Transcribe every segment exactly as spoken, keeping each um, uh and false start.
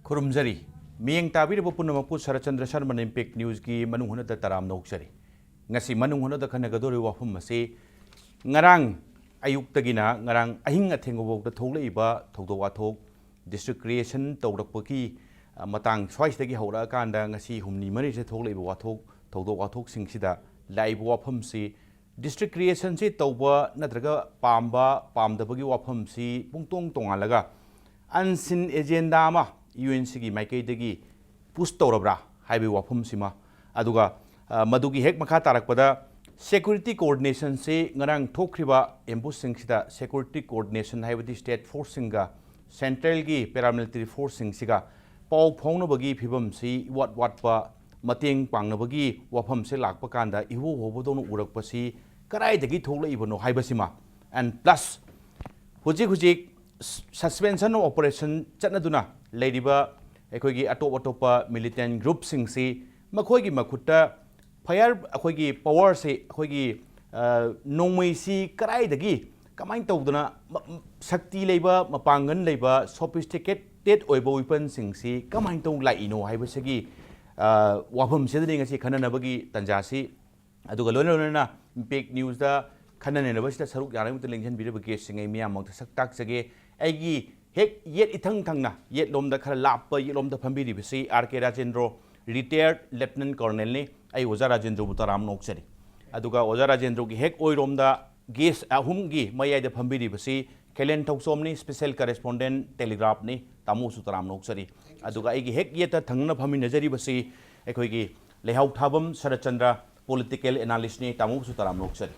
ꯈꯨꯔꯨꯝꯖꯔꯤ꯫ ꯃꯤꯠꯌꯦꯡ ꯇꯥꯕꯤꯔꯤꯕ ꯄꯨꯝꯅꯃꯛꯄꯨ ꯁꯔꯠꯆꯟꯗ꯭ꯔ ꯁꯔꯃꯟ ꯏꯝꯄꯦꯛ ꯅ꯭ꯌꯨꯁꯀꯤ ꯃꯅꯨꯡ ꯍꯨꯠꯅꯗ ꯇꯔꯥꯝꯅ ꯑꯣꯛꯆꯔꯤ꯫ ꯉꯁꯤ ꯃꯅꯨꯡ ꯍꯨꯠꯅꯗ ꯈꯟꯅꯒꯗꯧꯔꯤꯕ ꯋꯥꯐꯝ ꯑꯁꯤ ꯉꯔꯥꯡ ꯑꯌꯨꯛꯇꯒꯤꯅ ꯉꯔꯥꯡ ꯑꯍꯤꯡ ꯑꯊꯦꯡꯕ ꯐꯥꯎꯗ ꯊꯣꯛꯂꯛꯏꯕ ꯊꯧꯗꯣꯛ ꯋꯥꯊꯣꯛ, district creation ꯇꯧꯔꯛꯄꯒꯤ, ꯑ, ꯃꯇꯥꯡ ꯁ꯭ꯋꯥꯏꯁꯤꯗꯒꯤ ꯍꯧꯔꯛꯑꯀꯥꯟꯗ ꯉꯁꯤ ꯍꯨꯝꯅꯤ ꯃꯔꯤꯁꯤꯗ ꯊꯣꯛꯂꯛꯏꯕ ꯋꯥꯊꯣꯛ, ꯊꯧꯗꯣꯛ ꯋꯥꯊꯣꯛꯁꯤꯡꯁꯤꯗ ꯂꯥꯛꯏꯕ ꯋꯥꯐꯝꯁꯤ district creationꯁꯤ ꯇꯧꯕ ꯅꯠꯇ꯭ꯔꯒ ꯄꯥꯝꯕ ꯄꯥꯝꯗꯕꯒꯤ ꯋꯥꯐꯝꯁꯤ ꯄꯨꯡꯇꯣꯡ ꯇꯣꯉꯥꯜꯂꯒ unseen agenda ꯑꯃ UNCꯒꯤ ꯃꯥꯏꯀꯩꯗꯒꯤ push ꯇꯧꯔꯕ꯭ꯔꯥ ꯍꯥꯏꯕꯒꯤ ꯋꯥꯐꯝꯁꯤꯃ, ꯑꯗꯨꯒ, ꯑ, ꯃꯗꯨꯒꯤ ꯍꯦꯛ ꯃꯈꯥ ꯇꯥꯔꯛꯄꯗ security coordinationꯁꯤ ꯉꯔꯥꯡ ꯊꯣꯛꯈ꯭ꯔꯤꯕ ambushꯁꯤꯡꯁꯤꯗ security coordination ꯍꯥꯏꯕꯗꯤ state forceꯁꯤꯡꯒ centralꯒꯤ paramilitary forceꯁꯤꯡꯁꯤꯒ ꯄꯥꯎ ꯐꯥꯎꯅꯕꯒꯤ ꯐꯤꯕꯝꯁꯤ ꯏꯋꯥꯠ ꯋꯥꯠꯄ, ꯃꯇꯦꯡ ꯄꯥꯡꯅꯕꯒꯤ ꯋꯥꯐꯝꯁꯦ ꯂꯥꯛꯄ ꯀꯥꯟꯗ ꯏꯍꯧ ꯍꯧꯕꯗꯧꯅ ꯎꯔꯛꯄꯁꯤ ꯀꯗꯥꯏꯗꯒꯤ ꯊꯣꯛꯂꯛꯏꯕꯅꯣ ꯍꯥꯏꯕꯁꯤꯃ, and plus ꯍꯧꯖꯤꯛ ꯍꯧꯖꯤꯛ suspension of operation ꯆꯠꯅꯗꯨꯅ ꯂꯩꯔꯤꯕ ꯑꯩꯈꯣꯏꯒꯤ ꯑꯇꯣꯞ ꯑꯇꯣꯞꯄ militant groupꯁꯤꯡꯁꯤ ꯃꯈꯣꯏꯒꯤ ꯃꯈꯨꯠꯇ fire, ꯑꯩꯈꯣꯏꯒꯤ powerꯁꯤ, ꯑꯩꯈꯣꯏꯒꯤ, ꯑ, ꯅꯣꯡꯃꯩꯁꯤ ꯀꯗꯥꯏꯗꯒꯤ ꯀꯃꯥꯏꯅ ꯇꯧꯗꯅ ꯃ-, ꯃ-, ꯁꯛꯇꯤ ꯂꯩꯕ, ꯃꯄꯥꯡꯒꯜ ꯂꯩꯕ, sophisticated ꯑꯣꯏꯕ weaponꯁꯤꯡꯁꯤ ꯀꯃꯥꯏꯅ ꯇꯧ ꯂꯥꯛꯏꯅꯣ ꯍꯥꯏꯕꯁꯤꯒꯤ, ꯑ, ꯋꯥꯐꯝꯁꯤꯗꯅꯤ ꯉꯁꯤ ꯈꯟꯅꯅꯕꯒꯤ ꯇꯥꯟꯖꯥꯁꯤ꯫ ꯑꯗꯨꯒ ꯂꯣꯏꯅ ꯂꯣꯏꯅꯅ ꯏꯝꯄꯦꯛ ꯅ꯭ꯌꯨꯁꯇ ꯈꯟꯅ ꯅꯩꯅꯕꯁꯤꯗ ꯁꯔꯨꯛ ꯌꯥꯅꯕꯒꯤꯗꯃꯛꯇ ꯂꯦꯡꯁꯤꯟꯕꯤꯔꯤꯕ guestꯁꯤꯡ ꯑꯩ ꯃꯤꯌꯥꯝꯃꯛꯇ ꯁꯛ ꯇꯥꯛꯆꯒꯦ꯫ ꯑꯩꯒꯤ ꯍꯦꯛ ꯌꯦꯠ ꯏꯊꯪ ꯊꯪꯅ, ꯌꯦꯠꯂꯣꯝꯗ ꯈꯔ ꯂꯥꯞꯄ ꯌꯦꯠꯂꯣꯝꯗ ꯐꯝꯕꯤꯔꯤꯕꯁꯤ R K Rajendro, retired lieutenant colonelꯅꯤ꯫ ꯑꯩ ꯑꯣꯖꯥ ꯔꯥꯖꯦꯟꯗ꯭ꯔꯣꯕꯨ ꯇꯔꯥꯝꯅ ꯑꯣꯛꯆꯔꯤ꯫ ꯑꯗꯨꯒ ꯑꯣꯖꯥ ꯔꯥꯖꯦꯟꯗ꯭ꯔꯣꯒꯤ ꯍꯦꯛ ꯑꯣꯏꯔꯣꯝꯗ guest ꯑꯍꯨꯝꯒꯤ ꯃꯌꯥꯏꯗ ꯐꯝꯕꯤꯔꯤꯕꯁꯤ ꯈꯦꯂꯦꯟ ꯊꯧꯆꯣꯝꯅꯤ, special correspondent Telegraphꯅꯤ꯫ ꯇꯥꯃꯣꯁꯨ ꯇꯔꯥꯝꯅ ꯑꯣꯛꯆꯔꯤ꯫ ꯑꯗꯨꯒ ꯑꯩꯒꯤ ꯍꯦꯛ ꯌꯦꯠꯇ ꯊꯪꯅꯅ ꯐꯝꯃꯤꯟꯅꯖꯔꯤꯕꯁꯤ ꯑꯩꯈꯣꯏꯒꯤ ꯂꯩꯍꯥꯎ ꯊꯥꯕꯝ ꯁꯔꯠꯆꯟꯗ꯭ꯔ, political analystꯅꯤ꯫ ꯇꯥꯃꯣꯕꯨꯁꯨ ꯇꯔꯥꯝꯅ ꯑꯣꯛꯆꯔꯤ꯫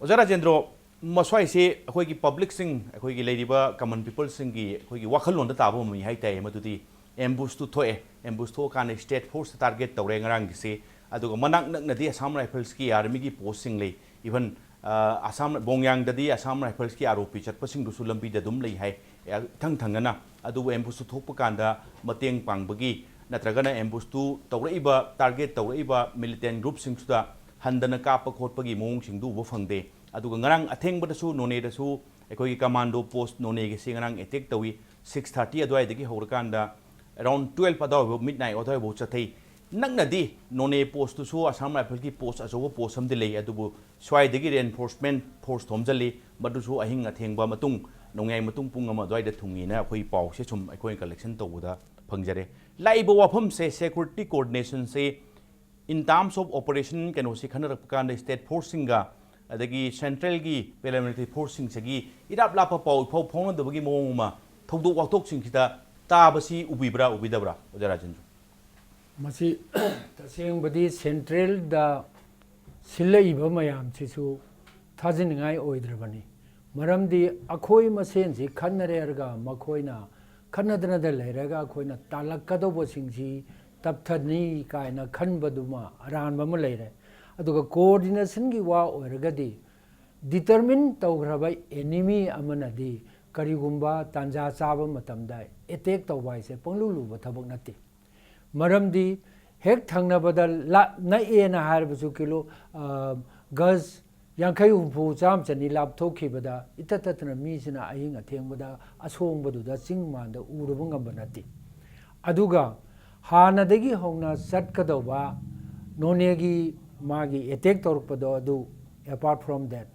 ꯑꯣꯖꯥ ꯔꯥꯖꯦꯟꯗ꯭ꯔꯣ, ꯃꯁ꯭ꯋꯥꯏꯁꯦ ꯑꯩꯈꯣꯏꯒꯤ publicꯁꯤꯡ, ꯑꯩꯈꯣꯏꯒꯤ ꯂꯩꯔꯤꯕ common peopleꯁꯤꯡꯒꯤ ꯑꯩꯈꯣꯏꯒꯤ ꯋꯥꯈꯜꯂꯣꯟꯗ ꯇꯥꯕ ꯃꯃꯤ ꯍꯥꯏ ꯇꯥꯏ꯫ ꯃꯗꯨꯗꯤ ambushꯇꯨ ꯊꯣꯛꯑꯦ, ambush ꯊꯣꯛꯑꯀꯥꯟꯗ state force target ꯇꯧꯔꯦ ꯉꯔꯥꯡꯒꯤꯁꯦ꯫ ꯑꯗꯨꯒ ꯃꯅꯥꯛ ꯅꯛꯅꯗꯤ Assam Riflesꯀꯤ armyꯒꯤ postꯁꯤꯡ ꯂꯩ꯫ Even, ꯑ, ꯑꯁꯥꯝ, ꯕꯣꯡꯌꯥꯡꯗꯗꯤ Assam Riflesꯀꯤ ꯑꯥꯔꯣꯄꯤ ꯆꯠꯄꯁꯤꯡꯗꯨꯁꯨ ꯂꯝꯕꯤꯗ ꯑꯗꯨꯝ ꯂꯩ ꯍꯥꯏ꯫ ꯑꯦ, ꯏꯊꯪ ꯊꯪꯅꯅ꯫ ꯑꯗꯨꯕꯨ ambushꯇꯨ ꯊꯣꯛꯄ ꯀꯥꯟꯗ ꯃꯇꯦꯡ ꯄꯥꯡꯕꯒꯤ ꯅꯠꯇ꯭ꯔꯒꯅ ambushꯇꯨ ꯇꯧꯔꯛꯏꯕ, target ꯇꯧꯔꯛꯏꯕ militant groupꯁꯤꯡꯁꯤꯗ ꯍꯟꯗꯅ ꯀꯥꯞꯄ ꯈꯣꯠꯄꯒꯤ ꯃꯑꯣꯡꯁꯤꯡꯗꯨ ꯎꯕ ꯐꯪꯗꯦ꯫ ꯑꯗꯨꯒ ꯉꯔꯥꯡ ꯑꯊꯦꯡꯕꯗꯁꯨ ꯅꯣꯅꯦꯗꯁꯨ ꯑꯩꯈꯣꯏꯒꯤ ꯀꯃꯥꯟꯗꯣ ꯄꯣꯁ ꯅꯣꯅꯦꯒꯤꯁꯤ ꯉꯔꯥꯡ ꯑꯦꯇꯦꯛ ꯇꯧꯏ꯫ ꯁꯤꯛꯁ ꯊꯥꯔꯇꯤ ꯑꯗꯨꯋꯥꯏꯗꯒꯤ ꯍꯧꯔꯀꯥꯟꯗ ꯑꯦꯔꯥꯎꯟ ꯇꯨꯌꯦꯜꯐ ꯑꯗꯨꯋꯥꯏꯐꯥꯎ, ꯃꯤꯠ ꯅꯥꯏꯠ ꯑꯗꯨꯋꯥꯏꯐꯥꯎ ꯆꯠꯊꯩ꯫ ꯅꯛꯅꯗꯤ ꯅꯣꯅꯦ ꯄꯣꯁꯇꯨꯁꯨ ꯑꯁꯥꯝ ꯔꯥꯏꯐꯜꯒꯤ ꯄꯣꯁ, ꯑꯆꯧꯕ ꯄꯣꯁ ꯑꯃꯗꯤ ꯂꯩ, ꯑꯗꯨꯕꯨ ꯁ꯭ꯋꯥꯏꯗꯒꯤ ꯔꯦꯟꯐꯣꯔꯁꯃꯦꯟ ꯐꯣꯔꯁ ꯊꯣꯝꯖꯤꯜꯂꯤ꯫ ꯃꯗꯨꯁꯨ ꯑꯍꯤꯡ ꯑꯊꯦꯡꯕ ꯃꯇꯨꯡ, ꯅꯣꯡꯌꯥꯏ ꯃꯇꯨꯡ ꯄꯨꯡ ꯑꯃ ꯑꯗꯨꯋꯥꯏꯗ ꯊꯨꯡꯉꯤꯅ ꯑꯩꯈꯣꯏ ꯄꯥꯎꯁꯦ ꯁꯨꯝ ꯑꯩꯈꯣꯏꯅ ꯀꯂꯦꯛꯁꯟ ꯇꯧꯕꯗ ꯐꯪꯖꯔꯦ꯫ ꯂꯥꯛꯏꯕ ꯋꯥꯐꯝꯁꯦ, security ꯀꯣꯑꯣꯔꯗꯤꯅꯦꯁꯟꯁꯦ in terms of operation ꯀꯩꯅꯣꯁꯤ ꯈꯟꯅꯔꯛꯄ ꯀꯥꯟꯗ ꯁ꯭ꯇꯦꯠ ꯐꯣꯔꯁꯁꯤꯡꯒ ꯑꯗꯒꯤ ꯁꯦꯟꯇ꯭ꯔꯦꯜꯒꯤ ꯄꯦꯔꯥꯃꯤꯂꯤꯇꯔꯤ ꯐꯣꯔꯁꯁꯤꯡꯁꯤꯒꯤ ꯏꯔꯥꯞ ꯂꯥꯞꯄ ꯄꯥꯎ ꯏꯐꯥꯎ ꯐꯥꯎꯅꯗꯕꯒꯤ ꯃꯑꯣꯡ ꯑꯃ ꯊꯧꯗꯣꯛ ꯋꯥꯊꯣꯛꯁꯤꯡꯁꯤꯗ ꯇꯥꯕꯁꯤ ꯎꯕꯤꯕ꯭ꯔꯥ, ꯎꯕꯤꯗꯕ꯭ꯔꯥ, ꯑꯣꯖꯥ ꯔꯥꯖꯦꯟꯗ꯭ꯔ? ꯃꯁꯤ ꯇꯁꯦꯡꯕꯗꯤ ꯁꯦꯟꯇ꯭ꯔꯦꯜꯗ ꯁꯤꯜꯂꯛꯏꯕ ꯃꯌꯥꯝꯁꯤꯁꯨ ꯊꯥꯖꯅꯤꯡꯉꯥꯏ ꯑꯣꯏꯗ꯭ꯔꯕꯅꯤ꯫ ꯃꯔꯝꯗꯤ ꯑꯩꯈꯣꯏ ꯃꯁꯦꯟꯁꯤ ꯈꯟꯅꯔꯦꯔꯒ ꯃꯈꯣꯏꯅ ꯈꯟꯅꯗꯅꯗ ꯂꯩꯔꯒ ꯑꯩꯈꯣꯏꯅ ꯇꯥꯜꯂꯛꯀꯗꯧꯕꯁꯤꯡꯁꯤ ꯇꯞꯊꯅꯤ ꯀꯥꯏꯅ ꯈꯟꯕꯗꯨꯃ ꯑꯔꯥꯟꯕ ꯑꯃ ꯂꯩꯔꯦ꯫ ꯑꯗꯨꯒ ꯀꯣꯑꯣꯔꯗꯤꯅꯦꯁꯟꯒꯤ ꯋꯥ ꯑꯣꯏꯔꯒꯗꯤ, ꯗꯤꯇꯔꯃꯤꯟ ꯇꯧꯈ꯭ꯔꯕ ꯑꯦꯅꯤꯃꯤ ꯑꯃꯅꯗꯤ ꯀꯔꯤꯒꯨꯝꯕ ꯇꯥꯟꯖꯥ ꯆꯥꯕ ꯃꯇꯝꯗ ꯑꯦꯇꯦꯛ ꯇꯧꯕ ꯍꯥꯏꯁꯦ ꯄꯪꯂꯨ ꯂꯨꯕ ꯊꯕꯛ ꯅꯠꯇꯦ꯫ ꯃꯔꯝꯗꯤ ꯍꯦꯛ ꯊꯪꯅꯕꯗ ꯂꯥ-, ꯅꯛꯑꯦꯅ ꯍꯥꯏꯔꯕꯁꯨ ꯀꯤꯂꯣ, ꯑ, ꯒꯖ ꯌꯥꯡꯈꯩ, ꯍꯨꯝꯐꯨ, ꯆꯥꯝꯃ, ꯆꯅꯤ ꯂꯥꯞꯊꯣꯛꯈꯤꯕꯗ ꯏꯇꯠ ꯇꯠꯇꯅ ꯃꯤꯁꯤꯅ ꯑꯍꯤꯡ ꯑꯊꯦꯡꯕꯗ ꯑꯁꯣꯡꯕꯗꯨꯗ ꯆꯤꯡ ꯃꯥꯟꯗ ꯎꯔꯨꯕ ꯉꯝꯕ ꯅꯠꯇꯦ꯫ ꯑꯗꯨꯒ ꯍꯥꯟꯅꯗꯒꯤ ꯍꯧꯅ ꯆꯠꯀꯗꯧꯕ ꯅꯣꯅꯦꯒꯤ ꯃꯥꯒꯤ ꯑꯦꯇꯦꯛ ꯇꯧꯔꯛꯄꯗꯣ, ꯑꯗꯨ, apart from that,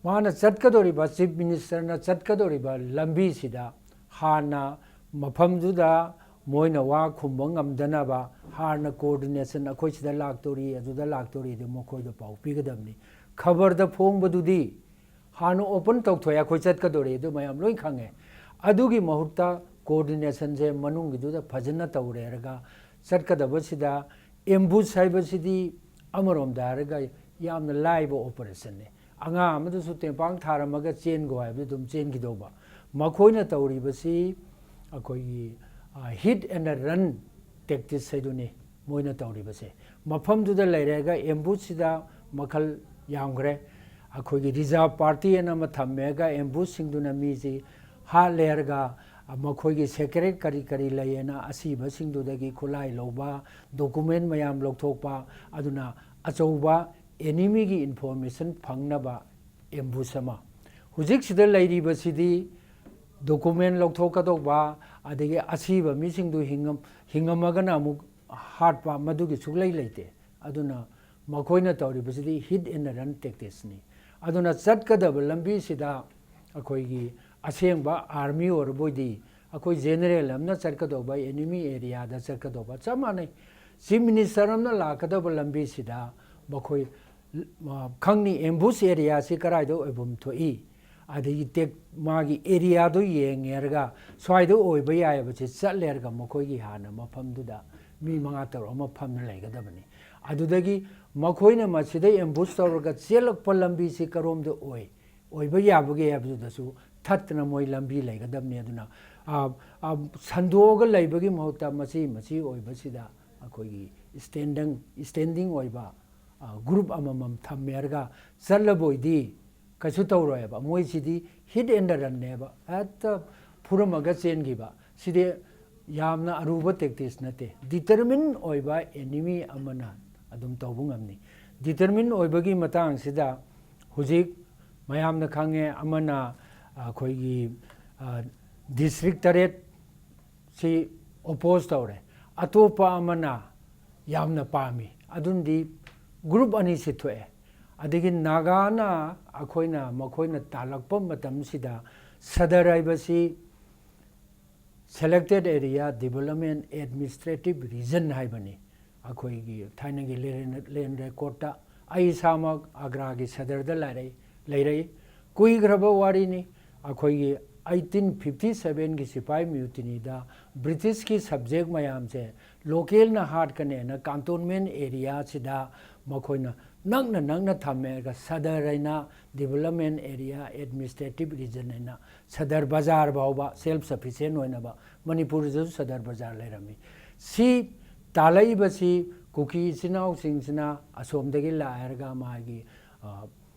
ꯃꯥꯅ ꯆꯠꯀꯗꯧꯔꯤꯕ, ꯆꯤꯐ ꯃꯤꯅꯤꯁꯇꯔꯅ ꯆꯠꯀꯗꯧꯔꯤꯕ ꯂꯝꯕꯤꯁꯤꯗ ꯍꯥꯟꯅ ꯃꯐꯝꯗꯨꯗ ꯃꯣꯏꯅ ꯋꯥ ꯈꯨꯝꯕ ꯉꯝꯗꯅꯕ ꯍꯥꯟꯅ ꯀꯣꯑꯣꯔꯗꯤꯅꯦꯁꯟ, ꯑꯩꯈꯣꯏ ꯁꯤꯗ ꯂꯥꯛꯇꯣꯔꯤ, ꯑꯗꯨꯗ ꯂꯥꯛꯇꯣꯔꯤ, ꯑꯗꯨ ꯃꯈꯣꯏꯗ ꯄꯥꯎ ꯄꯤꯒꯗꯕꯅꯤ꯫ ꯈꯕꯔꯗ ꯐꯣꯡꯕꯗꯨꯗꯤ ꯍꯥꯟꯅ ꯑꯣꯄꯟ ꯇꯧꯊꯣꯛꯑꯦ, ꯑꯩꯈꯣꯏ ꯆꯠꯀꯗꯧꯔꯤ, ꯑꯗꯨ ꯃꯌꯥꯝ ꯂꯣꯏ ꯈꯪꯉꯦ꯫ ꯑꯗꯨꯒꯤ ꯃꯍꯨꯠꯇ ꯀꯣꯑꯣꯔꯗꯤꯅꯦꯁꯟꯁꯦ ꯃꯅꯨꯡꯒꯤꯗꯨꯗ ꯐꯖꯅ ꯇꯧꯔꯦꯔꯒ ꯆꯠꯀꯗꯕꯁꯤꯗ, ꯑꯦꯝꯕꯨꯁ ꯍꯥꯏꯕꯁꯤꯗꯤ ꯑꯃꯔꯣꯝꯗ ꯍꯥꯏꯔꯒ ꯌꯥꯝꯅ ꯂꯥꯏꯕ ꯑꯣꯄꯔꯦꯁꯟꯅꯤ꯫ ꯑꯉꯥꯡ ꯑꯃꯗꯁꯨ ꯇꯦꯡꯄꯥꯡ ꯊꯥꯔꯝꯃꯒ ꯆꯦꯟꯈꯣ ꯍꯥꯏꯕꯗꯨ ꯑꯗꯨꯝ ꯆꯦꯟꯈꯤꯗꯧꯕ꯫ ꯃꯈꯣꯏꯅ ꯇꯧꯔꯤꯕꯁꯤ ꯑꯩꯈꯣꯏꯒꯤ, ꯑ, hit and run tactics ꯍꯥꯏꯗꯨꯅꯤ ꯃꯣꯏꯅ ꯇꯧꯔꯤꯕꯁꯦ꯫ ꯃꯐꯝꯗꯨꯗ ꯂꯩꯔꯦꯒ ꯑꯦꯝꯕꯨꯁꯁꯤꯗ ꯃꯈꯜ ꯌꯥꯝꯈ꯭ꯔꯦ꯫ ꯑꯩꯈꯣꯏꯒꯤ ꯔꯤꯖꯥꯔꯚ ꯄꯥꯔꯇꯤ ꯑꯅ ꯑꯃ ꯊꯝꯃꯦꯒ ꯑꯦꯝꯕꯨꯁꯁꯤꯡꯗꯨꯅ ꯃꯤꯁꯤ ꯍꯥꯠꯂꯦꯔꯒ ꯃꯈꯣꯏꯒꯤ ꯁꯦꯀ꯭ꯔꯦꯠ ꯀꯔꯤ ꯀꯔꯤ ꯂꯩꯌꯦꯅ ꯑꯁꯤꯕꯁꯤꯡꯗꯨꯗꯒꯤ ꯈꯨꯠꯂꯥꯏ ꯂꯧꯕ, ꯗꯣꯀꯨꯃꯦꯟ ꯃꯌꯥꯝ ꯂꯧꯊꯣꯛꯄ, ꯑꯗꯨꯅ ꯑꯆꯧꯕ ꯑꯦꯅꯤꯃꯤꯒꯤ ꯏꯟꯐꯣꯔꯃꯦꯁꯟ ꯐꯪꯅꯕ ꯑꯦꯝꯕꯨꯁ ꯑꯃ꯫ ꯍꯧꯖꯤꯛꯁꯤꯗ ꯂꯩꯔꯤꯕꯁꯤꯗꯤ document ꯂꯧꯊꯣꯛꯀꯗꯧꯕ, ꯑꯗꯒꯤ ꯑꯁꯤꯕ ꯃꯤꯁꯤꯡꯗꯨ ꯍꯤꯡꯉꯝ-, ꯍꯤꯡꯉꯝꯃꯒꯅ ꯑꯃꯨꯛ ꯍꯥꯠꯄ, ꯃꯗꯨꯒꯤ ꯁꯨꯛꯂꯩ ꯂꯩꯇꯦ꯫ ꯑꯗꯨꯅ ꯃꯈꯣꯏꯅ ꯇꯧꯔꯤꯕꯁꯤꯗꯤ hit and run tacticsꯅꯤ꯫ ꯑꯗꯨꯅ ꯆꯠꯀꯗꯕ ꯂꯝꯕꯤꯁꯤꯗ ꯑꯩꯈꯣꯏꯒꯤ ꯑꯁꯦꯡꯕ army ꯑꯣꯏꯔꯕꯣꯏꯗꯤ, ꯑꯩꯈꯣꯏ general ꯑꯃꯅ ꯆꯠꯀꯗꯧꯕ enemy areaꯗ ꯆꯠꯀꯗꯧꯕ ꯆꯞ ꯃꯥꯟꯅꯩ꯫ Chief Minister ꯑꯃꯅ ꯂꯥꯛꯀꯗꯕ ꯂꯝꯕꯤꯁꯤꯗ ꯃꯈꯣꯏ, ꯑ, ꯈꯪꯅꯤ ambush areaꯁꯤ ꯀꯗꯥꯏꯗ ꯑꯣꯏꯐꯝ ꯊꯣꯛꯏ, ꯑꯗꯒꯤ ꯇꯦꯛ-, ꯃꯥꯒꯤ areaꯗꯣ ꯌꯦꯡꯉꯦꯔꯒ ꯁ꯭ꯋꯥꯏꯗ ꯑꯣꯏꯕ ꯌꯥꯏ ꯍꯥꯏꯕꯁꯦ ꯆꯠꯂꯦꯔꯒ ꯃꯈꯣꯏꯒꯤ ꯍꯥꯟꯅ ꯃꯐꯝꯗꯨꯗ ꯃꯤ ꯃꯉꯥ ꯇꯔꯨꯛ ꯑꯃ ꯐꯝꯅ ꯂꯩꯒꯗꯕꯅꯤ꯫ ꯑꯗꯨꯗꯒꯤ ꯃꯈꯣꯏꯅ ꯃꯁꯤꯗ ambush ꯇꯧꯔꯒ ꯆꯦꯜꯂꯛꯄ ꯂꯝꯕꯤꯁꯤ ꯀꯔꯣꯝꯗ ꯑꯣꯏ, ꯑꯣꯏꯕ ꯌꯥꯕꯒꯦ ꯍꯥꯏꯕꯗꯨꯗꯁꯨ ꯊꯠꯇꯅ ꯃꯣꯏ ꯂꯝꯕꯤ ꯂꯩꯒꯗꯕꯅꯤ꯫ ꯑꯗꯨꯅ, ꯑ, ꯑ, ꯁꯟꯗꯣꯛꯑꯒ ꯂꯩꯕꯒꯤ ꯃꯍꯨꯠꯇ ꯃꯁꯤ, ꯃꯁꯤ ꯑꯣꯏꯕꯁꯤꯗ ꯑꯩꯈꯣꯏꯒꯤ standing, standing ꯑꯣꯏꯕ, ꯑ, group ꯑꯃꯃꯝ ꯊꯝꯃꯦꯔꯒ ꯆꯠꯂꯕꯣꯏꯗꯤ ꯀꯩꯁꯨ ꯇꯧꯔꯣꯏꯕ꯫ ꯃꯣꯏꯁꯤꯗꯤ hit and runꯅꯦꯕ, ꯍꯦꯛꯇ ꯐꯨꯔꯝꯃꯒ ꯆꯦꯟꯈꯤꯕ꯫ ꯁꯤꯗꯤ ꯌꯥꯝꯅ ꯑꯔꯨꯕ tactics ꯅꯠꯇꯦ꯫ Determine ꯑꯣꯏꯕ enemy ꯑꯃꯅ ꯑꯗꯨꯝ ꯇꯧꯕ ꯉꯝꯅꯤ꯫ Determine ꯑꯣꯏꯕꯒꯤ ꯃꯇꯥꯡꯁꯤꯗ ꯍꯧꯖꯤꯛ ꯃꯌꯥꯝꯅ ꯈꯪꯉꯦ, ꯑꯃꯅ ꯑꯩꯈꯣꯏꯒꯤ, ꯑ, district ꯇꯔꯦꯠ ꯁꯤ oppose ꯇꯧꯔꯦ, ꯑꯇꯣꯞꯄ ꯑꯃꯅ ꯌꯥꯝꯅ ꯄꯥꯝꯃꯤ, ꯑꯗꯨꯝꯗꯤ group ꯑꯅꯤꯁꯤ ꯊꯣꯛꯑꯦ꯫ ꯑꯗꯒꯤ ꯅꯥꯒꯥꯅ ꯑꯩꯈꯣꯏꯅ, ꯃꯈꯣꯏꯅ ꯇꯥꯜꯂꯛꯄ ꯃꯇꯝꯁꯤꯗ ꯁꯗꯔ ꯍꯥꯏꯕꯁꯤ Selected Area Development Administrative Region ꯍꯥꯏꯕꯅꯤ꯫ ꯑꯩꯈꯣꯏꯒꯤ ꯊꯥꯏꯅꯒꯤ land, land recordꯇ ꯑꯩ ꯏꯁꯥꯃꯛ ꯑꯒ꯭ꯔꯥꯒꯤ ꯁꯗꯔꯗ ꯂꯩꯔꯛꯏ, ꯂꯩꯔꯛꯏ꯫ ꯀꯨꯏꯈ꯭ꯔꯕ ꯋꯥꯔꯤꯅꯤ꯫ ꯑꯩꯈꯣꯏꯒꯤ eighteen fifty sevenꯒꯤ ꯁꯤꯄꯥꯍꯤ mutinyꯗ Britishꯀꯤ subject ꯃꯌꯥꯝꯁꯦ localꯅ ꯍꯥꯠꯀꯅꯦꯅ cantonment areaꯁꯤꯗ ꯃꯈꯣꯏꯅ ꯅꯛꯅ ꯅꯛꯅ ꯊꯝꯃꯦꯒ ꯁꯗꯔ ꯍꯥꯏꯅ Development Area Administrative Region ꯍꯥꯏꯅ ꯁꯗꯔ ꯕꯖꯥꯔ ꯐꯥꯎꯕ self sufficient ꯑꯣꯏꯅꯕ ꯃꯅꯤꯄꯨꯔꯗꯁꯨ ꯁꯗꯔ ꯕꯖꯥꯔ ꯂꯩꯔꯝꯃꯤ꯫ ꯁꯤ ꯇꯥꯜꯂꯛꯏꯕꯁꯤ ꯀꯨꯀꯤ ꯏꯆꯤꯟ ꯏꯅꯥꯎꯁꯤꯡꯁꯤꯅ ꯑꯁꯣꯝꯗꯒꯤ ꯂꯥꯛꯑꯔꯒ ꯃꯥꯒꯤ, ꯑ,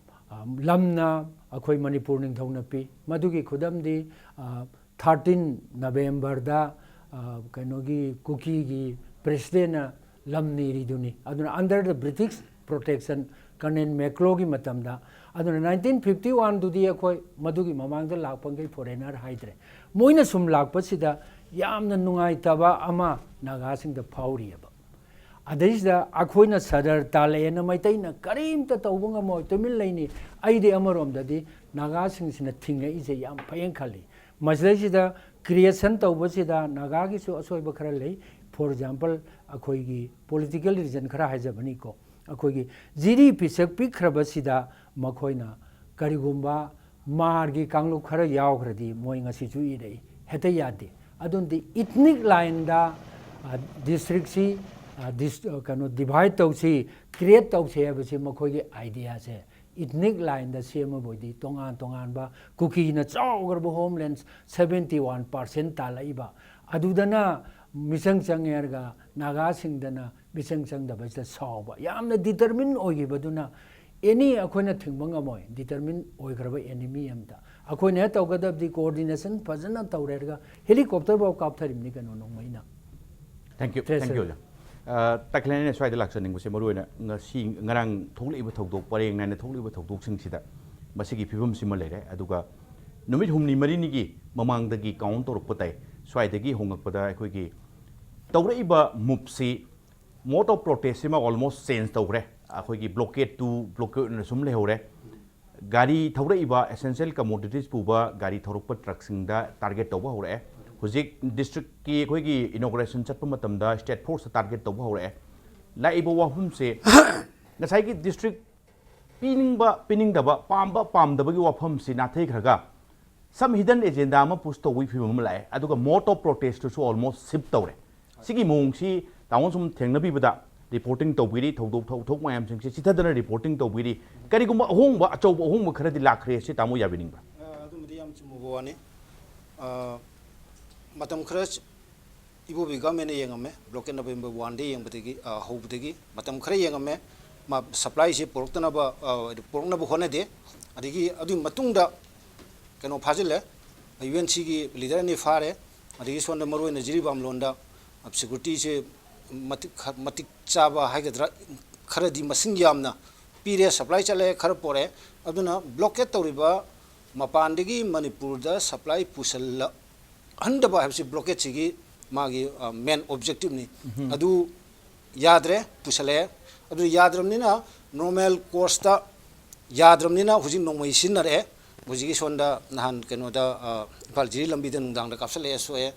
ꯑ, ꯂꯝꯅ ꯑꯩꯈꯣꯏ ꯃꯅꯤꯄꯨꯔ ꯅꯤꯡꯊꯧꯅ ꯄꯤ꯫ ꯃꯗꯨꯒꯤ ꯈꯨꯗꯝꯗꯤ, ꯑ, thirteen Novemberꯗ, ꯑ, ꯀꯩꯅꯣꯒꯤ ꯀꯨꯀꯤꯒꯤ presidentꯅ ꯂꯝ ꯅꯤꯔꯤꯗꯨꯅꯤ꯫ ꯑꯗꯨꯅ under the British protection colonel ꯃꯦꯀ꯭ꯂꯣꯒꯤ ꯃꯇꯝꯗ꯫ ꯑꯗꯨꯅ ꯅꯥꯏꯟꯇꯤꯟ ꯐꯤꯐꯇꯤ ꯋꯥꯟꯗꯨꯗꯤ ꯑꯩꯈꯣꯏ ꯃꯗꯨꯒꯤ ꯃꯃꯥꯡꯗ ꯂꯥꯛꯄꯈꯩ ꯐꯣꯔꯦꯅꯔ ꯍꯥꯏꯗ꯭ꯔꯦ꯫ ꯃꯣꯏꯅ ꯁꯨꯝ ꯂꯥꯛꯄꯁꯤꯗ ꯌꯥꯝꯅ ꯅꯨꯡꯉꯥꯏꯇꯕ ꯑꯃ ꯅꯥꯒꯥꯁꯤꯡꯗ ꯐꯥꯎꯔꯤꯑꯕ꯫ ꯑꯗꯩꯁꯤꯗ ꯑꯩꯈꯣꯏꯅ ꯁꯗꯔ ꯇꯥꯜꯂꯛꯑꯦꯅ ꯃꯩꯇꯩꯅ ꯀꯔꯤꯝꯇ ꯇꯧꯕ ꯉꯝꯃꯣꯏ, ꯇꯨꯃꯤꯟ ꯂꯩꯅꯤ꯫ ꯑꯩꯗꯤ ꯑꯃꯔꯣꯝꯗꯗꯤ ꯅꯥꯒꯥꯁꯤꯡꯁꯤꯅ ꯊꯤꯡꯉꯛꯏꯁꯦ ꯌꯥꯝ ꯐꯩꯌꯦꯅ ꯈꯜꯂꯤ꯫ ꯃꯁꯤꯗꯩꯁꯤꯗ ꯀ꯭ꯔꯤꯌꯦꯁꯟ ꯇꯧꯕꯁꯤꯗ ꯅꯥꯒꯥꯒꯤꯁꯨ ꯑꯁꯣꯏꯕ ꯈꯔ ꯂꯩ꯫ ꯐꯣꯔ ꯑꯦꯛꯖꯥꯝꯄꯜ, ꯑꯩꯈꯣꯏꯒꯤ ꯄꯣꯂꯤꯇꯤꯀꯦꯜ ꯔꯤꯖꯟ ꯈꯔ ꯍꯥꯏꯖꯕꯅꯤꯀꯣ, ꯑꯩꯈꯣꯏꯒꯤ ꯖꯤꯔꯤ ꯄꯤꯁꯛ ꯄꯤꯛꯈ꯭ꯔꯕꯁꯤꯗ ꯃꯈꯣꯏꯅ ꯀꯔꯤꯒꯨꯝꯕ ꯃꯥꯔꯒꯤ ꯀꯥꯡꯂꯨꯞ ꯈꯔ ꯌꯥꯎꯈ꯭ꯔꯗꯤ ꯃꯣꯏ ꯉꯁꯤꯁꯨ ꯏꯔꯛꯏ, ꯍꯦꯛꯇ ꯌꯥꯗꯦ꯫ ꯑꯗꯨꯅꯗꯤ ꯏꯊꯅꯤꯛ ꯂꯥꯏꯟꯗ ꯗꯤꯁꯇ꯭ꯔꯤꯛꯁꯤ ꯀꯩꯅꯣ ꯗꯤꯚꯥꯏꯠ ꯇꯧꯁꯤ, ꯀ꯭ꯔꯤꯌꯦꯠ ꯇꯧꯁꯤ ꯍꯥꯏꯕꯁꯤ ꯃꯈꯣꯏꯒꯤ ꯑꯥꯏꯗꯤꯌꯥꯁꯦ ꯏꯊꯅꯤꯛ ꯂꯥꯏꯟꯗ ꯁꯦꯝꯃꯕ ꯑꯣꯏꯗꯤ ꯇꯣꯉꯥꯟ ꯇꯣꯉꯥꯟꯕ ꯀꯨꯀꯤꯅ ꯆꯥꯎꯈ꯭ꯔꯕ ꯍꯣꯝꯂꯦꯟ ꯁꯕꯦꯟꯇꯤ ꯋꯥꯟ ꯄꯥꯔꯁꯦꯟ ꯇꯥꯜꯂꯛꯏꯕ ꯑꯗꯨꯗꯅ ꯃꯤꯆꯪ ꯆꯪꯉꯦ ꯍꯥꯏꯔꯒ ꯅꯥꯒꯥꯁꯤꯡꯗꯅ ꯃꯤꯆꯪ ꯆꯪꯗꯕꯁꯤꯗ ꯁꯥꯎꯕ꯫ ꯌꯥꯝꯅ ꯗꯤꯇꯔꯃꯤꯟ ꯑꯣꯏꯈꯤꯕꯗꯨꯅ ꯑꯦꯅꯤ ꯑꯩꯈꯣꯏꯅ ꯊꯤꯡꯕ ꯉꯝꯃꯣꯏ, ꯗꯤꯇꯔꯃꯤꯟ ꯑꯣꯏꯈ꯭ꯔꯕ ꯑꯦꯅꯤꯃꯤ ꯑꯝꯇ꯫ ꯑꯩꯈꯣꯏꯅ ꯍꯦꯛ ꯇꯧꯒꯗꯕꯗꯤ ꯀꯣꯑꯣꯔꯗꯤꯅꯦꯁꯟ ꯐꯖꯅ ꯇꯧꯔꯦ ꯍꯥꯏꯔꯒ ꯍꯦꯂꯤꯀꯣꯞꯇꯔ ꯐꯥꯎ ꯀꯥꯞꯊꯔꯤꯕꯅꯤ ꯀꯩꯅꯣ ꯅꯣꯡꯃꯩꯅ꯫ ꯊꯦꯡꯛ ꯌꯨ, ꯊꯦꯡꯛ ꯌꯨ ꯑꯣꯖꯥ꯫ ꯇꯥꯈ꯭ꯂꯦꯟ, ꯑꯩꯅ ꯁ꯭ꯋꯥꯏꯗ ꯂꯥꯛꯆꯅꯤꯡꯕꯁꯦ ꯃꯔꯨꯑꯣꯏꯅ ꯉꯁꯤ ꯉꯔꯥꯡ ꯊꯣꯛꯂꯛꯏꯕ ꯊꯧꯗꯣꯛ, ꯄꯔꯦꯡ ꯅꯥꯏꯅ ꯊꯣꯛꯂꯛꯏꯕ ꯊꯧꯗꯣꯛꯁꯤꯡꯁꯤꯗ ꯃꯁꯤꯒꯤ ꯐꯤꯕꯝꯁꯤꯃ ꯂꯩꯔꯦ꯫ ꯑꯗꯨꯒ ꯅꯨꯃꯤꯠ ꯍꯨꯝꯅꯤ ꯃꯔꯤꯅꯤꯒꯤ ꯃꯃꯥꯡꯗꯒꯤ ꯀꯥꯎꯟ ꯇꯧꯔꯛꯄ ꯇꯥꯏ, ꯁ꯭ꯋꯥꯏꯗꯒꯤ ꯍꯣꯡꯉꯛꯄꯗ ꯑꯩꯈꯣꯏꯒꯤ ꯇꯧꯔꯛꯏꯕ ꯃꯨꯞꯁꯤ, ꯃꯣꯗ ꯑꯣꯐ ꯄ꯭ꯔꯣꯇꯦꯁꯁꯤꯃ ꯑꯣꯜꯃꯣꯁ ꯆꯦꯟꯖ ꯇꯧꯈ꯭ꯔꯦ꯫ ꯑꯩꯈꯣꯏꯒꯤ ꯕ꯭ꯂꯣꯀꯦꯠ ꯇꯨ ꯕ꯭ꯂꯣꯀꯦꯠ ꯑꯣꯏꯅ ꯁꯨꯝ ꯂꯩꯍꯧꯔꯦ꯫ ꯒꯥꯔꯤ ꯊꯧꯔꯛꯏꯕ ꯑꯦꯁꯦꯟꯁꯤꯌꯦꯜ ꯀꯃꯣꯗꯤꯇꯤꯁ ꯄꯨꯕ ꯒꯥꯔꯤ ꯊꯧꯔꯛꯄ ꯇ꯭ꯔꯛꯁꯤꯡꯗ ꯇꯥꯔꯒꯦꯠ ꯇꯧꯕ ꯍꯧꯔꯛꯑꯦ꯫ ꯍꯧꯖꯤꯛ ꯗꯤꯁꯇ꯭ꯔꯤꯛꯀꯤ ꯑꯩꯈꯣꯏꯒꯤ ꯏꯅꯣꯒ꯭ꯔꯦꯁꯟ ꯆꯠꯄ ꯃꯇꯝꯗ ꯁ꯭ꯇꯦꯠ ꯐꯣꯔꯁꯇ ꯇꯥꯔꯒꯦꯠ ꯇꯧꯕ ꯍꯧꯔꯛꯑꯦ꯫ ꯂꯥꯛꯏꯕ ꯋꯥꯐꯝꯁꯦ ꯉꯁꯥꯏꯒꯤ ꯗꯤꯁꯇ꯭ꯔꯤꯛ ꯄꯤꯅꯤꯡꯕ ꯄꯤꯅꯤꯡꯗꯕ, ꯄꯥꯝꯕ ꯄꯥꯝꯗꯕꯒꯤ ꯋꯥꯐꯝꯁꯤ ꯅꯥꯊꯩꯈ꯭ꯔꯒ ꯁꯝ ꯍꯤꯗꯟ ꯑꯦꯖꯦꯟꯗꯥ ꯑꯃ ꯄꯨꯁ ꯇꯧꯕꯒꯤ ꯐꯤꯕꯝ ꯑꯃ ꯂꯥꯛꯑꯦ꯫ ꯑꯗꯨꯒ ꯃꯣꯗ ꯑꯣꯐ ꯄ꯭ꯔꯣꯇꯦꯁꯇꯨꯁꯨ ꯑꯣꯜꯃꯣꯁ ꯁꯤꯞ ꯇꯧꯔꯦ꯫ ꯁꯤꯒꯤ ꯃꯑꯣꯡꯁꯤ ꯇꯥꯃꯣꯅ ꯁꯨꯝ ꯊꯦꯡꯅꯕꯤꯕꯗ, ꯔꯤꯄꯣꯔꯇꯤꯡ ꯇꯧꯕꯤꯔꯤ, ꯊꯧꯗꯣꯛ ꯊꯧ- ꯊꯧꯗꯣꯛ ꯃꯌꯥꯝꯁꯤꯡꯁꯦ ꯆꯤꯊꯗꯅ ꯔꯤꯄꯣꯔꯇꯤꯡ ꯇꯧꯕꯤꯔꯤ꯫ ꯀꯔꯤꯒꯨꯝꯕ ꯑꯍꯣꯡꯕ, ꯑꯆꯧꯕ ꯑꯍꯣꯡꯕ ꯈꯔꯗꯤ ꯂꯥꯛꯈ꯭ꯔꯦ ꯁꯤ ꯇꯥꯃꯣ ꯌꯥꯕꯤꯅꯤꯡꯕ꯭ꯔꯥ? ꯑ, ꯑꯗꯨꯃꯗꯤ ꯌꯥꯝ ꯆꯨꯝꯃꯕ ꯋꯥꯅꯤ꯫ ꯑ, ꯃꯇꯝ ꯈꯔ ꯏꯕꯣꯕꯤ ꯒꯃꯦꯟꯅ ꯌꯦꯡꯉꯝꯃꯦ, ꯕ꯭ꯂꯣꯀꯦꯠ ꯅꯕꯦꯝꯕꯔ ꯋꯥꯟꯗ ꯌꯦꯡꯕꯗꯒꯤ, ꯑ, ꯍꯧꯕꯗꯒꯤ ꯃꯇꯝ ꯈꯔ ꯌꯦꯡꯉꯝꯃꯦ꯫ ꯃꯥ ꯁꯄ꯭ꯂꯥꯏꯁꯦ ꯄꯨꯔꯛꯇꯅꯕ, ꯑ, ꯄꯨꯔꯛꯅꯕ ꯍꯣꯠꯅꯗꯦ꯫ ꯑꯗꯒꯤ ꯑꯗꯨꯒꯤ ꯃꯇꯨꯡꯗ ꯀꯩꯅꯣ ꯐꯥꯖꯤꯜꯂꯦ, ꯌꯨ ꯑꯦꯟ ꯁꯤꯒꯤ ꯂꯤꯗꯔ ꯑꯅꯤ ꯐꯥꯔꯦ꯫ ꯑꯗꯒꯤ ꯁꯣꯝꯗ ꯃꯔꯨꯑꯣꯏꯅ ꯖꯤꯔꯤꯕꯥꯝ ꯂꯣꯟꯗ ꯁꯦꯀ꯭ꯌꯨꯔꯤꯇꯤꯁꯦ ꯃꯇꯤꯛ ꯈ-, ꯃꯇꯤꯛ ꯆꯥꯕ ꯍꯥꯏꯒꯗ꯭ꯔꯥ, ꯈꯔꯗꯤ ꯃꯁꯤꯡ ꯌꯥꯝꯅ ꯄꯤꯔꯦ, ꯁꯄ꯭ꯂꯥꯏ ꯆꯠꯂꯦ, ꯈꯔ ꯄꯣꯔꯛꯑꯦ꯫ ꯑꯗꯨꯅ ꯕ꯭ꯂꯣꯀꯦꯠ ꯇꯧꯔꯤꯕ ꯃꯄꯥꯟꯗꯒꯤ ꯃꯅꯤꯄꯨꯔꯗ ꯁꯄ꯭ꯂꯥꯏ ꯄꯨꯁꯜꯂꯛꯍꯟꯗꯕ ꯍꯥꯏꯕꯁꯤ ꯕ꯭ꯂꯣꯀꯦꯠꯁꯤꯒꯤ ꯃꯥꯒꯤ ꯃꯦꯟ ꯑꯣꯕꯖꯦꯛꯇꯤꯞꯅꯤ꯫ ꯑꯗꯨ ꯌꯥꯗ꯭ꯔꯦ, ꯄꯨꯁꯜꯂꯛꯑꯦ꯫ ꯑꯗꯨ ꯌꯥꯗ꯭ꯔꯕꯅꯤꯅ ꯅꯣꯔꯃꯦꯜ ꯀꯣꯔꯁꯇ ꯌꯥꯗ꯭ꯔꯕꯅꯤꯅ ꯍꯧꯖꯤꯛ ꯅꯣꯡꯃꯩ ꯁꯤꯖꯤꯟꯅꯔꯛꯑꯦ꯫ ꯍꯧꯖꯤꯛꯀꯤ ꯁꯣꯝꯗ ꯅꯍꯥꯟ ꯀꯩꯅꯣꯗ, ꯑ, ꯏꯝꯐꯥꯜ ꯖꯤꯔꯤ ꯂꯝꯕꯤꯗ ꯅꯨꯡꯗꯥꯡꯗ ꯀꯥꯞꯁꯤꯜꯂꯛꯑꯦ, ꯁꯣꯛꯑꯦ꯫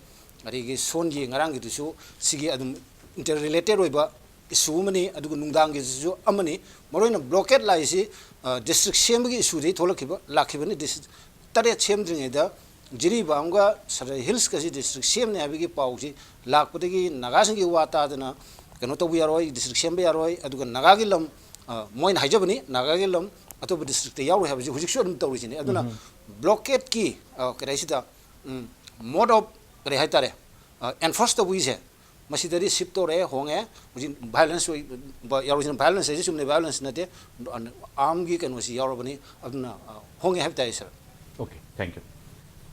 ꯑꯗꯒꯤ ꯁꯣꯟꯒꯤ ꯉꯔꯥꯡꯒꯤꯗꯨꯁꯨ ꯁꯤꯒꯤ ꯑꯗꯨꯝ ꯏꯟꯇꯔ ꯔꯤꯂꯦꯇꯦꯠ ꯑꯣꯏꯕ ꯏꯁꯨ ꯑꯃꯅꯤ꯫ ꯑꯗꯨꯒ ꯅꯨꯡꯗꯥꯡꯒꯤꯁꯤꯁꯨ ꯑꯃꯅꯤ꯫ ꯃꯔꯨꯑꯣꯏꯅ ꯕ꯭ꯂꯣꯀꯦꯠ ꯂꯥꯛꯏꯁꯤ, ꯑ, ꯗꯤꯁꯇ꯭ꯔꯤꯛ ꯁꯦꯝꯕꯒꯤ ꯏꯁꯨꯗꯒꯤ ꯊꯣꯛꯂꯛꯈꯤꯕ, ꯂꯥꯛꯈꯤꯕꯅꯤ꯫ ꯗꯤꯁꯇ꯭ꯔꯤꯛ ꯇꯔꯦꯠ ꯁꯦꯝꯗ꯭ꯔꯤꯉꯩꯗ ꯖꯤꯔꯤꯕꯥꯝꯒ ꯁꯗꯔ ꯍꯤꯜꯁꯀꯁꯤ ꯗꯤꯁꯇ꯭ꯔꯤꯛ ꯁꯦꯝꯅꯤ ꯍꯥꯏꯕꯒꯤ ꯄꯥꯎꯁꯤ ꯂꯥꯛꯄꯗꯒꯤ ꯅꯥꯒꯥꯁꯤꯡꯒꯤ ꯋꯥ ꯇꯥꯗꯅ ꯀꯩꯅꯣ ꯇꯧꯕ ꯌꯥꯔꯣꯏ, ꯗꯤꯁꯇ꯭ꯔꯤꯛ ꯁꯦꯝꯕ ꯌꯥꯔꯣꯏ, ꯑꯗꯨꯒ ꯅꯥꯒꯥꯒꯤ ꯂꯝ, ꯑ, ꯃꯣꯏꯅ ꯍꯥꯏꯖꯕꯅꯤ, ꯅꯥꯒꯥꯒꯤ ꯂꯝ ꯑꯇꯣꯞꯄ ꯗꯤꯁꯇ꯭ꯔꯤꯛꯇ ꯌꯥꯎꯔꯣꯏ ꯍꯥꯏꯕꯁꯤ ꯍꯧꯖꯤꯛꯁꯨ ꯑꯗꯨꯝ ꯇꯧꯔꯤꯁꯤꯅꯤ꯫ ꯑꯗꯨꯅ ꯕ꯭ꯂꯣꯀꯦꯠꯀꯤ, ꯑ, ꯀꯔꯤ ꯍꯥꯏꯁꯤꯗ, ꯎꯝ, ꯃꯣꯗ ꯑꯣꯐ, ꯀꯔꯤ ꯍꯥꯏꯇꯥꯔꯦ, ꯑ, ꯑꯦꯟꯐꯣꯔꯁ ꯇꯧꯕꯒꯤꯁꯦ ꯃꯁꯤꯗꯗꯤ ꯁꯤꯞ ꯇꯧꯔꯛꯑꯦ, ꯍꯣꯡꯉꯦ꯫ ꯍꯧꯖꯤꯛ ꯚꯥꯏꯑꯣꯂꯦꯟꯁ ꯑꯣꯏꯕ ꯌꯥꯎꯔꯤꯁꯤꯅ, ꯚꯥꯏꯑꯣꯂꯦꯟꯁ ꯍꯥꯏꯁꯦ ꯆꯨꯝꯅ ꯚꯥꯏꯑꯣꯂꯦꯟꯁ ꯅꯠꯇꯦ, ꯑꯥꯔꯝꯒꯤ ꯀꯩꯅꯣꯁꯤ ꯌꯥꯎꯔꯕꯅꯤ꯫ ꯑꯗꯨꯅ, ꯑ, ꯍꯣꯡꯉꯦ ꯍꯥꯏꯕ ꯇꯥꯏ, ꯁꯥꯔ꯫ Okay, thank you.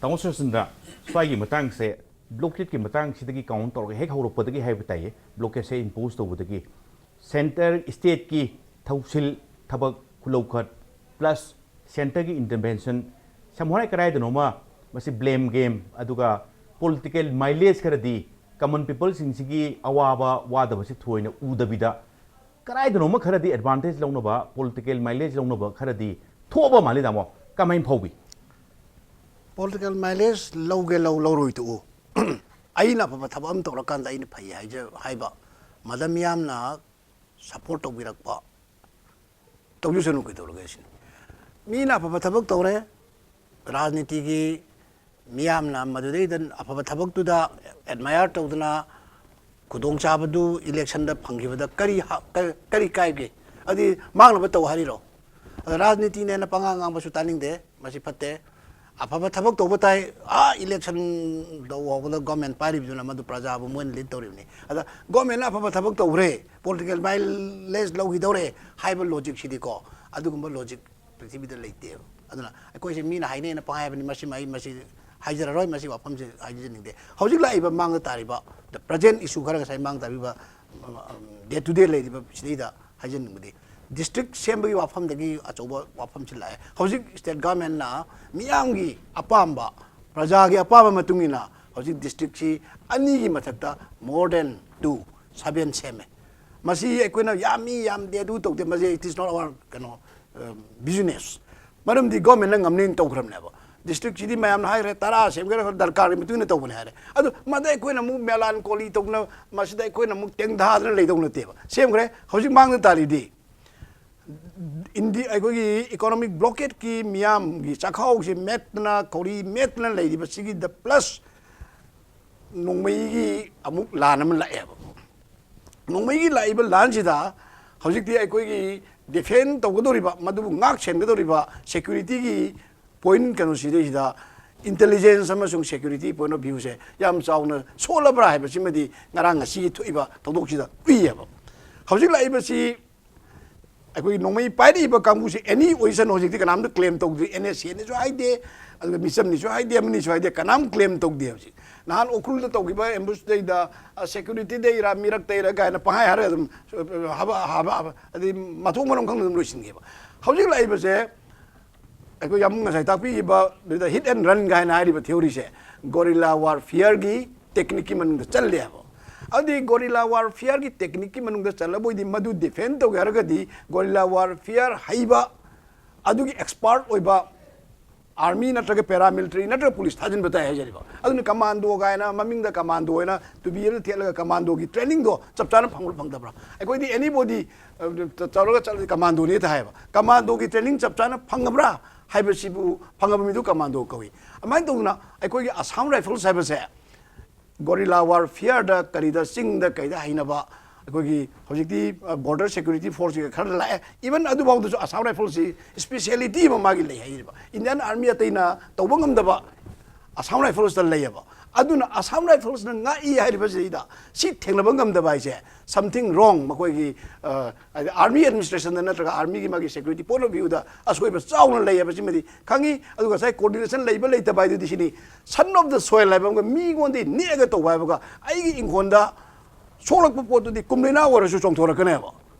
ꯇꯥꯃꯣ ꯁꯨꯔꯆꯟꯗ꯭ꯔ, ꯁ꯭ꯋꯥꯏꯒꯤ ꯃꯇꯥꯡꯁꯦ, ꯕ꯭ꯂꯣꯀꯦꯠꯀꯤ ꯃꯇꯥꯡꯁꯤꯗꯒꯤ ꯀꯥꯎꯟ ꯇꯧꯔꯒ ꯍꯦꯛ ꯍꯧꯔꯛꯄꯗꯒꯤ ꯍꯥꯏꯕ ꯇꯥꯏꯌꯦ, ꯕ꯭ꯂꯣꯀꯦꯠꯁꯦ ꯏꯝꯄꯣꯖ ꯇꯧꯕꯗꯒꯤ ꯁꯦꯟꯇꯔ ꯁ꯭ꯇꯦꯠꯀꯤ ꯊꯧꯁꯤꯜ ꯊꯕꯛ ꯈꯨꯂꯧꯈꯠ ꯄ꯭ꯂꯁ ꯁꯦꯟꯇꯔꯒꯤ ꯏꯟꯇꯔꯚꯦꯟꯁꯟ, ꯁꯝꯍꯣꯔꯥꯏ ꯀꯗꯥꯏꯗꯅꯣꯃ ꯃꯁꯤ ꯕ꯭ꯂꯦꯝ ꯒꯦꯝ, ꯑꯗꯨꯒ ꯄꯣꯂꯤꯇꯤꯀꯦꯜ ꯃꯥꯏꯂꯦꯖ ꯈꯔꯗꯤ ꯀꯃꯟ ꯄꯤꯄꯜꯁꯤꯡꯁꯤꯒꯤ ꯑꯋꯥꯕ ꯋꯥꯗꯕꯁꯤ ꯊꯣꯏꯅ ꯎꯗꯕꯤꯗ ꯀꯗꯥꯏꯗꯅꯣꯃ ꯈꯔꯗꯤ ꯑꯦꯗꯚꯥꯟꯇꯦꯖ ꯂꯧꯅꯕ, ꯄꯣꯂꯤꯇꯤꯀꯦꯜ ꯃꯥꯏꯂꯦꯖ ꯂꯧꯅꯕ ꯈꯔꯗꯤ ꯊꯣꯛꯑꯕ ꯃꯥꯜꯂꯤ, ꯇꯥꯃꯣ꯫ ꯀꯃꯥꯏꯅ ꯐꯥꯎꯕꯤ? ꯄꯣꯂꯤꯇꯤꯀꯦꯜ ꯃꯥꯏꯂꯦꯖ ꯂꯧꯒꯦ ꯂꯧ, ꯂꯧꯔꯣꯏ ꯇꯣꯛꯎ꯫ ꯑꯩꯅ ꯑꯐꯕ ꯊꯕꯛ ꯑꯃ ꯇꯧꯔꯀꯥꯟꯗ ꯑꯩꯅ ꯐꯩ ꯍꯥꯏꯖ-, ꯍꯥꯏꯕ, ꯃꯗꯥꯝ ꯃꯤꯌꯥꯝꯅ ꯁꯞꯄꯣꯔꯠ ꯇꯧꯕꯤꯔꯛꯄ, ꯇꯧꯖꯁꯅꯨ, ꯀꯩꯗꯧꯔꯒꯦ ꯁꯤꯅꯤ꯫ ꯃꯤꯅ ꯑꯐꯕ ꯊꯕꯛ ꯇꯧꯔꯦ, ꯔꯥꯖꯅꯤꯇꯤꯒꯤ ꯃꯤꯌꯥꯝꯅ ꯃꯗꯨꯗꯩꯗ ꯑꯐꯕ ꯊꯕꯛꯇꯨꯗ ꯑꯦꯗꯃꯥꯏꯌꯔ ꯇꯧꯗꯅ ꯈꯨꯗꯣꯡꯆꯥꯕꯗꯨ ꯏꯂꯦꯛꯁꯟꯗ ꯐꯪꯈꯤꯕꯗ ꯀꯔꯤ ꯍꯥ-, ꯀ-, ꯀꯔꯤ ꯀꯥꯏꯒꯦ? ꯑꯗꯨꯗꯤ ꯃꯥꯡꯅꯕ ꯇꯧ ꯍꯥꯏꯔꯤꯔꯣ? ꯑꯗ ꯔꯥꯖꯅꯤꯇꯤꯅꯦꯅ ꯄꯉꯥꯡ ꯉꯥꯡꯕꯁꯨ ꯇꯥꯅꯤꯡꯗꯦ, ꯃꯁꯤ ꯐꯠꯇꯦ꯫ ꯑꯐꯕ ꯊꯕꯛ ꯇꯧꯕ ꯇꯥꯏ, ꯑꯥ ꯏꯂꯦꯛꯁꯟ ꯇꯧ ꯍꯧꯕꯗ ꯒꯣꯔꯃꯦꯟ ꯄꯥꯏꯔꯤꯕꯗꯨꯅ ꯃꯗꯨ ꯄ꯭ꯔꯖꯥꯕꯨ ꯃꯣꯏꯅ ꯂꯤꯗ ꯇꯧꯔꯤꯕꯅꯤ꯫ ꯑꯗ ꯒꯣꯔꯃꯦꯟꯅ ꯑꯐꯕ ꯊꯕꯛ ꯇꯧꯈ꯭ꯔꯦ, ꯄꯣꯂꯤꯇꯤꯀꯦꯜ ꯃꯥꯏꯂꯦꯖ ꯂꯧꯈꯤꯗꯧꯔꯦ ꯍꯥꯏꯕ ꯂꯣꯖꯤꯛꯁꯤꯗꯤꯀꯣ, ꯑꯗꯨꯒꯨꯝꯕ ꯂꯣꯖꯤꯛ ꯄ꯭ꯔꯤꯊꯤꯕꯤꯗ ꯂꯩꯇꯦꯕ꯫ ꯑꯗꯨꯅ ꯑꯩꯈꯣꯏꯁꯦ ꯃꯤꯅ ꯍꯥꯏꯅꯩꯅ ꯄꯪꯍꯥꯏ ꯍꯥꯏꯕꯅꯤ, ꯃꯁꯤꯃ ꯑꯩ ꯃꯁꯤ ꯍꯥꯏꯖꯔꯔꯣꯏ, ꯃꯁꯤ ꯋꯥꯐꯝꯁꯦ ꯍꯥꯏꯖꯅꯤꯡꯗꯦ꯫ ꯍꯧꯖꯤꯛ ꯂꯥꯛꯏꯕ ꯃꯥꯡꯗ ꯇꯥꯔꯤꯕ, the present issue ꯈꯔ ꯉꯁꯥꯏ ꯃꯥꯡ ꯇꯥꯕꯤꯕ, day to day ꯂꯩꯔꯤꯕ ꯁꯤꯗꯩꯗ ꯍꯥꯏꯖꯅꯤꯡꯕꯗꯤ, ꯗꯤꯁꯇ꯭ꯔꯤꯛ ꯁꯦꯝꯕꯒꯤ ꯋꯥꯐꯝꯗꯒꯤ ꯑꯆꯧꯕ ꯋꯥꯐꯝꯁꯤ ꯂꯥꯛꯑꯦ꯫ ꯍꯧꯖꯤꯛ ꯁ꯭ꯇꯦꯠ ꯒꯚꯔꯟꯃꯦꯟꯠꯅ ꯃꯤꯌꯥꯝꯒꯤ ꯑꯄꯥꯝꯕ, ꯄ꯭ꯔꯖꯥꯒꯤ ꯑꯄꯥꯝꯕ ꯃꯇꯨꯡ ꯏꯟꯅ ꯍꯧꯖꯤꯛ ꯗꯤꯁꯇ꯭ꯔꯤꯛꯁꯤ ꯑꯅꯤꯒꯤ ꯃꯊꯛꯇ more than two, seven ꯁꯦꯝꯃꯦ꯫ ꯃꯁꯤ ꯑꯩꯈꯣꯏꯅ ꯌꯥꯝꯃꯤ ꯌꯥꯝꯗꯦ ꯑꯗꯨ ꯇꯧꯗꯦ, ꯃꯁꯤ it is not our ꯀꯩꯅꯣ, business꯫ ꯃꯔꯝꯗꯤ ꯒꯚꯔꯟꯃꯦꯟꯠꯅ ꯉꯝꯅꯦꯅ ꯇꯧꯈ꯭ꯔꯕꯅꯦꯕ꯫ ꯗꯤꯁꯇ꯭ꯔꯤꯛꯁꯤꯗꯤ ꯃꯌꯥꯝꯅ ꯍꯥꯏꯈ꯭ꯔꯦ, ꯇꯔꯥ ꯁꯦꯝꯒꯦꯔꯥ ꯗꯔꯀꯥꯔꯒꯤ ꯃꯇꯨꯡ ꯏꯟꯅ ꯇꯧꯕꯅꯦ ꯍꯥꯏꯔꯦ꯫ ꯑꯗꯨ ꯃꯗ ꯑꯩꯈꯣꯏꯅ ꯑꯃꯨꯛ ꯃꯦꯂꯥꯟꯀꯣꯂꯤ ꯇꯧꯅ, ꯃꯁꯤꯗ ꯑꯩꯈꯣꯏꯅ ꯑꯃꯨꯛ ꯇꯦꯡꯊꯥꯗꯅ ꯂꯩꯗꯧ ꯅꯠꯇꯦꯕ꯫ ꯁꯦꯝꯈ꯭ꯔꯦ, ꯍꯧꯖꯤꯛ ꯃꯥꯡꯗ ꯇꯥꯔꯤꯗꯤ ꯏꯟꯗꯤ ꯑꯩꯈꯣꯏꯒꯤ ꯏꯀꯣꯅꯣꯃꯤꯛ ꯕ꯭ꯂꯣꯀꯦꯠꯀꯤ ꯃꯤꯌꯥꯝꯒꯤ ꯆꯥꯛꯈꯥꯎꯁꯤ ꯃꯦꯠꯇꯅ, ꯈꯧꯔꯤ ꯃꯦꯠꯇꯅ ꯂꯩꯔꯤꯕꯁꯤꯒꯤꯗ ꯄ꯭ꯂꯁ ꯅꯣꯡꯃꯩꯒꯤ ꯑꯃꯨꯛ ꯂꯥꯟ ꯑꯃ ꯂꯥꯛꯑꯦꯕ꯫ ꯅꯣꯡꯃꯩꯒꯤ ꯂꯥꯛꯏꯕ ꯂꯥꯟꯁꯤꯗ ꯍꯧꯖꯤꯛꯇꯤ ꯑꯩꯈꯣꯏꯒꯤ ꯗꯤꯐꯦꯟ ꯇꯧꯒꯗꯧꯔꯤꯕ, ꯃꯗꯨꯕꯨ ꯉꯥꯛ ꯁꯦꯟꯒꯗꯧꯔꯤꯕ ꯁꯦꯀ꯭ꯌꯨꯔꯤꯇꯤꯒꯤ ꯄꯣꯏꯟꯠ ꯀꯩꯅꯣꯁꯤꯗꯩꯁꯤꯗ ꯏꯟꯇꯦꯂꯤꯖꯦꯟꯁ ꯑꯃꯁꯨꯡ ꯁꯦꯀ꯭ꯌꯨꯔꯤꯇꯤ ꯄꯣꯏꯟꯠ ꯑꯣꯐ ꯚ꯭ꯌꯨꯁꯦ ꯌꯥꯝ ꯆꯥꯎꯅ ꯁꯣꯛꯂꯕ꯭ꯔꯥ ꯍꯥꯏꯕꯁꯤꯃꯗꯤ ꯉꯔꯥꯡ ꯉꯁꯤꯒꯤ ꯊꯣꯛꯏꯕ ꯊꯧꯗꯣꯛꯁꯤꯗ ꯎꯏꯌꯦꯕ꯫ ꯍꯧꯖꯤꯛ ꯂꯥꯛꯏꯕꯁꯤ ꯑꯩꯈꯣꯏꯒꯤ ꯅꯣꯡꯃꯩ ꯄꯥꯏꯔꯛꯏꯕ ꯀꯥꯡꯕꯨꯁꯦ ꯑꯦꯅꯤ ꯑꯣꯏꯁꯅꯨ, ꯍꯧꯖꯤꯛꯇꯤ ꯀꯅꯥꯝꯇ ꯀ꯭ꯂꯦꯝ ꯇꯧꯗ꯭ꯔꯤ, ꯑꯦꯟ ꯑꯦꯁ ꯑꯦꯅꯁꯨ ꯍꯥꯏꯗꯦ, ꯑꯗꯨꯒ ꯃꯤꯆꯝꯅꯤꯁꯨ ꯍꯥꯏꯗꯦ, ꯑꯃꯅꯤꯁꯨ ꯍꯥꯏꯗꯦ, ꯀꯅꯥꯝ ꯀ꯭ꯂꯦꯝ ꯇꯧꯗꯦ꯫ ꯍꯧꯖꯤꯛ ꯅꯍꯥꯟ ꯎꯈ꯭ꯔꯨꯜꯗ ꯇꯧꯈꯤꯕ ꯑꯦꯝꯕꯨꯁꯇꯩꯗ ꯁꯦꯀ꯭ꯌꯨꯔꯤꯇꯤꯗꯩꯔ ꯃꯤꯔꯛꯇꯩꯔ ꯀꯥꯏꯅ ꯄꯪꯍꯥꯏ ꯍꯥꯏꯔꯒ ꯑꯗꯨꯝ ꯍꯥꯕ ꯍꯥꯕ ꯍꯥꯕ ꯑꯗꯩ ꯃꯊꯣꯡ ꯃꯔꯝ ꯈꯪꯗꯅ ꯑꯗꯨꯝ ꯂꯣꯏꯁꯤꯟꯈꯤꯕ꯫ ꯍꯧꯖꯤꯛ ꯂꯥꯛꯏꯕꯁꯦ ꯑꯩꯈꯣꯏ ꯌꯥꯝ ꯉꯁꯥꯏ ꯇꯥꯛꯄꯤꯈꯤꯕ ꯍꯤꯠ ꯑꯦꯟ ꯔꯟ ꯀꯥꯏꯅ ꯍꯥꯏꯔꯤꯕ ꯊꯤꯑꯣꯔꯤꯁꯦ ꯒꯣꯔꯤꯂꯥ ꯋꯥꯔꯐꯤꯌꯔꯒꯤ ꯇꯦꯛꯅꯤꯛꯀꯤ ꯃꯅꯨꯡꯗ ꯆꯜꯂꯦ ꯍꯥꯏꯕ꯫ ꯑꯗꯨꯗꯤ ꯒꯣꯔꯤꯂꯥ ꯋꯥꯔꯐꯤꯌꯔꯒꯤ ꯇꯦꯛꯅꯤꯛꯀꯤ ꯃꯅꯨꯡꯗ ꯆꯜꯂꯕꯣꯏꯗꯤ ꯃꯗꯨ ꯗꯤꯐꯦꯟ ꯇꯧꯒꯦ ꯍꯥꯏꯔꯒꯗꯤ ꯒꯣꯔꯤꯂꯥ ꯋꯥꯔꯐꯤꯌꯔ ꯍꯩꯕ, ꯑꯗꯨꯒꯤ ꯑꯦꯛꯁꯄꯥꯔꯠ ꯑꯣꯏꯕ ꯑꯥꯔꯃꯤ ꯅꯠꯇ꯭ꯔꯒ ꯄꯦꯔꯥꯃꯤꯂꯤꯇꯔꯤ ꯅꯠꯇ꯭ꯔꯒ ꯄꯨꯂꯤꯁ ꯊꯥꯖꯤꯟꯕ ꯇꯥꯏ ꯍꯥꯏꯖꯔꯤꯕ꯫ ꯑꯗꯨꯅ ꯀꯃꯥꯟꯗꯣ ꯀꯥꯏꯅ ꯃꯃꯤꯡꯗ ꯀꯃꯥꯟꯗꯣ ꯍꯥꯏꯅ ꯇꯨꯄꯤ ꯑꯃ ꯊꯦꯠꯂꯒ ꯀꯃꯥꯟꯗꯣꯒꯤ ꯇ꯭ꯔꯦꯅꯤꯡꯗꯣ ꯆꯞ ꯆꯥꯅ ꯐꯪꯕ꯭ꯔꯥ ꯐꯪꯗꯕ꯭ꯔꯥ? ꯑꯩꯈꯣꯏꯗꯤ ꯑꯦꯅꯤꯕꯣꯗꯤ ꯇꯧꯔꯒ ꯆꯠꯂꯗꯤ ꯀꯃꯥꯟꯗꯣꯅꯤ ꯍꯦꯛꯇ ꯍꯥꯏꯌꯦꯕ꯫ ꯀꯃꯥꯟꯗꯣꯒꯤ ꯇ꯭ꯔꯦꯅꯤꯡ ꯆꯞ ꯆꯥꯅ ꯐꯪꯉꯕ꯭ꯔꯥ ꯍꯥꯏꯕꯁꯤꯕꯨ, ꯐꯪꯉꯕ ꯃꯤꯗꯨ ꯀꯃꯥꯟꯗꯣ ꯀꯧꯏ꯫ ꯑꯗꯨꯃꯥꯏꯅ ꯇꯧꯗꯅ ꯑꯩꯈꯣꯏꯒꯤ ꯑꯁꯥꯝ ꯔꯥꯏꯐꯜꯁ ꯍꯥꯏꯕꯁꯦ ꯒꯣꯔꯤꯂꯥ ꯋꯥꯔꯐꯤꯌꯔꯗ ꯀꯔꯤꯗ ꯆꯤꯡꯗ ꯀꯩꯗ ꯍꯩꯅꯕ ꯑꯩꯈꯣꯏꯒꯤ ꯍꯧꯖꯤꯛꯇꯤ ꯕꯣꯔꯗꯔ ꯁꯦꯀ꯭ꯌꯨꯔꯤꯇꯤ ꯐꯣꯔꯁꯁꯤꯒ ꯈꯔ ꯂꯥꯛꯑꯦ꯫ ꯏꯚꯟ ꯑꯗꯨꯐꯥꯎꯗꯁꯨ ꯑꯁꯥꯝ ꯔꯥꯏꯐꯜꯁꯤ ꯏꯁꯄꯤꯁꯤꯌꯦꯂꯤꯇꯤ ꯑꯃ ꯃꯥꯒꯤ ꯂꯩ ꯍꯥꯏꯔꯤꯕ, ꯏꯟꯗꯤꯌꯥꯟ ꯑꯥꯔꯃꯤ ꯑꯇꯩꯅ ꯇꯧꯕ ꯉꯝꯗꯕ ꯑꯁꯥꯝ ꯔꯥꯏꯐꯜꯁꯇ ꯂꯩꯌꯦꯕ꯫ ꯑꯗꯨꯅ ꯑꯁꯥꯝ ꯔꯥꯏꯐꯜꯁꯅ ꯉꯥꯛꯏ ꯍꯥꯏꯔꯤꯕꯁꯤꯗꯩꯗ ꯁꯤ ꯊꯦꯡꯅꯕ ꯉꯝꯗꯕ ꯍꯥꯏꯁꯦ something wrong꯫ ꯃꯈꯣꯏꯒꯤ ꯑ, ꯍꯥꯏꯗꯤ ꯑꯥꯔꯃꯤ ꯑꯦꯗꯃꯤꯅꯤꯁꯇ꯭ꯔꯦꯁꯟꯗ ꯅꯠꯇ꯭ꯔꯒ ꯑꯥꯔꯃꯤꯒꯤ ꯃꯥꯒꯤ ꯁꯦꯀ꯭ꯌꯨꯔꯤꯇꯤ ꯄꯣꯏꯟꯠ ꯑꯣꯐ ꯚ꯭ꯌꯨꯗ ꯑꯁꯣꯏꯕ ꯆꯥꯎꯅ ꯂꯩ ꯍꯥꯏꯕꯁꯤꯃꯗꯤ ꯈꯪꯉꯤ꯫ ꯑꯗꯨꯒ ꯉꯁꯥꯏ ꯀꯣꯑꯣꯔꯗꯤꯅꯦꯁꯟ ꯂꯩꯕ ꯂꯩꯇꯕ ꯍꯥꯏꯗꯨꯗꯤ ꯁꯤꯅꯤ꯫ ꯁꯟ ꯑꯣꯐ ꯗ ꯁꯣꯏꯜ ꯍꯥꯏꯕ ꯑꯃꯒ ꯃꯤꯉꯣꯟꯗꯒꯤ ꯅꯦꯛꯑꯒ ꯇꯧꯕ ꯍꯥꯏꯕꯒ ꯑꯩꯒꯤ ꯏꯪꯈꯣꯜꯗ ꯁꯣꯛꯂꯛꯄ ꯄꯣꯠꯇꯨꯗꯤ ꯀꯨꯝꯂꯩꯅꯥ ꯑꯣꯏꯔꯁꯨ ꯆꯣꯡꯊꯣꯔꯛꯀꯅꯦꯕ꯫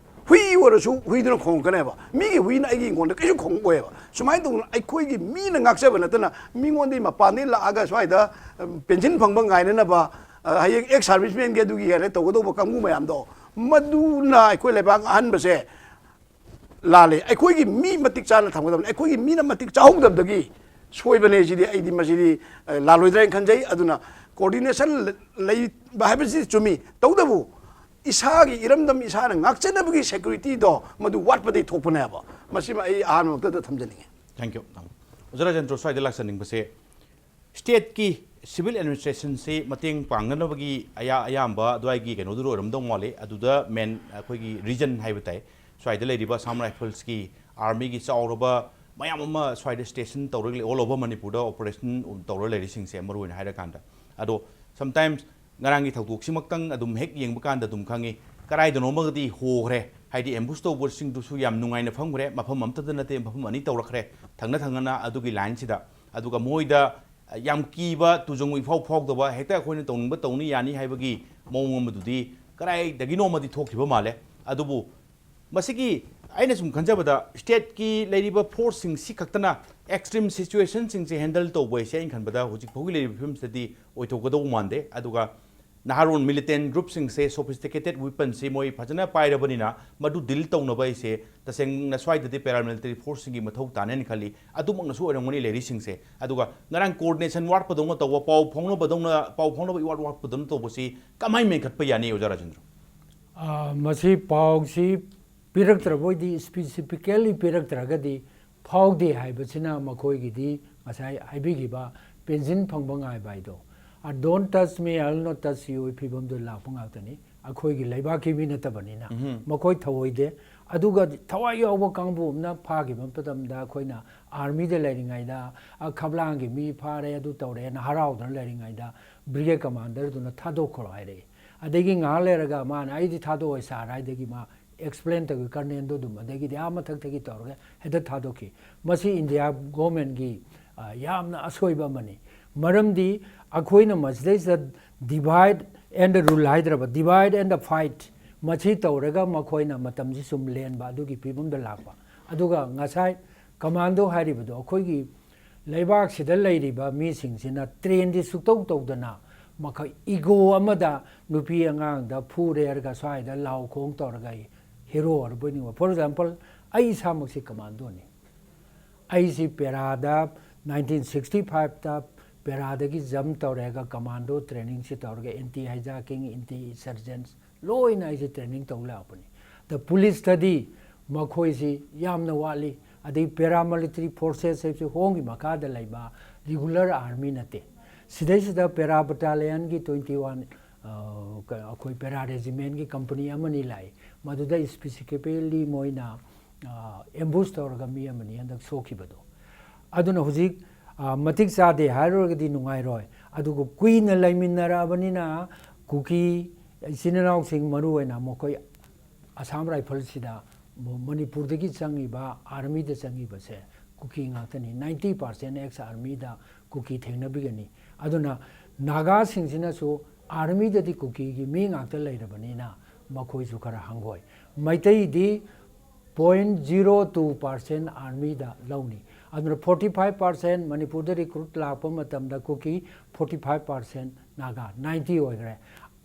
ꯍꯨꯏ ꯑꯣꯏꯔꯁꯨ ꯍꯨꯏꯗꯨꯅ ꯈꯣꯡꯉꯛꯀꯅꯦꯕ, ꯃꯤꯒꯤ ꯍꯨꯏꯅ ꯑꯩꯒꯤ ꯏꯪꯈꯣꯜꯗ ꯀꯩꯁꯨ ꯈꯣꯡꯉꯛꯑꯣꯏꯕ꯫ ꯁꯨꯃꯥꯏꯅ ꯇꯧꯗꯅ ꯑꯩꯈꯣꯏꯒꯤ ꯃꯤꯅ ꯉꯥꯛꯆꯕ ꯅꯠꯇꯅ ꯃꯤꯉꯣꯟꯗꯒꯤ ꯃꯄꯥꯟꯗꯒꯤ ꯂꯥꯛꯑꯒ ꯁ꯭ꯋꯥꯏꯗ ꯄꯦꯟꯁꯤꯟ ꯐꯪꯕ ꯉꯥꯏꯅꯅꯕ, ꯍꯌꯦꯡ ꯑꯦꯛꯁ ꯁꯥꯔꯚꯤꯁꯃꯦꯟꯒꯤ ꯑꯗꯨꯒꯤ ꯀꯥꯏꯅ ꯇꯧꯒꯗꯧꯕ ꯀꯥꯡꯕꯨ ꯃꯌꯥꯝꯗꯣ, ꯃꯗꯨꯅ ꯑꯩꯈꯣꯏ ꯂꯩꯕꯥꯛ ꯑꯍꯟꯕꯁꯦ ꯂꯥꯜꯂꯦ꯫ ꯑꯩꯈꯣꯏꯒꯤ ꯃꯤ ꯃꯇꯤꯛ ꯆꯥꯅ ꯊꯝꯒꯗꯕꯅꯤ꯫ ꯑꯩꯈꯣꯏꯒꯤ ꯃꯤꯅ ꯃꯇꯤꯛ ꯆꯥꯍꯧꯗꯕꯗꯒꯤ ꯁꯣꯏꯕꯅꯦ꯫ ꯁꯤꯗꯤ ꯑꯩꯗꯤ ꯃꯁꯤꯗꯤ ꯂꯥꯜꯂꯣꯏꯗ꯭ꯔꯥ ꯍꯥꯏꯅ ꯈꯟꯖꯩ꯫ ꯑꯗꯨꯅ ꯀꯣꯑꯣꯔꯗꯤꯅꯦꯁꯟ ꯂꯩꯕ ꯍꯥꯏꯕꯁꯤ ꯆꯨꯝꯃꯤ, ꯇꯧꯕꯇꯕꯨ ꯏꯁꯥꯒꯤ ꯏꯔꯝꯗꯝ ꯏꯁꯥꯅ ꯉꯥꯛꯆꯅꯕꯒꯤ ꯁꯦꯀ꯭ꯌꯨꯔꯤꯇꯤꯗꯣ ꯃꯗꯨ ꯋꯥꯠꯄꯗꯒꯤ ꯊꯣꯛꯄꯅꯦꯕ꯫ ꯃꯁꯤꯃ ꯑꯩ ꯑꯍꯥꯟꯕ ꯃꯛꯇꯗ ꯊꯝꯖꯅꯤꯡꯉꯤ꯫ Thank you. ꯑꯣꯖꯥ ꯔꯥꯖꯦꯟꯗ꯭ꯔꯣ, ꯁ꯭ꯋꯥꯏꯗ ꯂꯥꯛꯆꯅꯤꯡꯕꯁꯦ, ꯁ꯭ꯇꯦꯠꯀꯤ ꯁꯤꯚꯤꯜ ꯑꯦꯗꯃꯤꯅꯤꯁꯇ꯭ꯔꯦꯁꯟꯁꯤ ꯃꯇꯦꯡ ꯄꯥꯡꯅꯅꯕꯒꯤ ꯑꯌꯥ ꯑꯌꯥꯝꯕ ꯑꯗꯨꯋꯥꯏꯒꯤ ꯀꯩꯅꯣꯗꯨꯗ ꯑꯣꯏꯔꯝꯗꯧ ꯃꯥꯜꯂꯤ꯫ ꯑꯗꯨꯗ ꯃꯦꯟ ꯑꯩꯈꯣꯏꯒꯤ ꯔꯤꯖꯟ ꯍꯥꯏꯕ ꯇꯥꯏ, ꯁ꯭ꯋꯥꯏꯗ ꯂꯩꯔꯤꯕ ꯑꯁꯥꯝ ꯔꯥꯏꯐꯜꯁꯀꯤ ꯑꯥꯔꯃꯤꯒꯤ ꯆꯥꯎꯔꯕ ꯃꯌꯥꯝ ꯑꯃ ꯁ꯭ꯋꯥꯏꯗ ꯁ꯭ꯇꯦꯁꯟ ꯇꯧꯔꯒ ꯂꯩ, ꯑꯣꯜ ꯑꯣꯚꯔ ꯃꯅꯤꯄꯨꯔꯗ ꯑꯣꯄꯔꯦꯁꯟ ꯇꯧꯔ ꯂꯩꯔꯤꯁꯤꯡꯁꯦ꯫ ꯃꯔꯨꯑꯣꯏꯅ ꯍꯥꯏꯔꯀꯥꯟꯗ, ꯑꯗꯣ ꯁꯝꯇꯥꯏꯝꯁ ꯉꯔꯥꯡꯒꯤ ꯊꯧꯗꯣꯛꯁꯤꯃꯛꯇꯪ ꯑꯗꯨꯝ ꯍꯦꯛ ꯌꯦꯡꯕ ꯀꯥꯟꯗ ꯑꯗꯨꯝ ꯈꯪꯉꯤ, ꯀꯗꯥꯏꯗꯅꯣꯃꯒꯗꯤ ꯍꯣꯈ꯭ꯔꯦ꯫ ꯍꯥꯏꯗꯤ ꯑꯦꯝꯕꯨꯁ ꯇꯧꯕꯁꯤꯡꯗꯨꯁꯨ ꯌꯥꯝ ꯅꯨꯡꯉꯥꯏꯅ ꯐꯝꯈ꯭ꯔꯦ, ꯃꯐꯝ ꯑꯃꯠꯇꯗ ꯅꯠꯇꯦ, ꯃꯐꯝ ꯑꯅꯤ ꯇꯧꯔꯛꯈ꯭ꯔꯦ ꯊꯪꯅ ꯊꯪꯅꯅ ꯑꯗꯨꯒꯤ ꯂꯥꯏꯟꯁꯤꯗ꯫ ꯑꯗꯨꯒ ꯃꯣꯏꯗ ꯌꯥꯝ ꯀꯤꯕ, ꯇꯨꯖꯨꯡ ꯏꯐꯥꯎ ꯐꯥꯎꯗꯕ, ꯍꯦꯛꯇ ꯑꯩꯈꯣꯏꯅ ꯇꯧꯅꯤꯡꯕ ꯇꯧꯅꯤ ꯌꯥꯅꯤ ꯍꯥꯏꯕꯒꯤ ꯃꯑꯣꯡ ꯑꯃꯗꯨꯗꯤ ꯀꯗꯥꯏꯗꯒꯤꯅꯣꯃꯗꯤ ꯊꯣꯛꯈꯤꯕ ꯃꯥꯜꯂꯦ꯫ ꯑꯗꯨꯕꯨ ꯃꯁꯤꯒꯤ, ꯑꯩꯅ ꯁꯨꯝ ꯈꯟꯖꯕꯗ, ꯁ꯭ꯇꯦꯠꯀꯤ ꯂꯩꯔꯤꯕ ꯐꯣꯔꯁꯁꯤꯡꯁꯤ ꯈꯛꯇꯅ ꯑꯦꯛꯁꯇ꯭ꯔꯤꯝ ꯁꯤꯆꯨꯋꯦꯁꯟꯁꯤꯡꯁꯦ ꯍꯦꯟꯗꯜ ꯇꯧꯕ ꯍꯥꯏꯁꯦ ꯑꯩꯅ ꯈꯟꯕꯗ ꯍꯧꯖꯤꯛ ꯐꯥꯎꯒꯤ ꯂꯩꯔꯤꯕ ꯐꯤꯕꯝꯁꯤꯗꯗꯤ ꯑꯣꯏꯊꯣꯛꯀꯗꯧꯕ ꯃꯥꯟꯗꯦ꯫ ꯑꯗꯨꯒ ꯅꯍꯥꯔꯣꯟ ꯃꯤꯂꯤꯇꯦꯟ ꯒ꯭ꯔꯨꯞꯁꯤꯡꯁꯦ ꯁꯣꯐꯤꯁꯇꯤꯀꯦꯇꯦꯠ ꯋꯤꯄꯟꯁꯤ ꯃꯣꯏ ꯐꯖꯅ ꯄꯥꯏꯔꯕꯅꯤꯅ ꯃꯗꯨ ꯗꯤꯜ ꯇꯧꯅꯕ ꯍꯥꯏꯁꯦ ꯇꯁꯦꯡꯅ ꯁ꯭ꯋꯥꯏꯗꯗꯤ ꯄꯦꯔꯥꯃꯤꯂꯤꯇꯔꯤ ꯐꯣꯔꯁꯁꯤꯡꯒꯤ ꯃꯊꯧ ꯇꯥꯅꯦꯅ ꯈꯜꯂꯤ꯫ ꯑꯗꯨꯃꯛꯅꯁꯨ ꯑꯣꯏꯔꯝꯒꯅꯤ ꯂꯩꯔꯤꯁꯤꯡꯁꯦ꯫ ꯑꯗꯨꯒ ꯉꯔꯥꯡ ꯀꯣꯑꯣꯔꯗꯤꯅꯦꯁꯟ ꯋꯥꯠꯄꯗꯧꯅ ꯇꯧꯕ, ꯄꯥꯎ ꯐꯥꯎꯅꯕꯗꯧꯅ, ꯄꯥꯎ ꯐꯥꯎꯅꯕ ꯏꯋꯥꯠ ꯋꯥꯠꯄꯗꯧꯅ ꯇꯧꯕꯁꯤ ꯀꯃꯥꯏꯅ ꯃꯦꯟꯈꯠꯄ ꯌꯥꯅꯤ, ꯑꯣꯖꯥ ꯔꯥꯖꯦꯟꯗ꯭ꯔ? ꯑ, ꯃꯁꯤ ꯄꯥꯎꯁꯤ ꯄꯤꯔꯛꯇ꯭ꯔꯕ ꯑꯣꯏꯗꯤ, ꯏꯁꯄꯤꯁꯤꯐꯤꯀꯦꯜꯂꯤ ꯄꯤꯔꯛꯇ꯭ꯔꯒꯗꯤ ꯐꯥꯎꯗꯦ ꯍꯥꯏꯕꯁꯤꯅ ꯃꯈꯣꯏꯒꯤꯗꯤ ꯉꯁꯥꯏ ꯍꯥꯏꯕꯤꯈꯤꯕ ꯄꯦꯟꯁꯤꯟ ꯐꯪꯕ ꯉꯥꯏꯕ ꯍꯥꯏꯗꯣ, "Don't touch me, I will not touch you" ꯒꯤ ꯐꯤꯕꯝꯗꯨ ꯂꯥꯛꯄ ꯉꯥꯛꯇꯅꯤ꯫ ꯑꯩꯈꯣꯏꯒꯤ ꯂꯩꯕꯥꯛꯀꯤ ꯃꯤ ꯅꯠꯇꯕꯅꯤꯅ ꯃꯈꯣꯏ ꯊꯧꯑꯣꯏꯗꯦ꯫ ꯑꯗꯨꯒ ꯊꯋꯥꯏ ꯌꯥꯎꯕ ꯀꯥꯡꯕꯨ ꯑꯃꯅ ꯐꯥꯈꯤꯕ ꯃꯇꯝꯗ ꯑꯩꯈꯣꯏꯅ ꯑꯥꯔꯃꯤꯗ ꯂꯩꯔꯤꯉꯩꯗ, "ꯑ, ꯈꯞꯂꯥꯡꯒꯤ ꯃꯤ ꯐꯥꯔꯦ, ꯑꯗꯨ ꯇꯧꯔꯦꯅ" ꯍꯔꯥꯎꯗꯅ ꯂꯩꯔꯤꯉꯩꯗ ꯕ꯭ꯔꯤꯒꯦꯗ ꯀꯃꯥꯟꯗꯔꯗꯨꯅ "ꯊꯥꯗꯣꯛꯈ꯭ꯔꯣ" ꯍꯥꯏꯔꯛꯏ꯫ ꯑꯗꯒꯤ ꯉꯥꯏꯍꯥꯛ ꯂꯩꯔꯒ ꯃꯥꯅ "ꯑꯩꯗꯤ ꯊꯥꯗꯣꯛꯑꯣꯏ ꯁꯥꯔ" ꯍꯥꯏꯗꯒꯤ ꯃꯥ ꯑꯦꯛꯁꯄ꯭ꯂꯦꯟ ꯇꯧꯏ, ꯀꯔꯅꯦꯜꯗꯣ ꯑꯗꯨꯝ, ꯑꯗꯒꯤꯗꯤ ꯑꯥ ꯃꯊꯛꯇꯒꯤ ꯇꯧꯔꯒ ꯍꯦꯛꯇ ꯊꯥꯗꯣꯛꯈꯤ꯫ ꯃꯁꯤ ꯏꯟꯗꯤꯌꯥ ꯒꯣꯔꯃꯦꯟꯒꯤ, ꯑ, ꯌꯥꯝꯅ ꯑꯁꯣꯏꯕ ꯑꯃꯅꯤ꯫ ꯃꯔꯝꯗꯤ ꯑꯩꯈꯣꯏꯅ ꯃꯁꯤꯗꯩꯁꯤꯗ divide and rule ꯍꯥꯏꯗ꯭ꯔꯕ, divide and fight, ꯃꯁꯤ ꯇꯧꯔꯒ ꯃꯈꯣꯏꯅ ꯃꯇꯝꯁꯤ ꯁꯨꯝ ꯂꯦꯟꯕ, ꯑꯗꯨꯒꯤ ꯐꯤꯕꯝꯗ ꯂꯥꯛꯄ꯫ ꯑꯗꯨꯒ ꯉꯁꯥꯏ ꯀꯃꯥꯟꯗꯣ ꯍꯥꯏꯔꯤꯕꯗꯣ, ꯑꯩꯈꯣꯏꯒꯤ ꯂꯩꯕꯥꯛꯁꯤꯗ ꯂꯩꯔꯤꯕ ꯃꯤꯁꯤꯡꯁꯤꯅ ꯇ꯭ꯔꯦꯟꯗꯤ ꯁꯨꯛꯇꯧ ꯇꯧꯗꯅ, ꯃꯈꯣꯏ ꯏꯒꯣ ꯑꯃꯗ ꯅꯨꯄꯤ ꯑꯉꯥꯡꯗ ꯐꯨꯔꯦ ꯍꯥꯏꯔꯒ ꯁ꯭ꯋꯥꯏꯗ ꯂꯥꯎ ꯈꯣꯡ ꯇꯧꯔꯒ ꯍꯤꯔꯣ ꯑꯣꯏꯔꯕꯣꯏ ꯅꯤꯡꯕ꯫ For example, ꯑꯩ ꯏꯁꯥꯃꯛꯁꯤ ꯀꯃꯥꯟꯗꯣꯅꯤ꯫ ꯑꯩꯁꯤ ꯄꯦꯔꯥꯗ nineteen sixty fiveꯇ ꯄꯦꯔꯥꯗꯒꯤ ꯖꯝ ꯇꯧꯔꯦꯒ ꯀꯃꯥꯟꯗꯣ ꯇ꯭ꯔꯦꯅꯤꯡꯁꯤ ꯇꯧꯔꯒ ꯑꯦꯟꯇꯤ ꯍꯥꯏꯖꯥꯀꯤꯡ, ꯑꯦꯟꯇꯤ ꯏꯟꯁꯔꯖꯦꯟꯁ ꯂꯣꯏꯅ ꯑꯩꯁꯦ ꯇ꯭ꯔꯦꯅꯤꯡ ꯇꯧ ꯂꯥꯛꯄꯅꯤ꯫ ꯑꯗ ꯄꯨꯂꯤꯁꯇꯗꯤ ꯃꯈꯣꯏꯁꯤ ꯌꯥꯝꯅ ꯋꯥꯠꯂꯤ꯫ ꯑꯗꯩ ꯄꯦꯔꯥꯃꯤꯂꯤꯇꯔꯤ ꯐꯣꯔꯁꯦꯁ ꯍꯥꯏꯕꯁꯤ ꯍꯣꯝꯒꯤ ꯃꯈꯥꯗ ꯂꯩꯕ ꯔꯤꯒꯨꯂꯔ ꯑꯥꯔꯃꯤ ꯅꯠꯇꯦ꯫ ꯁꯤꯗꯩꯁꯤꯗ ꯄꯦꯔꯥ ꯕꯇꯥꯂꯤꯌꯟꯒꯤ twenty one, ꯑꯩꯈꯣꯏ ꯄꯦꯔꯥ ꯔꯦꯖꯤꯃꯦꯟꯒꯤ ꯀꯝꯄꯅꯤ ꯑꯃꯅꯤ ꯂꯥꯛꯏ꯫ ꯃꯗꯨꯗ ꯏꯁꯄꯤꯁꯤꯐꯤꯀꯦꯂꯤ ꯃꯣꯏꯅ ꯑꯦꯝꯕꯨꯁ ꯇꯧꯔꯒ ꯃꯤ ꯑꯃꯅꯤ ꯍꯟꯗꯛ ꯁꯣꯛꯈꯤꯕꯗꯣ꯫ ꯑꯗꯨꯅ ꯍꯧꯖꯤꯛ, ꯑ, ꯃꯇꯤꯛ ꯆꯥꯗꯦ ꯍꯥꯏꯔꯨꯔꯒꯗꯤ ꯅꯨꯡꯉꯥꯏꯔꯣꯏ꯫ ꯑꯗꯨꯒ ꯀꯨꯏꯅ ꯂꯩꯃꯤꯟꯅꯔꯛꯑꯕꯅꯤꯅ ꯀꯨꯀꯤ ꯏꯆꯤꯟ ꯏꯅꯥꯎꯁꯤꯡ, ꯃꯔꯨ ꯑꯣꯏꯅ ꯃꯈꯣꯏ ꯑꯁꯥꯝ ꯔꯥꯏꯐꯜꯁꯤꯗ ꯃ-, ꯃꯅꯤꯄꯨꯔꯗꯒꯤ ꯆꯪꯉꯤꯕ, ꯑꯥꯔꯃꯤꯗ ꯆꯪꯉꯤꯕꯁꯦ ꯀꯨꯀꯤ ꯉꯥꯛꯇꯅꯤ꯫ Ninety percent ex armyꯗ ꯀꯨꯀꯤ ꯊꯦꯡꯅꯕꯤꯒꯅꯤ꯫ ꯑꯗꯨꯅ ꯅꯥꯒꯥꯁꯤꯡꯁꯤꯅꯁꯨ ꯑꯥꯔꯃꯤꯗꯗꯤ ꯀꯨꯀꯤꯒꯤ ꯃꯤ ꯉꯥꯛꯇ ꯂꯩꯔꯕꯅꯤꯅ ꯃꯈꯣꯏꯁꯨ ꯈꯔ ꯍꯪꯒꯣꯏ꯫ ꯃꯩꯇꯩꯗꯤ point zero two percent ꯑꯥꯔꯃꯤꯗ ꯂꯧꯅꯤ꯫ ꯑꯗꯨꯅ forty five percent ꯃꯅꯤꯄꯨꯔꯗ ꯔꯤꯀ꯭ꯔꯨꯠ ꯂꯥꯛꯄ ꯃꯇꯝꯗ ꯀꯨꯀꯤ, forty five percent Naga, ninety ꯑꯣꯏꯈ꯭ꯔꯦ꯫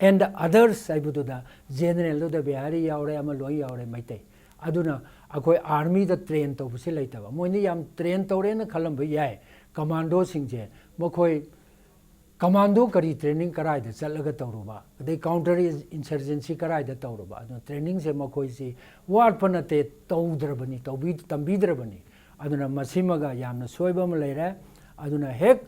And others ꯍꯥꯏꯕꯗꯨꯗ ꯖꯦꯅꯔꯦꯜꯗꯨꯗ ꯕꯤꯍꯥꯔꯤ ꯌꯥꯎꯔꯦ, ꯑꯃ ꯂꯣꯏ ꯌꯥꯎꯔꯦ, ꯃꯩꯇꯩ꯫ ꯑꯗꯨꯅ ꯑꯩꯈꯣꯏ ꯑꯥꯔꯃꯤꯗ ꯇ꯭ꯔꯦꯟ ꯇꯧꯕꯁꯤ ꯂꯩꯇꯕ꯫ ꯃꯣꯏꯅ ꯌꯥꯝ ꯇ꯭ꯔꯦꯟ ꯇꯧꯔꯦꯅ ꯈꯜꯂꯝꯕ ꯌꯥꯏ꯫ ꯀꯃꯥꯟꯗꯣꯁꯤꯡꯁꯦ ꯃꯈꯣꯏ ꯀꯃꯥꯟꯗꯣ ꯀꯔꯤ ꯇ꯭ꯔꯦꯅꯤꯡ ꯀꯔꯥꯏꯗ ꯆꯠꯂꯒ ꯇꯧꯔꯨꯕ, ꯑꯗꯩ ꯀꯥꯎꯟꯇꯔ ꯏꯟꯁꯔꯖꯦꯟꯁꯤ ꯀꯔꯥꯏꯗ ꯇꯧꯔꯨꯕ? ꯑꯗꯨꯅ ꯇ꯭ꯔꯦꯅꯤꯡꯁꯦ ꯃꯈꯣꯏꯁꯤ ꯋꯥꯠꯄ ꯅꯠꯇꯦ, ꯇꯧꯗ꯭ꯔꯕꯅꯤ, ꯇꯧꯕꯤ-, ꯇꯝꯕꯤꯗ꯭ꯔꯕꯅꯤ꯫ ꯑꯗꯨꯅ ꯃꯁꯤꯃꯒ ꯌꯥꯝꯅ ꯁꯣꯏꯕ ꯑꯃ ꯂꯩꯔꯦ꯫ ꯑꯗꯨꯅ ꯍꯦꯛ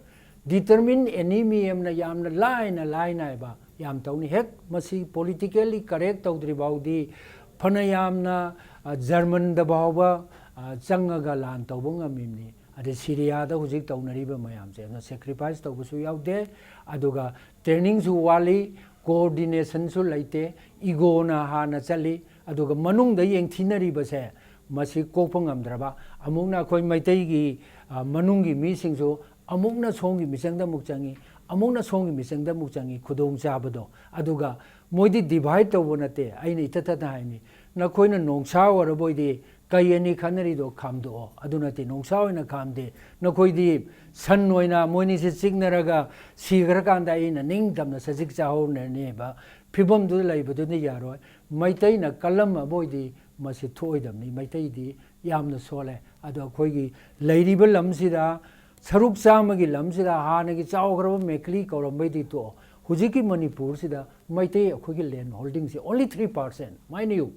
determine any ꯃꯤ ꯑꯃꯅ ꯌꯥꯝꯅ ꯂꯥꯏꯅ, ꯂꯥꯏꯅ ꯍꯥꯏꯕ ꯌꯥꯝ ꯇꯧꯅꯤ꯫ ꯍꯦꯛ ꯃꯁꯤ politically correct ꯇꯧꯗ꯭ꯔꯤ ꯐꯥꯎꯗꯤ ꯐꯅ ꯌꯥꯝꯅ, ꯑ, ꯖꯔꯃꯟꯗ ꯐꯥꯎꯕ, ꯑ, ꯆꯪꯉꯒ ꯂꯥꯟ ꯇꯧꯕ ꯉꯝꯃꯤꯕꯅꯤ꯫ ꯑꯗꯩ ꯁꯤꯔꯤꯌꯥꯗ ꯍꯧꯖꯤꯛ ꯇꯧꯅꯔꯤꯕ ꯃꯌꯥꯝꯁꯦ, ꯑꯗꯨꯅ sacrifice ꯇꯧꯕꯁꯨ ꯌꯥꯎꯗꯦ, ꯑꯗꯨꯒ ꯇ꯭ꯔꯦꯅꯤꯡꯁꯨ ꯋꯥꯠꯂꯤ, ꯀꯣꯑꯣꯔꯗꯤꯅꯦꯁꯟꯁꯨ ꯂꯩꯇꯦ, ꯏꯒꯣꯅ ꯍꯥꯟꯅ ꯆꯠꯂꯤ, ꯑꯗꯨꯒ ꯃꯅꯨꯡꯗ ꯌꯦꯡꯊꯤꯅꯔꯤꯕꯁꯦ ꯃꯁꯤ ꯀꯣꯛꯄ ꯉꯝꯗ꯭ꯔꯕ꯫ ꯑꯃꯨꯛꯅ ꯑꯩꯈꯣꯏ ꯃꯩꯇꯩꯒꯤ, ꯑ, ꯃꯅꯨꯡꯒꯤ ꯃꯤꯁꯤꯡꯁꯨ ꯑꯃꯨꯛꯅ ꯁꯣꯝꯒꯤ ꯃꯤꯆꯪꯗ ꯑꯃꯨꯛ ꯆꯪꯉꯤ, ꯑꯃꯨꯛꯅ ꯁꯣꯝꯒꯤ ꯃꯤꯆꯪꯗ ꯑꯃꯨꯛ ꯆꯪꯉꯤ, ꯈꯨꯗꯣꯡꯆꯥꯕꯗꯣ꯫ ꯑꯗꯨꯒ ꯃꯣꯏꯗꯤ divide ꯇꯧꯕ ꯅꯠꯇꯦ꯫ ꯑꯩꯅ ꯏꯇꯠ ꯇꯠꯅ ꯍꯥꯏꯅꯤ, ꯅꯈꯣꯏꯅ ꯅꯣꯡꯁꯥ ꯑꯣꯏꯔꯕ ꯑꯣꯏꯗꯤ ꯀꯩ ꯑꯅꯤ ꯈꯟꯅꯔꯤꯗꯣ ꯈꯥꯝꯗꯣꯛꯑꯣ꯫ ꯑꯗꯨ ꯅꯠꯇꯦ, ꯅꯣꯡꯁꯥ ꯑꯣꯏꯅ ꯈꯥꯝꯗꯦ꯫ ꯅꯈꯣꯏꯗꯤ ꯁꯟ ꯑꯣꯏꯅ ꯃꯣꯏꯅꯤꯁꯦ ꯆꯤꯛꯅꯔꯒ ꯁꯤꯈ꯭ꯔꯀꯥꯟꯗ ꯑꯩꯅ ꯅꯤꯡꯇꯝꯅ ꯁꯖꯤꯛ ꯆꯥꯍꯧꯅꯅꯦꯕ ꯐꯤꯕꯝꯗꯨꯗ ꯂꯩꯕꯗꯨꯅ ꯌꯥꯔꯣꯏ꯫ ꯃꯩꯇꯩꯅ ꯀꯜꯂꯝꯃꯕ ꯑꯣꯏꯗꯤ ꯃꯁꯤ ꯊꯣꯛꯑꯣꯏꯗꯕꯅꯤ꯫ ꯃꯩꯇꯩꯗꯤ ꯌꯥꯝꯅ ꯁꯣꯜꯂꯦ꯫ ꯑꯗꯣ ꯑꯩꯈꯣꯏꯒꯤ ꯂꯩꯔꯤꯕ ꯂꯝꯁꯤꯗ ꯁꯔꯨꯛ ꯆꯥꯝꯃꯒꯤ ꯂꯝꯁꯤꯗ ꯍꯥꯟꯅꯒꯤ ꯆꯥꯎꯈ꯭ꯔꯕ ꯃꯦꯀꯂꯤ ꯀꯧꯔꯝꯕꯩꯗꯤ ꯇꯣꯛꯑꯣ, ꯍꯧꯖꯤꯛꯀꯤ ꯃꯅꯤꯄꯨꯔꯁꯤꯗ ꯃꯩꯇꯩ ꯑꯩꯈꯣꯏꯒꯤ land holdingꯁꯦ only three percent, mind you꯫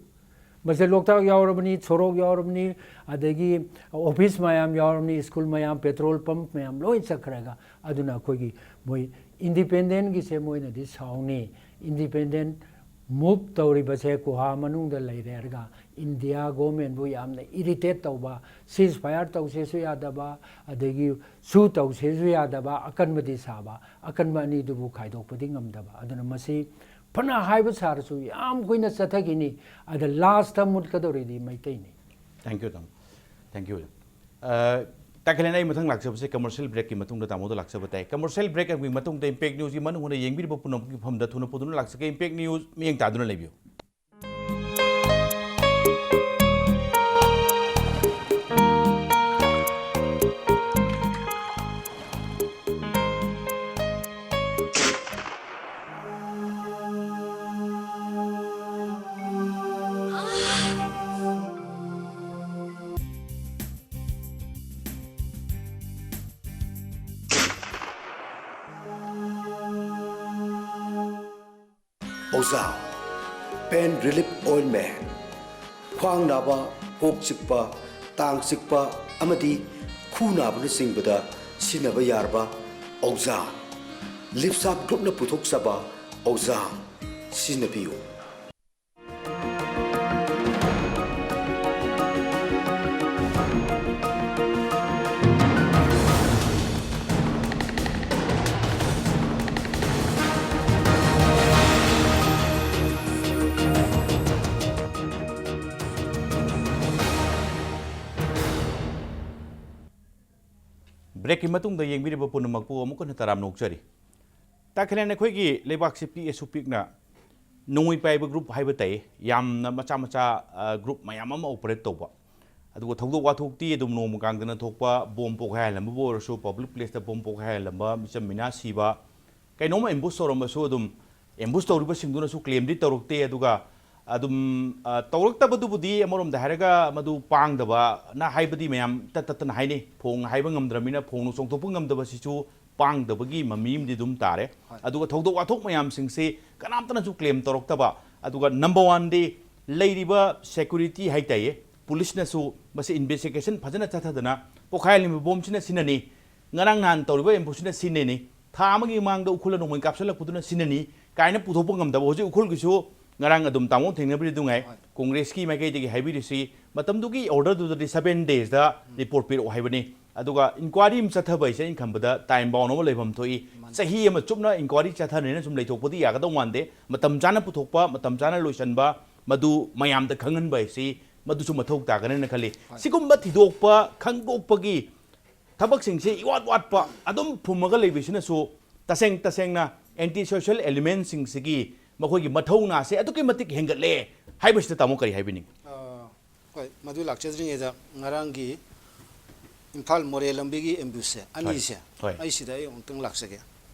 ꯃꯁꯤꯗ ꯂꯣꯛꯇꯥꯛ ꯌꯥꯎꯔꯕꯅꯤ, ꯁꯣꯔꯣꯛ ꯌꯥꯎꯔꯕꯅꯤ, ꯑꯗꯒꯤ office ꯃꯌꯥꯝ ꯌꯥꯎꯔꯕꯅꯤ, school ꯃꯌꯥꯝ, petrol pump ꯃꯌꯥꯝ ꯂꯣꯏ ꯆꯠꯈ꯭ꯔꯒ꯫ ꯑꯗꯨꯅ ꯑꯩꯈꯣꯏꯒꯤ ꯃꯣꯏ independentꯒꯤꯁꯦ ꯃꯣꯏꯅꯗꯤ ꯁꯥꯎꯅꯤ꯫ Independent move ꯇꯧꯔꯤꯕꯁꯦ ꯒꯨꯍꯥ ꯃꯅꯨꯡꯗ ꯂꯩꯔꯦ ꯍꯥꯏꯔꯒ India governmentꯕꯨ ꯌꯥꯝꯅ irritate ꯇꯧꯕ, ceasefire ꯇꯧꯁꯦꯁꯨ ꯌꯥꯗꯕ, ꯑꯗꯒꯤ ꯁꯨ ꯇꯧꯁꯦꯁꯨ ꯌꯥꯗꯕ, ꯑꯀꯟꯕꯗꯤ ꯁꯥꯕ, ꯑꯀꯟꯕ ꯑꯅꯤꯗꯨꯕꯨ ꯈꯥꯏꯗꯣꯛꯄꯗꯤ ꯉꯝꯗꯕ꯫ ꯑꯗꯨꯅ ꯃꯁꯤ ꯐꯅ ꯍꯥꯏꯕ ꯁꯥꯔꯁꯨ ꯌꯥꯝ ꯀꯨꯏꯅ ꯆꯠꯊꯈꯤꯅꯤ꯫ ꯑꯗ lastꯇ ꯃꯨꯠꯀꯗꯧꯔꯤꯗꯤ ꯃꯩꯇꯩꯅꯤ꯫ Thank you, ꯇꯥꯃꯣ꯫ Thank you꯫ ꯑ, ꯇꯥꯈꯦꯜꯂꯦꯟ, ꯑꯩ ꯃꯊꯪ ꯂꯥꯛꯆꯕꯁꯦ commercial breakꯀꯤ ꯃꯇꯨꯡꯗ ꯇꯥꯃꯣꯗ ꯂꯥꯛꯆꯕ ꯇꯥꯏ꯫ Commercial break ꯑꯃꯒꯤ ꯃꯇꯨꯡꯗ Impact Newsꯀꯤ ꯃꯅꯨꯡ ꯍꯨꯠꯅ ꯌꯦꯡꯕꯤꯔꯤꯕ ꯄꯨꯝꯅꯃꯛꯀꯤ ꯃꯐꯝꯗ ꯊꯨꯅ ꯄꯨꯗꯨꯅ ꯂꯥꯛꯆꯒꯦ꯫ Impact News ꯃꯤꯠꯌꯦꯡ ꯇꯥꯗꯨꯅ ꯂꯩꯕꯤꯌꯨ꯫ ꯑꯣꯖꯥ, Pain Relief Ointment꯫ ꯈ꯭ꯋꯥꯡ ꯅꯥꯕ, ꯀꯣꯛ ꯆꯤꯛꯄ, ꯇꯥꯡ ꯆꯤꯛꯄ ꯑꯃꯗꯤ ꯈꯨ ꯅꯥꯕꯅꯆꯤꯡꯕꯗ ꯁꯤꯖꯤꯟꯅꯕ ꯌꯥꯔꯕ ꯑꯣꯖꯥ꯫ Lipsap Groupꯅ ꯄꯨꯊꯣꯛꯆꯕ ꯑꯣꯖꯥ꯫ ꯁꯤꯖꯤꯟꯅꯕꯤꯌꯨ꯫ Breakꯀꯤ ꯃꯇꯨꯡꯗ ꯌꯦꯡꯕꯤꯔꯤꯕ ꯄꯨꯝꯅꯃꯛꯄꯨ ꯑꯃꯨꯛ ꯍꯟꯅ ꯇꯔꯥꯝꯅ ꯑꯣꯛꯆꯔꯤ꯫ ꯇꯥꯈꯦꯜꯂꯦꯟ ꯑꯩꯈꯣꯏꯒꯤ ꯂꯩꯕꯥꯛꯁꯤ ꯄꯤꯛꯑꯁꯨ ꯄꯤꯛꯅ ꯅꯣꯡꯃꯩ ꯄꯥꯏꯕ ꯒ꯭ꯔꯨꯞ ꯍꯥꯏꯕ ꯇꯥꯏ, ꯌꯥꯝꯅ ꯃꯆꯥ ꯃꯆꯥ ꯒ꯭ꯔꯨꯞ ꯃꯌꯥꯝ ꯑꯃ ꯑꯣꯄꯔꯦꯠ ꯇꯧꯕ꯫ ꯑꯗꯨꯒ ꯊꯧꯗꯣꯛ ꯋꯥꯊꯣꯛꯇꯤ ꯑꯗꯨꯝ ꯅꯣꯡꯃ ꯀꯥꯡꯗꯅ ꯊꯣꯛꯄ, ꯕꯣꯝ ꯄꯣꯈꯥꯏꯍꯜꯂꯝꯕꯕꯨ ꯑꯣꯏꯔꯁꯨ, ꯄꯕ꯭ꯂꯤꯛ ꯄ꯭ꯂꯦꯁꯇ ꯕꯣꯝ ꯄꯣꯈꯥꯏꯍꯜꯂꯝꯕ, ꯃꯤꯆꯝ ꯃꯤꯅꯥ ꯁꯤꯕ, ꯀꯩꯅꯣꯝꯃ ꯑꯦꯝꯕꯨꯁ ꯇꯧꯔꯝꯕꯁꯨ ꯑꯗꯨꯝ ꯑꯦꯝꯕꯨꯁ ꯇꯧꯔꯤꯕꯁꯤꯡꯗꯨꯅꯁꯨ ꯀ꯭ꯂꯦꯝꯗꯤ ꯇꯧꯔꯛꯇꯦ꯫ ꯑꯗꯨꯒ ꯑꯗꯨꯝ, ꯑ, ꯇꯧꯔꯛꯇꯕꯗꯨꯕꯨꯗꯤ ꯑꯃꯔꯣꯝꯗ ꯍꯥꯏꯔꯒ ꯃꯗꯨ ꯄꯥꯡꯗꯕꯅ ꯍꯥꯏꯕꯗꯤ ꯃꯌꯥꯝ ꯇꯠ ꯇꯠꯇꯅ ꯍꯥꯏꯅꯩ꯫ ꯐꯣꯡ ꯍꯥꯏꯕ ꯉꯝꯗ꯭ꯔꯕꯅꯤꯅ ꯐꯣꯡꯅ ꯆꯣꯡꯊꯣꯛꯄ ꯉꯝꯗꯕꯁꯤꯁꯨ ꯄꯥꯡꯗꯕꯒꯤ ꯃꯃꯤ ꯑꯃꯗꯤ ꯑꯗꯨꯝ ꯇꯥꯔꯦ꯫ ꯍꯣꯏ꯫ ꯑꯗꯨꯒ ꯊꯧꯗꯣꯛ ꯋꯥꯊꯣꯛ ꯃꯌꯥꯝꯁꯤꯡꯁꯤ ꯀꯅꯥꯝꯇꯅꯁꯨ ꯀ꯭ꯂꯦꯝ ꯇꯧꯔꯛꯇꯕ, ꯑꯗꯨꯒ ꯅꯝꯕꯔ ꯋꯥꯟꯗꯤ ꯂꯩꯔꯤꯕ ꯁꯦꯀ꯭ꯌꯨꯔꯤꯇꯤ ꯍꯥꯏꯇꯥꯏꯌꯦ, ꯄꯨꯂꯤꯁꯅꯁꯨ ꯃꯁꯤ ꯏꯟꯚꯦꯁꯇꯤꯒꯦꯁꯟ ꯐꯖꯅ ꯆꯠꯊꯗꯅ ꯄꯣꯈꯥꯏꯍꯜꯂꯤꯕ ꯕꯣꯝꯁꯤꯅ ꯁꯤꯅꯅꯤ, ꯉꯔꯥꯡ ꯅꯍꯥꯟ ꯇꯧꯔꯤꯕ ꯑꯦꯝꯕꯨꯁꯁꯤꯅ ꯁꯤꯅꯅꯤ, ꯊꯥ ꯑꯃꯒꯤ ꯃꯃꯥꯡꯗ ꯎꯈ꯭ꯔꯨꯜꯗ ꯅꯣꯡꯃꯩ ꯀꯥꯞꯁꯤꯜꯂꯛꯄꯗꯨꯅ ꯁꯤꯅꯅꯤ ꯀꯥꯏꯅ ꯄꯨꯊꯣꯛꯄ ꯉꯝꯗꯕ꯫ ꯍꯧꯖꯤꯛ ꯎꯈ꯭ꯔꯨꯜꯒꯤꯁꯨ ꯉꯔꯥꯡ ꯑꯗꯨꯝ ꯇꯥꯃꯣ ꯊꯦꯡꯅꯕꯤꯔꯤꯗꯨꯉꯥꯏ, ꯍꯣꯏ꯫ ꯀꯣꯡꯒ꯭ꯔꯦꯁꯀꯤ ꯃꯥꯏꯀꯩꯗꯒꯤ ꯍꯥꯏꯕꯤꯔꯤꯁꯤ, ꯃꯇꯝꯗꯨꯒꯤ ꯑꯣꯔꯗꯔꯗꯨꯗꯗꯤ ꯁꯚꯦꯟ ꯗꯦꯖꯇ ꯔꯤꯄꯣꯔꯠ ꯄꯤꯔꯛꯑꯣ ꯍꯥꯏꯕꯅꯤ꯫ ꯑꯗꯨꯒ ꯏꯟꯀ꯭ꯋꯥꯔꯤ ꯑꯃ ꯆꯠꯊꯕ ꯍꯥꯏꯁꯦ ꯑꯩꯅ ꯈꯟꯕꯗ ꯇꯥꯏꯝ ꯕꯥꯎꯟ ꯑꯃ ꯂꯩꯐꯝ ꯊꯣꯛꯏ꯫ ꯃꯥꯅꯤ꯫ ꯆꯍꯤ ꯑꯃ ꯆꯨꯞꯅ ꯏꯟꯀ꯭ꯋꯥꯔꯤ ꯆꯠꯊꯅꯦꯅ ꯁꯨꯝ ꯂꯩꯊꯣꯛꯄꯗꯤ ꯌꯥꯒꯗꯧ ꯃꯥꯟꯗꯦ꯫ ꯃꯇꯝ ꯆꯥꯅ ꯄꯨꯊꯣꯛꯄ, ꯃꯇꯝ ꯆꯥꯅ ꯂꯣꯏꯁꯤꯟꯕ, ꯃꯗꯨ ꯃꯌꯥꯝꯗ ꯈꯪꯍꯟꯕ ꯍꯥꯏꯁꯤ ꯃꯗꯨꯁꯨ ꯃꯊꯧ ꯇꯥꯒꯅꯦꯅ ꯈꯜꯂꯤ꯫ ꯍꯣꯏ꯫ ꯁꯤꯒꯨꯝꯕ ꯊꯤꯗꯣꯛꯄ ꯈꯪꯗꯣꯛꯄꯒꯤ ꯊꯕꯛꯁꯤꯡꯁꯦ ꯏꯋꯥꯠ ꯋꯥꯠꯄ ꯑꯗꯨꯝ ꯐꯨꯝꯃꯒ ꯂꯩꯕꯁꯤꯅꯁꯨ ꯇꯁꯦꯡ ꯇꯁꯦꯡꯅ ꯑꯦꯟꯇꯤ ꯁꯣꯁꯤꯌꯦꯜ ꯑꯦꯂꯤꯃꯦꯟꯁꯤꯡꯁꯤꯒꯤ ꯃꯈꯣꯏꯒꯤ ꯃꯊꯧꯅꯥꯁꯦ ꯑꯗꯨꯛꯀꯤ ꯃꯇꯤꯛ ꯍꯦꯟꯒꯠꯂꯦ ꯍꯥꯏꯕꯁꯤꯗ ꯇꯥꯃꯣ ꯀꯔꯤ ꯍꯥꯏꯕꯤꯅꯤꯡꯉꯤ? ꯑ, ꯍꯣꯏ, ꯃꯗꯨ ꯂꯥꯛꯆꯗ꯭ꯔꯤꯉꯩꯗ ꯉꯔꯥꯡꯒꯤ ꯏꯝꯐꯥꯜ ꯃꯣꯔꯦ ꯂꯝꯕꯤꯒꯤ ꯑꯦꯝꯕꯨꯁꯁꯦ ꯑꯅꯤꯁꯦ, ꯍꯣꯏ꯫ ꯑꯩ ꯁꯤꯗ ꯑꯩ ꯑꯃꯨꯛꯇꯪ ꯂꯥꯛꯆꯒꯦ꯫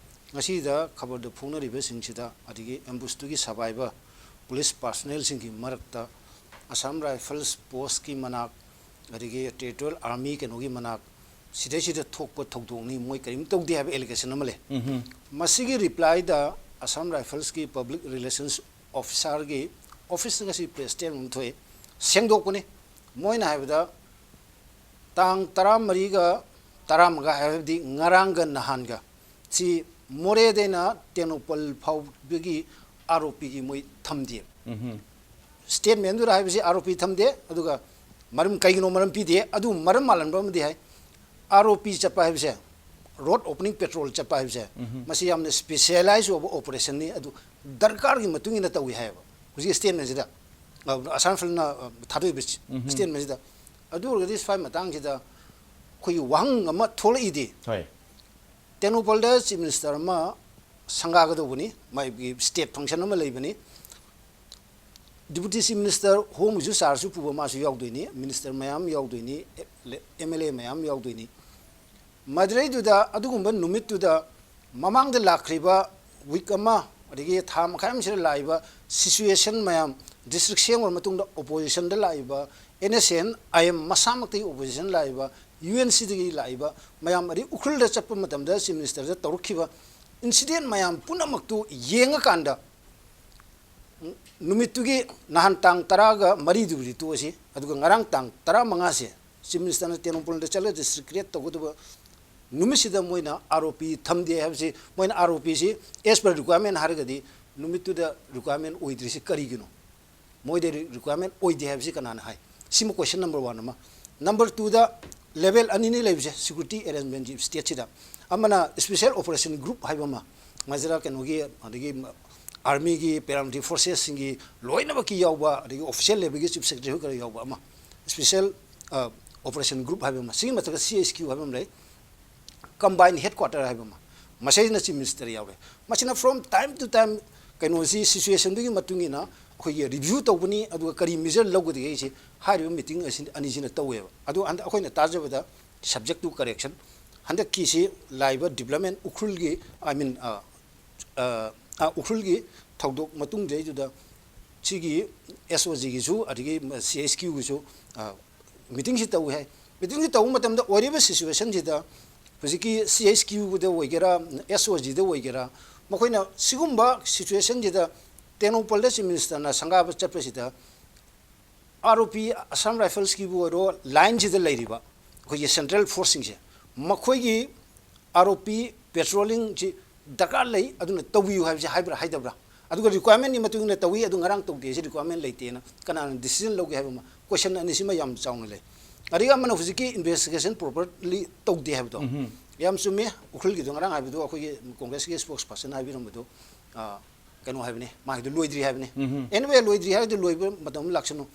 ꯉꯁꯤꯗ ꯈꯕꯔꯗ ꯐꯣꯡꯅꯔꯤꯕꯁꯤꯡꯁꯤꯗ, ꯑꯗꯒꯤ ꯑꯦꯝꯕꯨꯁꯇꯨꯒꯤ ꯁꯔꯚꯥꯏꯚꯔ ꯄꯨꯂꯤꯁ ꯄꯥꯔꯁꯣꯅꯦꯜꯁꯤꯡꯒꯤ ꯃꯔꯛꯇ ꯑꯁꯥꯝ ꯔꯥꯏꯐꯜꯁ ꯄꯣꯁꯀꯤ ꯃꯅꯥꯛ, ꯑꯗꯒꯤ ꯇꯦꯔꯤꯇꯣꯔꯤꯌꯦꯜ ꯑꯥꯔꯃꯤ ꯀꯩꯅꯣꯒꯤ ꯃꯅꯥꯛ, ꯁꯤꯗꯩꯁꯤꯗ ꯊꯣꯛꯄ ꯊꯧꯗꯣꯛꯅꯤ, ꯃꯣꯏ ꯀꯔꯤꯝ ꯇꯧꯗꯦ ꯍꯥꯏꯕ ꯑꯦꯂꯤꯒꯦꯁꯟ ꯑꯃ ꯂꯩ꯫ ꯎꯝꯍꯨꯝ꯫ ꯃꯁꯤꯒꯤ ꯔꯤꯄ꯭ꯂꯥꯏꯗ ꯑꯁꯥꯝ ꯔꯥꯏꯐꯜꯁꯀꯤ ꯄꯕ꯭ꯂꯤꯛ ꯔꯤꯂꯦꯁꯟꯁ ꯑꯣꯐꯤꯁꯥꯔꯒꯤ ꯑꯣꯐꯤꯁꯇ ꯉꯁꯤ ꯄ꯭ꯔꯦꯁ ꯁ꯭ꯇꯦꯠꯃꯦꯟ ꯑꯃ ꯊꯣꯛꯑꯦ, ꯁꯦꯡꯗꯣꯛꯄꯅꯤ꯫ ꯃꯣꯏꯅ ꯍꯥꯏꯕꯗ ꯇꯥꯡ ꯇꯔꯥꯃꯔꯤꯒ ꯇꯔꯥꯃꯉꯥ ꯍꯥꯏꯕꯗꯤ ꯉꯔꯥꯡꯒ ꯅꯍꯥꯟꯒ ꯁꯤ ꯃꯣꯔꯦꯗꯩꯅ ꯇꯦꯡꯅꯧꯄꯜ ꯐꯥꯎꯕꯒꯤ ꯑꯥꯔ ꯑꯣ ꯄꯤꯒꯤ ꯃꯣꯏ ꯊꯝꯗꯦ꯫ ꯎꯝꯍꯨꯝ꯫ ꯁ꯭ꯇꯦꯠꯃꯦꯟꯗꯨꯗ ꯍꯥꯏꯕꯁꯤ ꯑꯥꯔ ꯑꯣ ꯄꯤ ꯊꯝꯗꯦ, ꯑꯗꯨꯒ ꯃꯔꯝ ꯀꯩꯒꯤꯅꯣ ꯃꯔꯝ ꯄꯤꯗꯦ꯫ ꯑꯗꯨ ꯃꯔꯝ ꯃꯥꯜꯍꯟꯕ ꯑꯃꯗꯤ ꯍꯥꯏ, ꯑꯥꯔ ꯑꯣ ꯄꯤ ꯆꯠꯄ ꯍꯥꯏꯕꯁꯦ, ꯔꯣꯗ ꯑꯣꯄꯅꯤꯡ ꯄꯦꯇ꯭ꯔꯣꯜ ꯆꯠꯄ ꯍꯥꯏꯕꯁꯦ, ꯎꯝꯍꯨꯝ꯫ ꯃꯁꯤ ꯌꯥꯝꯅ ꯁ꯭ꯄꯦꯁꯤꯌꯦꯂꯥꯏꯖ ꯑꯣꯏꯕ ꯑꯣꯄꯔꯦꯁꯟꯅꯤ, ꯑꯗꯨ ꯗꯔꯀꯥꯔꯒꯤ ꯃꯇꯨꯡ ꯏꯟꯅ ꯇꯧꯏ ꯍꯥꯏꯌꯦꯕ ꯍꯧꯖꯤꯛ ꯁ꯭ꯇꯦꯠꯃꯦꯟꯁꯤꯗ꯫ ꯑ, ꯑꯁꯥꯝ ꯔꯥꯏꯐꯜꯅ, ꯑ, ꯊꯥꯗꯣꯛꯏꯕ ꯎꯝꯍꯨꯝ꯫ ꯁ꯭ꯇꯦꯠꯃꯦꯟꯁꯤꯗ꯫ ꯑꯗꯨ ꯑꯣꯏꯔꯒꯗꯤ ꯁ꯭ꯋꯥꯏ ꯃꯇꯥꯡꯁꯤꯗ ꯑꯩꯈꯣꯏꯒꯤ ꯋꯥꯍꯪ ꯑꯃ ꯊꯣꯛꯂꯛꯏꯗꯤ, ꯍꯣꯏ꯫ ꯇꯦꯡꯅꯧꯄꯜꯗ ꯆꯤꯐ ꯃꯤꯅꯤꯁꯇꯔ ꯑꯃ ꯁꯪꯒꯥꯒꯗꯧꯕꯅꯤ, ꯃꯥꯒꯤ ꯁ꯭ꯇꯦꯠ ꯐꯪꯁꯟ ꯑꯃ ꯂꯩꯕꯅꯤ, Deputy Chief Minister Home ꯒꯤꯁꯨ charge ꯁꯨ ꯄꯨꯕ ꯃꯥꯁꯨ ꯌꯥꯎꯗꯣꯏꯅꯤ, minister ꯃꯌꯥꯝ ꯌꯥꯎꯗꯣꯏꯅꯤ, M L A ꯃꯌꯥꯝ ꯌꯥꯎꯗꯣꯏꯅꯤ꯫ ꯃꯗꯨꯗꯩꯗꯨꯗ ꯑꯗꯨꯒꯨꯝꯕ ꯅꯨꯃꯤꯠꯇꯨꯗ ꯃꯃꯥꯡꯗ ꯂꯥꯛꯈ꯭ꯔꯤꯕ week ꯑꯃ ꯑꯗꯒꯤ ꯊꯥ ꯃꯈꯥꯏ ꯑꯃꯁꯤꯗ ꯂꯥꯛꯏꯕ situation ꯃꯌꯥꯝ, district ꯁꯦꯝꯈ꯭ꯔ ꯃꯇꯨꯡꯗ opposition ꯗ ꯂꯥꯛꯏꯕ, N S C N I M ꯃꯁꯥꯃꯛꯇꯒꯤ opposition ꯂꯥꯛꯏꯕ, U N C ꯗꯒꯤ ꯂꯥꯛꯏꯕ ꯃꯌꯥꯝ, ꯑꯗꯩ ꯎꯈ꯭ꯔꯨꯜꯗ ꯆꯠꯄ ꯃꯇꯝꯗ Chief Minister ꯗ ꯇꯧꯔꯛꯈꯤꯕ incident ꯃꯌꯥꯝ ꯄꯨꯝꯅꯃꯛꯇꯨ ꯌꯦꯡꯉꯀꯥꯟꯗ, ꯅꯨꯃꯤꯠꯇꯨꯒꯤ ꯅꯍꯥꯟ ꯇꯥꯡ ꯇꯔꯥꯒ ꯃꯔꯤꯗꯨꯕꯨꯗꯤ ꯇꯣꯛꯑꯁꯤ, ꯑꯗꯨꯒ ꯉꯔꯥꯡ ꯇꯥꯡ ꯇꯔꯥꯃꯉꯥꯁꯦ Chief Minister ꯅ ꯇꯦꯡꯅꯧꯄꯜꯗ ꯆꯠꯂꯒ district create ꯇꯧꯒꯗꯕ ꯅꯨꯃꯤꯠꯁꯤꯗ ꯃꯣꯏꯅ R O P ꯊꯝꯗꯦ ꯍꯥꯏꯕꯁꯤ, ꯃꯣꯏꯅ R O P ꯁꯤ as per requirement ꯍꯥꯏꯔꯒꯗꯤ ꯅꯨꯃꯤꯠꯇꯨꯗ requirement ꯑꯣꯏꯗ꯭ꯔꯤꯁꯤ ꯀꯔꯤꯒꯤꯅꯣ? ꯃꯣꯏꯗ re-, requirement ꯑꯣꯏꯗꯦ ꯍꯥꯏꯕꯁꯤ ꯀꯅꯥꯅ ꯍꯥꯏ? ꯁꯤꯃ question number one ꯑꯃ꯫ Number two ꯗ level ꯑꯅꯤꯅꯤ ꯂꯩꯕꯁꯦ security arrangement ꯁꯤ state ꯁꯤꯗ꯫ ꯑꯃꯅ special operation group ꯍꯥꯏꯕ ꯑꯃ, ꯃꯁꯤꯗ ꯀꯩꯅꯣꯒꯤ, ꯑꯗꯒꯤ army ꯒꯤ, paramilitary forces ꯁꯤꯡꯒꯤ ꯂꯣꯏꯅꯃꯛꯀꯤ ꯌꯥꯎꯕ, ꯑꯗꯒꯤ official level ꯒꯤ Chief Secretary ꯍꯣꯏ ꯈꯔ ꯌꯥꯎꯕ ꯑꯃ, special, ꯑ, operation group ꯍꯥꯏꯕ ꯑꯃ, ꯁꯤꯒꯤ ꯃꯊꯛꯇ C H Q ꯍꯥꯏꯕ ꯑꯃ ꯂꯩ꯫ Combined headquarter ꯍꯥꯏꯕ ꯑꯃ, ꯃꯁꯤꯗꯅ Chief Minister ꯌꯥꯎꯔꯦ꯫ ꯃꯁꯤꯅ from time to time ꯀꯩꯅꯣꯁꯤ situation ꯗꯨꯒꯤ ꯃꯇꯨꯡ ꯏꯟꯅ ꯑꯩꯈꯣꯏꯒꯤ review ꯇꯧꯕꯅꯤ, ꯑꯗꯨꯒ ꯀꯔꯤ measure ꯂꯧꯒꯗꯒꯦ ꯍꯥꯏꯁꯤ ꯍꯥꯏꯔꯤꯕ meeting ꯑꯁꯤ, ꯑꯅꯤꯁꯤꯅ ꯇꯧꯋꯦꯕ꯫ ꯑꯗꯣ ꯍꯟꯗꯛ ꯑꯩꯈꯣꯏꯅ ꯇꯥꯖꯕꯗ, subject to correction, ꯍꯟꯗꯛꯀꯤꯁꯤ ꯂꯥꯛꯏꯕ development ꯎꯈ꯭ꯔꯨꯜꯒꯤ, I mean, ꯑ, ꯑ, ꯑ, ꯎꯈ꯭ꯔꯨꯜꯒꯤ ꯊꯧꯗꯣꯛ ꯃꯇꯨꯡꯗꯩꯗꯨꯗ ꯁꯤꯒꯤ S O G ꯒꯤꯁꯨ ꯑꯗꯒꯤ C H Q ꯒꯤꯁꯨ, ꯑ, meeting ꯁꯤ ꯇꯧꯏ ꯍꯥꯏ꯫ Meeting ꯁꯤ ꯇꯧꯕ ꯃꯇꯝꯗ ꯑꯣꯏꯔꯤꯕ situation ꯁꯤꯗ ꯍꯧꯖꯤꯛꯀꯤ C H Q ꯗ ꯑꯣꯏꯒꯦꯔꯥ, S O G ꯗ ꯑꯣꯏꯒꯦꯔꯥ, ꯃꯈꯣꯏꯅ ꯁꯤꯒꯨꯝꯕ situation ꯁꯤꯗ ꯇꯦꯡꯅꯧꯄꯜꯗ Chief Minister ꯅ ꯁꯪꯒꯥꯕ ꯆꯠꯄꯁꯤꯗ R O P, Assam Rifles ꯀꯤꯕꯨ ꯑꯣꯏꯔꯣ, line ꯁꯤꯗ ꯂꯩꯔꯤꯕ ꯑꯩꯈꯣꯏꯒꯤ central force ꯁꯤꯡꯁꯦ, ꯃꯈꯣꯏꯒꯤ R O P patrolling ꯁꯤ ꯗꯔꯀꯥꯔ ꯂꯩ, ꯑꯗꯨꯅ ꯇꯧꯕꯤꯌꯨ ꯍꯥꯏꯕꯁꯤ ꯍꯥꯏꯕ꯭ꯔꯥ ꯍꯥꯏꯗꯕ꯭ꯔꯥ? ꯑꯗꯨꯒ requirement ꯀꯤ ꯃꯇꯨꯡ ꯏꯟꯅ ꯇꯧꯏ, ꯑꯗꯨ ꯉꯔꯥꯡ ꯇꯧꯗꯦ, ꯁꯤ requirement ꯂꯩꯇꯦꯅ ꯀꯅꯥꯅ decision ꯂꯧꯒꯦ ꯍꯥꯏꯕ ꯑꯃ, question ꯑꯅꯤꯁꯤꯃ ꯌꯥꯝ ꯆꯥꯎꯅ ꯂꯩ꯫ ꯑꯗꯒꯤ ꯑꯃꯅ ꯍꯧꯖꯤꯛꯀꯤ investigation properly ꯇꯧꯗꯦ ꯍꯥꯏꯕꯗꯣ꯫ ꯎꯝꯍꯨꯝ꯫ ꯌꯥꯝ ꯆꯨꯝꯃꯤ, ꯎꯈ꯭ꯔꯨꯜꯒꯤꯗꯣ ꯉꯔꯥꯡ ꯍꯥꯏꯕꯗꯣ ꯑꯩꯈꯣꯏꯒꯤ Congress ꯀꯤ spokesperson ꯍꯥꯏꯕꯤꯔꯝꯕꯗꯣ, ꯑ, ꯀꯩꯅꯣ ꯍꯥꯏꯕꯅꯤ, ꯃꯥꯒꯤꯗꯣ ꯂꯣꯏꯗ꯭ꯔꯤ ꯍꯥꯏꯕꯅꯤ꯫ ꯎꯝꯍꯨꯝ꯫ Anyway, ꯂꯣꯏꯗ꯭ꯔꯤ ꯍꯥꯏꯔꯗꯤ ꯂꯣꯏꯕ ꯃꯇꯝ ꯑꯃ ꯂꯥꯛꯁꯅꯨ꯫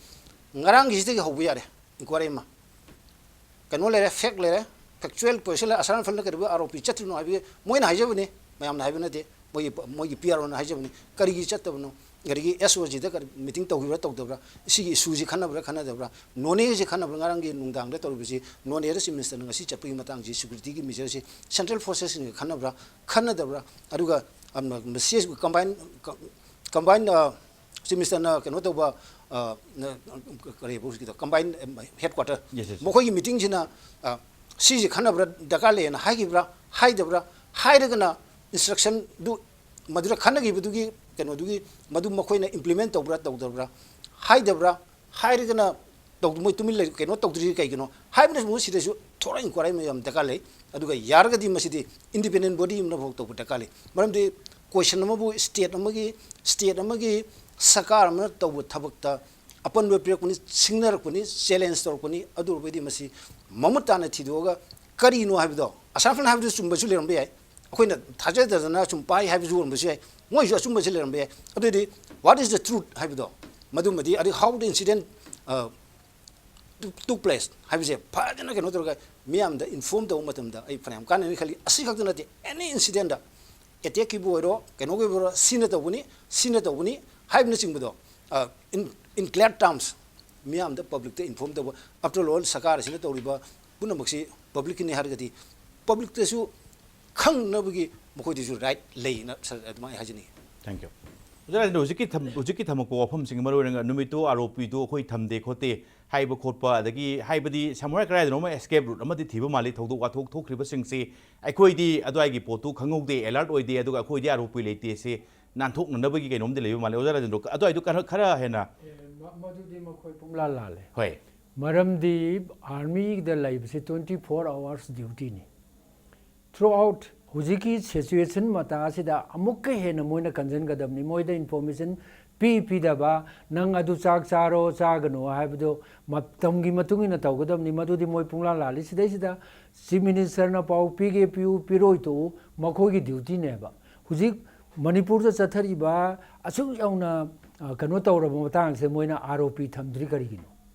ꯉꯔꯥꯡꯒꯤꯁꯤꯗꯒꯤ ꯍꯧꯕ ꯌꯥꯔꯦ inquiry ꯑꯃ꯫ ꯀꯩꯅꯣ ꯂꯩꯔꯦ, fact ꯂꯩꯔꯦ, factual position ꯂꯩꯔꯦ, Assam Rifles ꯅ ꯀꯩꯗꯧꯕꯩ R O P ꯆꯠꯇ꯭ꯔꯤꯅꯣ ꯍꯥꯏꯕꯒꯤ ꯃꯣꯏꯅ ꯍꯥꯏꯖꯕꯅꯤ, ꯃꯌꯥꯝꯅ ꯍꯥꯏꯕ ꯅꯠꯇꯦ, ꯃꯣꯏꯒꯤ, ꯃꯣꯏꯒꯤ P R O ꯅ ꯍꯥꯏꯖꯕꯅꯤ꯫ ꯀꯔꯤꯒꯤ ꯆꯠꯇꯕꯅꯣ? ꯀꯔꯤꯒꯤ ꯑꯦꯁ ꯑꯣ ꯖꯤꯗ ꯃꯤꯇꯤꯡ ꯇꯧꯈꯤꯕ꯭ꯔꯥ ꯇꯧꯗꯕ꯭ꯔꯥ, ꯁꯤꯒꯤ ꯏꯁꯨꯁꯤ ꯈꯟꯅꯕ꯭ꯔꯥ ꯈꯟꯅꯗꯕ꯭ꯔꯥ, ꯅꯣꯅꯦꯒꯤꯁꯤ ꯈꯟꯅꯕ꯭ꯔꯥ? ꯉꯔꯥꯡꯒꯤ ꯅꯨꯡꯗꯥꯡꯗ ꯇꯧꯔꯤꯕꯁꯤ ꯅꯣꯅꯦꯗ ꯆꯤꯐ ꯃꯤꯅꯤꯁꯇꯔꯅ ꯉꯁꯤ ꯆꯠꯄꯒꯤ ꯃꯇꯥꯡꯁꯤ, ꯁꯦꯀ꯭ꯌꯨꯔꯤꯇꯤꯒꯤ ꯃꯦꯖꯔꯁꯤ ꯁꯦꯟꯇ꯭ꯔꯦꯜ ꯐꯣꯔꯁꯦꯁꯁꯤꯡꯒ ꯈꯟꯅꯕ꯭ꯔꯥ ꯈꯟꯅꯗꯕ꯭ꯔꯥ? ꯑꯗꯨꯒ C S combine combine chief ꯃꯤꯅꯤꯁꯇꯔꯅ ꯀꯩꯅꯣ ꯇꯧꯕ, ꯑ, ꯅ-, ꯀꯔꯤꯕ ꯍꯧꯖꯤꯛꯀꯤꯗꯣ, combine head quarter, Yes, yes. ꯃꯈꯣꯏꯒꯤ ꯃꯤꯇꯤꯡꯁꯤꯅ, ꯑ, ꯁꯤꯁꯤ ꯈꯟꯅꯕ꯭ꯔꯥ ꯗꯔꯀꯥꯔ ꯂꯩꯌꯦꯅ ꯍꯥꯏꯈꯤꯕ꯭ꯔꯥ ꯍꯥꯏꯗꯕ꯭ꯔꯥ? ꯍꯥꯏꯔꯒꯅ ꯏꯟꯁꯇ꯭ꯔꯛꯁꯟꯗꯨ ꯃꯗꯨꯗ ꯈꯟꯅꯈꯤꯕꯗꯨꯒꯤ ꯀꯩꯅꯣꯗꯨꯒꯤ ꯃꯗꯨ ꯃꯈꯣꯏꯅ ꯏꯝꯄ꯭ꯂꯤꯃꯦꯟ ꯇꯧꯕ꯭ꯔꯥ ꯇꯧꯗꯕ꯭ꯔꯥ? ꯍꯥꯏꯗꯕ꯭ꯔꯥ? ꯍꯥꯏꯔꯒꯅ ꯇꯧ-, ꯃꯣꯏ ꯇꯨꯃꯤꯟ ꯂꯩ, ꯀꯩꯅꯣ ꯇꯧꯗ꯭ꯔꯤꯁꯤ ꯀꯩꯒꯤꯅꯣ ꯍꯥꯏꯕꯅꯆꯤꯡꯕ ꯁꯤꯗꯁꯨ ꯊꯣꯔꯛ ꯏꯟꯀ꯭ꯋꯥꯏꯔꯤ ꯑꯃ ꯌꯥꯝ ꯗꯔꯀꯥꯔ ꯂꯩ꯫ ꯑꯗꯨꯒ ꯌꯥꯔꯒꯗꯤ ꯃꯁꯤꯗꯤ ꯏꯟꯗꯤꯄꯦꯟꯗꯦꯟ ꯕꯣꯗꯤ ꯑꯃꯅ ꯐꯥꯎ ꯇꯧꯕ ꯗꯔꯀꯥꯔ ꯂꯩ꯫ ꯃꯔꯝꯗꯤ ꯀꯣꯏꯁꯟ ꯑꯃꯕꯨ ꯁ꯭ꯇꯦꯠ ꯑꯃꯒꯤ, ꯁ꯭ꯇꯦꯠ ꯑꯃꯒꯤ ꯁꯔꯀꯥꯔ ꯑꯃꯅ ꯇꯧꯕ ꯊꯕꯛꯇ ꯑꯄꯟꯕ ꯄꯤꯔꯛꯄꯅꯤ, ꯁꯤꯡꯅꯔꯛꯄꯅꯤ, ꯆꯦꯂꯦꯟꯖ ꯇꯧꯔꯛꯄꯅꯤ꯫ ꯑꯗꯨ ꯑꯣꯏꯔꯕꯗꯤ ꯃꯁꯤ ꯃꯃꯨꯠ ꯇꯥꯅ ꯊꯤꯗꯣꯛꯑꯒ ꯀꯔꯤꯅꯣ ꯍꯥꯏꯕꯗꯣ, ꯑꯁꯥꯝ ꯔꯥꯏꯐꯜꯅ ꯍꯥꯏꯕꯗꯨ ꯆꯨꯝꯕꯁꯨ ꯂꯩꯔꯝꯕ ꯌꯥꯏ, ꯑꯩꯈꯣꯏꯅ ꯊꯥꯖꯗꯗꯅ ꯁꯨꯝ ꯄꯥꯏ ꯍꯥꯏꯕꯁꯨ ꯑꯣꯏꯔꯝꯕꯁꯨ ꯌꯥꯏ, ꯃꯣꯏꯁꯨ ꯑꯆꯨꯝꯕꯁꯤ ꯂꯩꯔꯝꯕ ꯌꯥꯏ꯫ ꯑꯗꯨꯑꯣꯏꯗꯤ what is the truth ꯍꯥꯏꯕꯗꯣ, ꯃꯗꯨꯃꯗꯤ, ꯑꯗꯩ how the incident, uh, took place ꯍꯥꯏꯕꯁꯦ ꯐꯖꯅ ꯀꯩꯅꯣ ꯇꯧꯔꯒ ꯃꯤꯌꯥꯝꯗ ꯏꯟꯐꯣꯔꯝ ꯇꯧꯕ ꯃꯇꯝꯗ ꯑꯩ ꯐꯅꯌꯥꯝ ꯀꯥꯟꯅꯅꯤ ꯈꯜꯂꯤ꯫ ꯑꯁꯤ ꯈꯛꯇ ꯅꯠꯇꯦ, ꯑꯦꯅꯤ ꯏꯟꯁꯤꯗꯦꯟꯗ, ꯑꯦꯇꯦꯛꯀꯤꯕꯨ ꯑꯣꯏꯔꯣ, ꯀꯩꯅꯣꯒꯤꯕꯨ ꯑꯣꯏꯔꯣ, ꯁꯤꯅ ꯇꯧꯕꯅꯤ, ꯁꯤꯅ ꯇꯧꯕꯅꯤ ꯍꯥꯏꯕꯅꯆꯤꯡꯕꯗꯣ, ꯑ, in, in clear terms ꯃꯤꯌꯥꯝꯗ, ꯄꯕ꯭ꯂꯤꯛꯇ ꯏꯟꯐꯣꯔꯝ ꯇꯧꯕ꯫ After all, ꯁꯔꯀꯥꯔ ꯑꯁꯤꯅ ꯇꯧꯔꯤꯕ ꯄꯨꯝꯅꯃꯛꯁꯤ ꯄꯕ꯭ꯂꯤꯛꯀꯤꯅꯤ ꯍꯥꯏꯔꯒꯗꯤ ꯄꯕ꯭ꯂꯤꯛꯇꯁꯨ ꯈꯪꯅꯕꯒꯤ ꯃꯈꯣꯏꯗꯁꯨ ꯔꯥꯏꯠ ꯂꯩꯅ ꯁ-, ꯑꯗꯨꯃꯥꯏꯅ ꯍꯥꯏꯖꯅꯤꯡꯉꯤ꯫ Thank you. ꯑꯣꯖꯥ ꯔꯥꯖꯦꯟꯗ꯭ꯔ, ꯍꯧꯖꯤꯛꯀꯤ ꯊꯝ-, ꯍꯧꯖꯤꯛꯀꯤ ꯊꯝꯃꯛꯄ ꯋꯥꯐꯝꯁꯤꯡ, ꯃꯔꯨ ꯑꯣꯏꯅ ꯅꯨꯃꯤꯠꯇꯨ ꯑꯥꯔ ꯑꯣ ꯄꯤꯗꯨ ꯑꯩꯈꯣꯏ ꯊꯝꯗꯦ ꯈꯣꯠꯇꯦ ꯍꯥꯏꯕ ꯈꯣꯠꯄ, ꯑꯗꯒꯤ ꯍꯥꯏꯕꯗꯤ ꯁꯝꯍꯥꯏ ꯀꯗꯥꯏꯗꯅꯣꯃ ꯑꯦꯁꯀꯦꯞ ꯔꯨꯠ ꯑꯃꯗꯤ ꯊꯤꯕ ꯃꯥꯜꯂꯤ꯫ ꯊꯧꯗꯣꯛ ꯋꯥꯊꯣꯛ ꯊꯣꯛꯈ꯭ꯔꯤꯕꯁꯤꯡꯁꯤ ꯑꯩꯈꯣꯏꯗꯤ ꯑꯗꯨꯋꯥꯏꯒꯤ ꯄꯣꯠꯇꯨ ꯈꯪꯍꯧꯗꯦ, ꯑꯦꯂꯔꯠ ꯑꯣꯏꯗꯦ, ꯑꯗꯨꯒ ꯑꯩꯈꯣꯏꯗꯤ ꯑꯥꯔ ꯑꯣ ꯄꯤ ꯂꯩꯇꯦ, ꯁꯤ ꯅꯥꯟꯊꯣꯛꯅꯅꯕꯒꯤ ꯀꯩꯅꯣꯝꯗꯤ ꯂꯩꯕ ꯃꯥꯜꯂꯤ꯫ ꯑꯣꯖꯥ ꯔꯥꯖꯦꯟꯗ꯭ꯔ, ꯑꯗꯨꯋꯥꯏꯗꯨ ꯈꯔ, ꯈꯔ ꯍꯦꯟꯅ꯫ ꯑꯦ, ꯃ-, ꯃꯗꯨꯗꯤ ꯃꯈꯣꯏ ꯄꯨꯡꯂꯥꯜ ꯂꯥꯜꯂꯦ꯫ ꯍꯣꯏ꯫ ꯃꯔꯝꯗꯤ ꯑꯥꯔꯃꯤꯗ ꯂꯩꯕꯁꯤ twenty four hours duty ꯅꯤ꯫ Throughout ꯍꯧꯖꯤꯛꯀꯤ situation ꯃꯇꯥ ꯑꯁꯤꯗ ꯑꯃꯨꯛꯀ ꯍꯦꯟꯅ ꯃꯣꯏꯅ ꯀꯟꯁꯤꯟꯒꯗꯕꯅꯤ꯫ ꯃꯣꯏꯗ ꯏꯟꯐꯣꯔꯃꯦꯁꯟ ꯄꯤ ꯄꯤꯗꯕ, ꯅꯪ ꯑꯗꯨ ꯆꯥꯛ ꯆꯥꯔꯣ ꯆꯥꯒꯅꯨ ꯍꯥꯏꯕꯗꯨ ꯃꯇꯝꯒꯤ ꯃꯇꯨꯡ ꯏꯟꯅ ꯇꯧꯒꯗꯕꯅꯤ꯫ ꯃꯗꯨꯗꯤ ꯃꯣꯏ ꯄꯨꯡꯂꯥꯜ ꯂꯥꯜꯂꯤ꯫ ꯁꯤꯗꯩꯁꯤꯗ ꯆꯤꯐ ꯃꯤꯅꯤꯁꯇꯔꯅ ꯄꯥꯎ ꯄꯤꯒꯦ ꯄꯤꯌꯨ ꯄꯤꯔꯣꯏ ꯇꯣꯛꯎ, ꯃꯈꯣꯏꯒꯤ ꯗ꯭ꯌꯨꯇꯤꯅꯦꯕ꯫ ꯍꯧꯖꯤꯛ ꯃꯅꯤꯄꯨꯔꯗ ꯆꯠꯊꯔꯤꯕ ꯑꯁꯨꯛ ꯌꯥꯝꯅ, ꯑ, ꯀꯩꯅꯣ ꯇꯧꯔꯕ ꯃꯇꯥꯡꯁꯦ ꯃꯣꯏꯅ ꯑꯥꯔ ꯑꯣ ꯄꯤ ꯊꯝꯗ꯭ꯔꯤ ꯀꯔꯤꯒꯤꯅꯣ?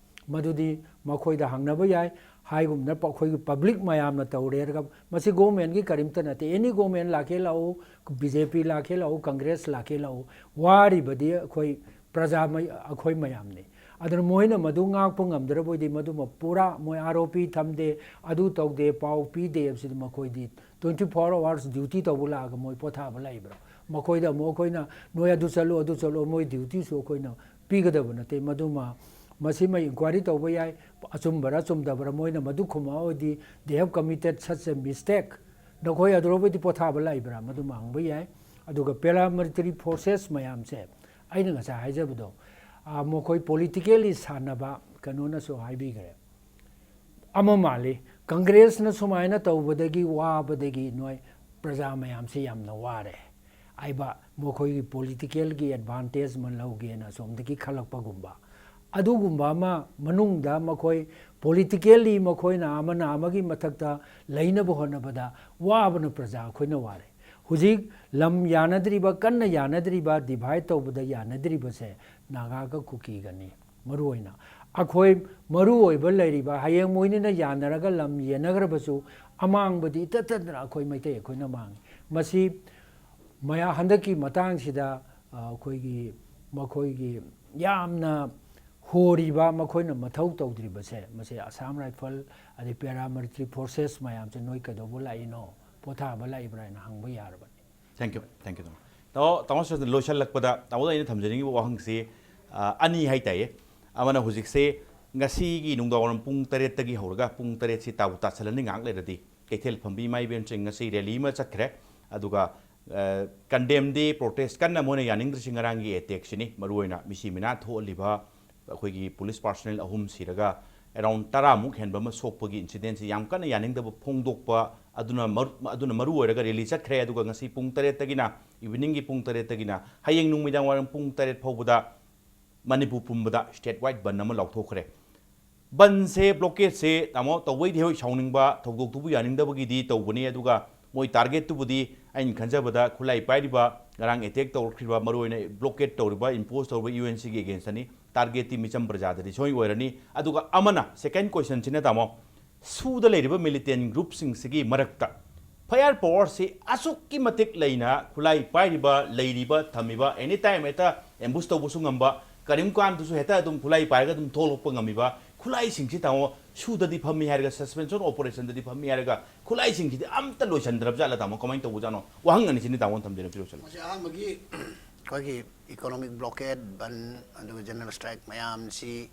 ꯃꯗꯨꯗꯤ ꯃꯈꯣꯏꯗ ꯍꯪꯅꯕ ꯌꯥꯏ꯫ ꯍꯥꯏꯒꯨꯝꯗꯅ ꯑꯩꯈꯣꯏꯒꯤ ꯄꯕ꯭ꯂꯤꯛ ꯃꯌꯥꯝꯅ ꯇꯧꯔꯦꯔꯒ, ꯃꯁꯤ ꯒꯣꯔꯃꯦꯟꯒꯤ ꯀꯔꯤꯝꯇ ꯅꯠꯇꯦ꯫ ꯑꯦꯅꯤ ꯒꯣꯔꯃꯦꯟ ꯂꯥꯛꯀꯦ ꯂꯥꯛꯎ, ꯕꯤ ꯖꯦ ꯄꯤ ꯂꯥꯛꯀꯦ ꯂꯥꯛꯎ, ꯀꯪꯒ꯭ꯔꯦꯁ ꯂꯥꯛꯀꯦ ꯂꯥꯛꯎ, ꯋꯥꯔꯤꯕꯗꯤ ꯑꯩꯈꯣꯏ ꯄ꯭ꯔꯖꯥ ꯃꯩ-, ꯑꯩꯈꯣꯏ ꯃꯌꯥꯝꯅꯤ꯫ ꯑꯗꯨꯅ ꯃꯣꯏꯅ ꯃꯗꯨ ꯉꯥꯛꯄ ꯉꯝꯗ꯭ꯔꯕ ꯑꯣꯏꯗꯤ, ꯃꯗꯨꯃ ꯄꯨꯔꯥ ꯃꯣꯏ ꯑꯥꯔ ꯑꯣ ꯄꯤ ꯊꯝꯗꯦ, ꯑꯗꯨ ꯇꯧꯗꯦ, ꯄꯥꯎ ꯄꯤꯗꯦ ꯍꯥꯏꯕꯁꯤꯗꯤ ꯃꯈꯣꯏꯗꯤ twenty four hours duty ꯇꯧꯕ ꯂꯥꯛꯑꯒ ꯃꯣꯏ ꯄꯣꯊꯥꯕ ꯂꯩꯕ꯭ꯔꯥ? ꯃꯈꯣꯏꯗ ꯑꯃꯨꯛ ꯑꯩꯈꯣꯏꯅ ꯅꯣꯏ ꯑꯗꯨ ꯆꯠꯂꯨ, ꯑꯗꯨ ꯆꯠꯂꯨ, ꯃꯣꯏ ꯗ꯭ꯌꯨꯇꯤꯁꯨ ꯑꯩꯈꯣꯏꯅ ꯄꯤꯒꯗꯕ ꯅꯠꯇꯦ꯫ ꯃꯗꯨꯃ, ꯃꯁꯤꯃ ꯏꯟꯀ꯭ꯋꯥꯏꯔꯤ ꯇꯧꯕ ꯌꯥꯏ, ꯑꯆꯨꯝꯕꯔ ꯆꯨꯝꯗꯕꯔ, ꯃꯣꯏꯅ ꯃꯗꯨ ꯈꯨꯝꯃꯛꯑꯣꯏꯗꯤ, they have committed such a mistake, ꯅꯈꯣꯏ ꯑꯗꯨꯔꯣꯕꯗꯤ ꯄꯣꯊꯥꯕ ꯂꯩꯕ꯭ꯔꯥ? ꯃꯗꯨꯃ ꯍꯪꯕ ꯌꯥꯏ꯫ ꯑꯗꯨꯒ paramilitary forces ꯃꯌꯥꯝꯁꯦ, ꯑꯩꯅ ꯉꯁꯥꯏ ꯍꯥꯏꯖꯕꯗꯣ, ꯑ, ꯃꯈꯣꯏ politically ꯁꯥꯟꯅꯕ ꯀꯩꯅꯣꯅꯁꯨ ꯍꯥꯏꯕꯤꯈ꯭ꯔꯦ꯫ ꯑꯃ ꯃꯥꯜꯂꯤ, ꯀꯪꯒ꯭ꯔꯦꯁꯅ ꯁꯨꯃꯥꯏꯅ ꯇꯧꯕꯗꯒꯤ, ꯋꯥꯕꯗꯒꯤ ꯅꯣꯏ ꯄ꯭ꯔꯖꯥ ꯃꯌꯥꯝꯁꯤ ꯌꯥꯝꯅ ꯋꯥꯔꯦ ꯍꯥꯏꯕ, ꯃꯈꯣꯏꯒꯤ politicalꯒꯤ advantage ꯑꯃ ꯂꯧꯒꯦꯅ ꯑꯁꯣꯝꯗꯒꯤ ꯈꯜꯂꯛꯄꯒꯨꯝꯕ, ꯑꯗꯨꯒꯨꯝꯕ ꯑꯃ ꯃꯅꯨꯡꯗ ꯃꯈꯣꯏ politically ꯃꯈꯣꯏꯅ ꯑꯃꯅ ꯑꯃꯒꯤ ꯃꯊꯛꯇ ꯂꯩꯅꯕ ꯍꯣꯠꯅꯕꯗ ꯋꯥꯕꯅ ꯄ꯭ꯔꯖꯥ ꯑꯩꯈꯣꯏꯅ ꯋꯥꯔꯦ꯫ ꯍꯧꯖꯤꯛ ꯂꯝ ꯌꯥꯅꯗ꯭ꯔꯤꯕ, ꯀꯟꯅ ꯌꯥꯅꯗ꯭ꯔꯤꯕ, divide ꯇꯧꯕꯗ ꯌꯥꯅꯗ꯭ꯔꯤꯕꯁꯦ ꯅꯥꯒꯥꯒ ꯀꯨꯀꯤꯒꯅꯤ꯫ ꯃꯔꯨꯑꯣꯏꯅ ꯑꯩꯈꯣꯏ ꯃꯔꯨꯑꯣꯏꯕ ꯂꯩꯔꯤꯕ, ꯍꯌꯦꯡ ꯃꯣꯏꯅꯤꯅ ꯌꯥꯅꯔꯒ ꯂꯝ ꯌꯦꯟꯅꯈ꯭ꯔꯕꯁꯨ, ꯑꯃꯥꯡꯕꯗꯤ ꯏꯇꯠ ꯇꯠꯇꯅ ꯑꯩꯈꯣꯏ ꯃꯩꯇꯩ ꯑꯩꯈꯣꯏꯅ ꯃꯥꯡꯉꯤ꯫ ꯃꯁꯤ ꯃꯌꯥ-, ꯍꯟꯗꯛꯀꯤ ꯃꯇꯥꯡꯁꯤꯗ, ꯑ, ꯑꯩꯈꯣꯏꯒꯤ, ꯃꯈꯣꯏꯒꯤ ꯌꯥꯝꯅ ꯍꯣꯔꯤꯕ, ꯃꯈꯣꯏꯅ ꯃꯊꯧ ꯇꯧꯗ꯭ꯔꯤꯕꯁꯦ, ꯃꯁꯤ Assam Rifle ꯑꯗꯩ paramilitary forces ꯃꯌꯥꯝꯁꯦ ꯅꯣꯏ ꯀꯩꯗꯧꯕ ꯂꯥꯛꯏꯅꯣ, ꯄꯣꯊꯥꯕ ꯂꯥꯛꯏꯕ꯭ꯔꯥ ꯍꯥꯏꯅ ꯍꯪꯕ ꯌꯥꯔꯕꯅꯤ꯫ Thank you, thank you, ꯇꯥꯃꯣ꯫ ꯇꯥꯃꯣ, ꯇꯥꯃꯣ ꯁꯔꯁꯟ, ꯂꯣꯏꯁꯤꯜꯂꯛꯄꯗ ꯇꯥꯃꯣꯗ ꯑꯩꯅ ꯊꯝꯖꯅꯤꯡꯉꯤꯕ ꯋꯥꯍꯪꯁꯤ, ꯑ, ꯑꯅꯤ ꯍꯥꯏꯇꯥꯏꯌꯦ꯫ ꯑꯃꯅ ꯍꯧꯖꯤꯛꯁꯦ ꯉꯁꯤꯒꯤ ꯅꯨꯡꯗꯥꯡꯋꯥꯏꯔꯝ ꯄꯨꯡ ꯇꯔꯦꯠꯇꯒꯤ ꯍꯧꯔꯒ ꯄꯨꯡ ꯇꯔꯦꯠꯁꯤ ꯇꯥꯕꯨ ꯇꯥꯁꯜꯂꯅꯤ, ꯉꯥꯏꯍꯥꯛ ꯂꯩꯔꯗꯤ ꯀꯩꯊꯦꯜ ꯐꯝꯕꯤ ꯏꯃꯥ ꯏꯕꯦꯟꯁꯤꯡ ꯉꯁꯤ rally ꯑꯃ ꯆꯠꯈ꯭ꯔꯦ꯫ ꯑꯗꯨꯒ, ꯑ, condemnꯗꯤ, protest ꯀꯟꯅ ꯃꯣꯏꯅ ꯌꯥꯅꯤꯡꯗ꯭ꯔꯤꯁꯤ ꯉꯔꯥꯡꯒꯤ attackꯁꯤꯅꯤ꯫ ꯃꯔꯨꯑꯣꯏꯅ ꯃꯤꯁꯤ ꯃꯤꯅꯥ ꯊꯣꯛꯍꯜꯂꯤꯕ ꯑꯩꯈꯣꯏꯒꯤ police personnel ꯑꯍꯨꯝ ꯁꯤꯔꯒ around ꯇꯔꯥꯃꯨꯛ ꯍꯦꯟꯕ ꯑꯃ ꯁꯣꯛꯄꯒꯤ incidentꯁꯤ ꯌꯥꯝ ꯀꯟꯅ ꯌꯥꯅꯤꯡꯗꯕ ꯐꯣꯡꯗꯣꯛꯄ ꯑꯗꯨꯅ ꯃꯔ-, ꯑꯗꯨꯅ ꯃꯔꯨ ꯑꯣꯏꯔꯒ rally ꯆꯠꯈ꯭ꯔꯦ꯫ ꯑꯗꯨꯒ ꯉꯁꯤ ꯄꯨꯡ ꯇꯔꯦꯠꯇꯒꯤꯅ, eveningꯒꯤ ꯄꯨꯡ ꯇꯔꯦꯠꯇꯒꯤꯅ ꯍꯌꯦꯡ ꯅꯨꯃꯤꯗꯥꯡ ꯋꯥꯏꯔꯝ ꯄꯨꯡ ꯇꯔꯦꯠ ꯐꯥꯎꯕꯗ ꯃꯅꯤꯄꯨꯔ ꯄꯨꯝꯕꯗ state wide ꯕꯟ ꯑꯃ ꯂꯥꯎꯊꯣꯛꯈ꯭ꯔꯦ꯫ ꯕꯟꯁꯦ, blockadeꯁꯦ, ꯇꯥꯃꯣ, ꯇꯧꯕꯩꯗꯤ ꯍꯣꯏ ꯁꯥꯎꯅꯤꯡꯕ, ꯊꯧꯗꯣꯛꯇꯨꯕꯨ ꯌꯥꯅꯤꯡꯗꯕꯒꯤꯗꯤ ꯇꯧꯕꯅꯤ꯫ ꯑꯗꯨꯒ ꯃꯣꯏ targetꯇꯨꯕꯨꯗꯤ ꯑꯩꯅ ꯈꯟꯖꯕꯗ ꯈꯨꯠꯂꯥꯏ ꯄꯥꯏꯔꯤꯕ, ꯉꯔꯥꯡ attack ꯇꯧꯔꯛꯈ꯭ꯔꯤꯕ, ꯃꯔꯨꯑꯣꯏꯅ blockade ꯇꯧꯔꯤꯕ, impose ꯇꯧꯔꯤꯕ UNCꯒꯤ againstꯅꯤ꯫ Targetꯇꯤ ꯃꯤꯆꯝ ꯄ꯭ꯔꯖꯥꯗꯗꯤ ꯁꯣꯏ ꯑꯣꯏꯔꯅꯤ꯫ ꯑꯗꯨꯒ ꯑꯃꯅ, second questionꯁꯤꯅ, ꯇꯥꯃꯣ, ꯁꯨꯗ ꯂꯩꯔꯤꯕ ꯃꯤꯂꯤꯇꯦꯟ ꯒ꯭ꯔꯨꯞꯁꯤꯡꯁꯤꯒꯤ ꯃꯔꯛꯇ ꯐꯥꯏꯌꯔ ꯄꯥꯋꯔꯁꯤ ꯑꯁꯨꯛꯀꯤ ꯃꯇꯤꯛ ꯂꯩꯅ, ꯈꯨꯠꯂꯥꯏ ꯄꯥꯏꯔꯤꯕ, ꯂꯩꯔꯤꯕ, ꯊꯝꯃꯤꯕ, ꯑꯦꯅꯤ ꯇꯥꯏꯝ ꯍꯦꯛꯇ ꯑꯦꯝꯕꯨꯁ ꯇꯧꯕꯁꯨ ꯉꯝꯕ, ꯀꯔꯤꯒꯨꯝꯕ ꯀꯥꯟꯗꯁꯨ ꯍꯦꯛꯇ ꯑꯗꯨꯝ ꯈꯨꯠꯂꯥꯏ ꯄꯥꯏꯔꯒ ꯑꯗꯨꯝ ꯊꯣꯛꯂꯛꯄ ꯉꯝꯃꯤꯕ ꯈꯨꯠꯂꯥꯏꯁꯤꯡꯁꯤ, ꯇꯥꯃꯣ, ꯁꯨꯗꯗꯤ ꯐꯝꯃꯤ ꯍꯥꯏꯔꯒ, ꯁꯁꯄꯦꯟꯁꯟ ꯑꯣꯄꯔꯦꯁꯟꯗꯗꯤ ꯐꯝꯃꯤ ꯍꯥꯏꯔꯒ, ꯈꯨꯠꯂꯥꯏꯁꯤꯡꯁꯤꯗꯤ ꯑꯝꯇ ꯂꯣꯏꯁꯤꯟꯗ꯭ꯔꯕ ꯖꯥꯠꯂ, ꯇꯥꯃꯣ? ꯀꯃꯥꯏꯅ ꯇꯧꯕꯖꯥꯠꯅꯣ? ꯋꯥꯍꯪ ꯑꯅꯤꯁꯤꯅꯤ ꯇꯥꯃꯣꯅ ꯊꯝꯖꯔꯤꯕ, ꯄꯤꯔꯛꯎ ꯁꯦ꯫ ꯃꯁꯤ ꯑꯍꯥꯟꯕꯒꯤ ꯑꯩꯈꯣꯏꯒꯤ ꯏꯀꯣꯅꯣꯃꯤꯛ ꯕ꯭ꯂꯣꯀꯦꯠ, ꯕꯟ, ꯑꯗꯨꯒ ꯖꯦꯅꯔꯦꯜ ꯁ꯭ꯇ꯭ꯔꯥꯏꯛ ꯃꯌꯥꯝꯁꯤ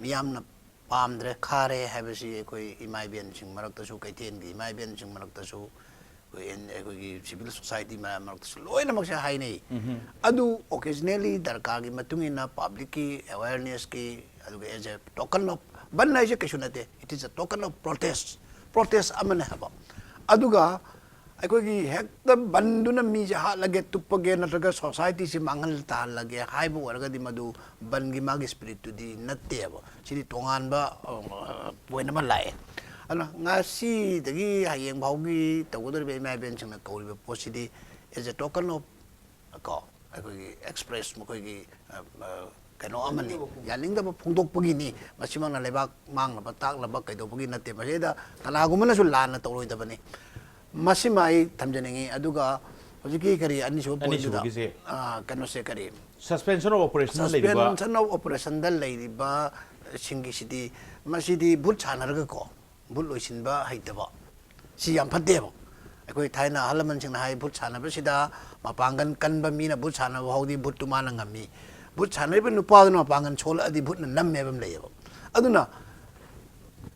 ꯃꯤꯌꯥꯝꯅ ꯄꯥꯝꯗ꯭ꯔꯦ, ꯈꯥꯔꯦ ꯍꯥꯏꯕꯁꯤ ꯑꯩꯈꯣꯏ ꯏꯃꯥ ꯏꯕꯦꯟꯁꯤꯡ ꯃꯔꯛꯇꯁꯨ, ꯀꯩꯊꯦꯜꯒꯤ ꯏꯃꯥ ꯏꯕꯦꯟꯁꯤꯡ ꯃꯔꯛꯇꯁꯨ, ꯑꯩꯈꯣꯏ ꯑꯦꯟ-, ꯑꯩꯈꯣꯏꯒꯤ ꯁꯤꯚꯤꯜ ꯁꯣꯁꯥꯏꯇꯤ ꯃꯌꯥꯝ ꯃꯔꯛꯇꯁꯨ ꯂꯣꯏꯅꯃꯛꯁꯦ ꯍꯥꯏꯅꯩ꯫ ꯎꯝꯍꯨꯝ꯫ ꯑꯗꯨ ꯑꯣꯀꯦꯖꯅꯦꯂꯤ ꯗꯔꯀꯥꯔꯒꯤ ꯃꯇꯨꯡ ꯏꯟꯅ ꯄꯕ꯭ꯂꯤꯛꯀꯤ ꯑꯦꯋꯦꯔꯅꯦꯁꯀꯤ, ꯑꯗꯨꯒ as a token of, ꯕꯟ ꯍꯥꯏꯁꯦ ꯀꯩꯁꯨ ꯅꯠꯇꯦ, it is a token of protest, protest ꯑꯃꯅꯦ ꯍꯥꯏꯕ꯫ ꯑꯗꯨꯒ ꯑꯩꯈꯣꯏꯒꯤ ꯍꯦꯛꯇ ꯕꯟꯗꯨꯅ ꯃꯤꯁꯦ ꯍꯥꯠꯂꯒꯦ, ꯇꯨꯞꯄꯒꯦ, ꯅꯠꯇ꯭ꯔꯒ ꯁꯣꯁꯥꯏꯇꯤꯁꯦ ꯃꯥꯡꯍꯜ ꯇꯥꯍꯜꯂꯒꯦ ꯍꯥꯏꯕ ꯑꯣꯏꯔꯒꯗꯤ ꯃꯗꯨ ꯕꯟꯒꯤ ꯃꯥꯒꯤ ꯁ꯭ꯄꯤꯔꯤꯠꯇꯨꯗꯤ ꯅꯠꯇꯦꯕ꯫ ꯁꯤꯗꯤ ꯇꯣꯉꯥꯟꯕ, ꯑ, ꯄꯣꯏꯟ ꯑꯃ ꯂꯥꯛꯑꯦ꯫ ꯑꯗꯨꯅ ꯉꯁꯤꯗꯒꯤ ꯍꯌꯦꯡ ꯐꯥꯎꯒꯤ ꯇꯧꯒꯗꯧꯔꯤꯕ ꯏꯃꯥ ꯏꯕꯦꯟꯁꯤꯡꯅ ꯀꯧꯔꯤꯕ ꯄꯣꯠꯁꯤꯗꯤ as a token of ꯀꯣ, ꯑꯩꯈꯣꯏꯒꯤ ꯑꯦꯛꯁꯄ꯭ꯔꯦꯁ, ꯃꯈꯣꯏꯒꯤ, ꯑ, ꯑ, ꯀꯩꯅꯣ ꯑꯃꯅꯤ, ꯌꯥꯅꯤꯡꯗꯕ ꯐꯣꯡꯗꯣꯛꯄꯒꯤꯅꯤ꯫ ꯃꯁꯤꯃꯛꯅ ꯂꯩꯕꯥꯛ ꯃꯥꯡꯅꯕ ꯇꯥꯛꯅꯕ ꯀꯩꯗꯧꯕꯒꯤ ꯅꯠꯇꯦ꯫ ꯃꯁꯤꯗ ꯀꯅꯥꯒꯨꯝꯕꯅꯁꯨ ꯂꯥꯟꯅ ꯇꯧꯔꯣꯏꯗꯕꯅꯤ꯫ ꯃꯁꯤꯃ ꯑꯩ ꯊꯝꯖꯅꯤꯡꯉꯤ꯫ ꯑꯗꯨꯒ ꯍꯧꯖꯤꯛꯀꯤ ꯀꯔꯤ ꯑꯅꯤꯁꯨꯕ ꯄꯣꯏꯟꯗꯨꯗ, ꯑꯅꯤꯁꯨꯕꯒꯤꯁꯦ ꯑ, ꯀꯩꯅꯣꯁꯦ ꯀꯔꯤ? Suspension of operation ꯗ ꯂꯩꯔꯤꯕ, suspension of operation ꯗ ꯂꯩꯔꯤꯕꯁꯤꯡꯒꯤꯁꯤꯗꯤ, ꯃꯁꯤꯗꯤ ꯚꯨꯠ ꯁꯥꯟꯅꯔꯒꯀꯣ, ꯚꯨꯠ ꯂꯣꯏꯁꯤꯟꯕ ꯍꯩꯇꯕ, ꯁꯤ ꯌꯥꯝ ꯐꯠꯇꯦꯕ꯫ ꯑꯩꯈꯣꯏ ꯊꯥꯏꯅ ꯑꯍꯜ ꯂꯃꯟꯁꯤꯡꯅ ꯍꯥꯏ, ꯚꯨꯠ ꯁꯥꯟꯅꯕꯁꯤꯗ ꯃꯄꯥꯡꯒꯜ ꯀꯟꯕ ꯃꯤꯅ ꯚꯨꯠ ꯁꯥꯟꯅꯕ ꯐꯥꯎꯗꯤ ꯚꯨꯠꯇꯨ ꯃꯥꯅ ꯉꯝꯃꯤ꯫ ꯚꯨꯠ ꯁꯥꯟꯅꯔꯤꯕ ꯅꯨꯄꯥꯗꯨꯅ ꯃꯄꯥꯡꯒꯜ ꯁꯣꯜꯂꯛꯑꯗꯤ ꯚꯨꯠꯅ ꯅꯝꯃꯦ ꯍꯥꯏꯕ ꯑꯃ ꯂꯩꯌꯦꯕ꯫ ꯑꯗꯨꯅ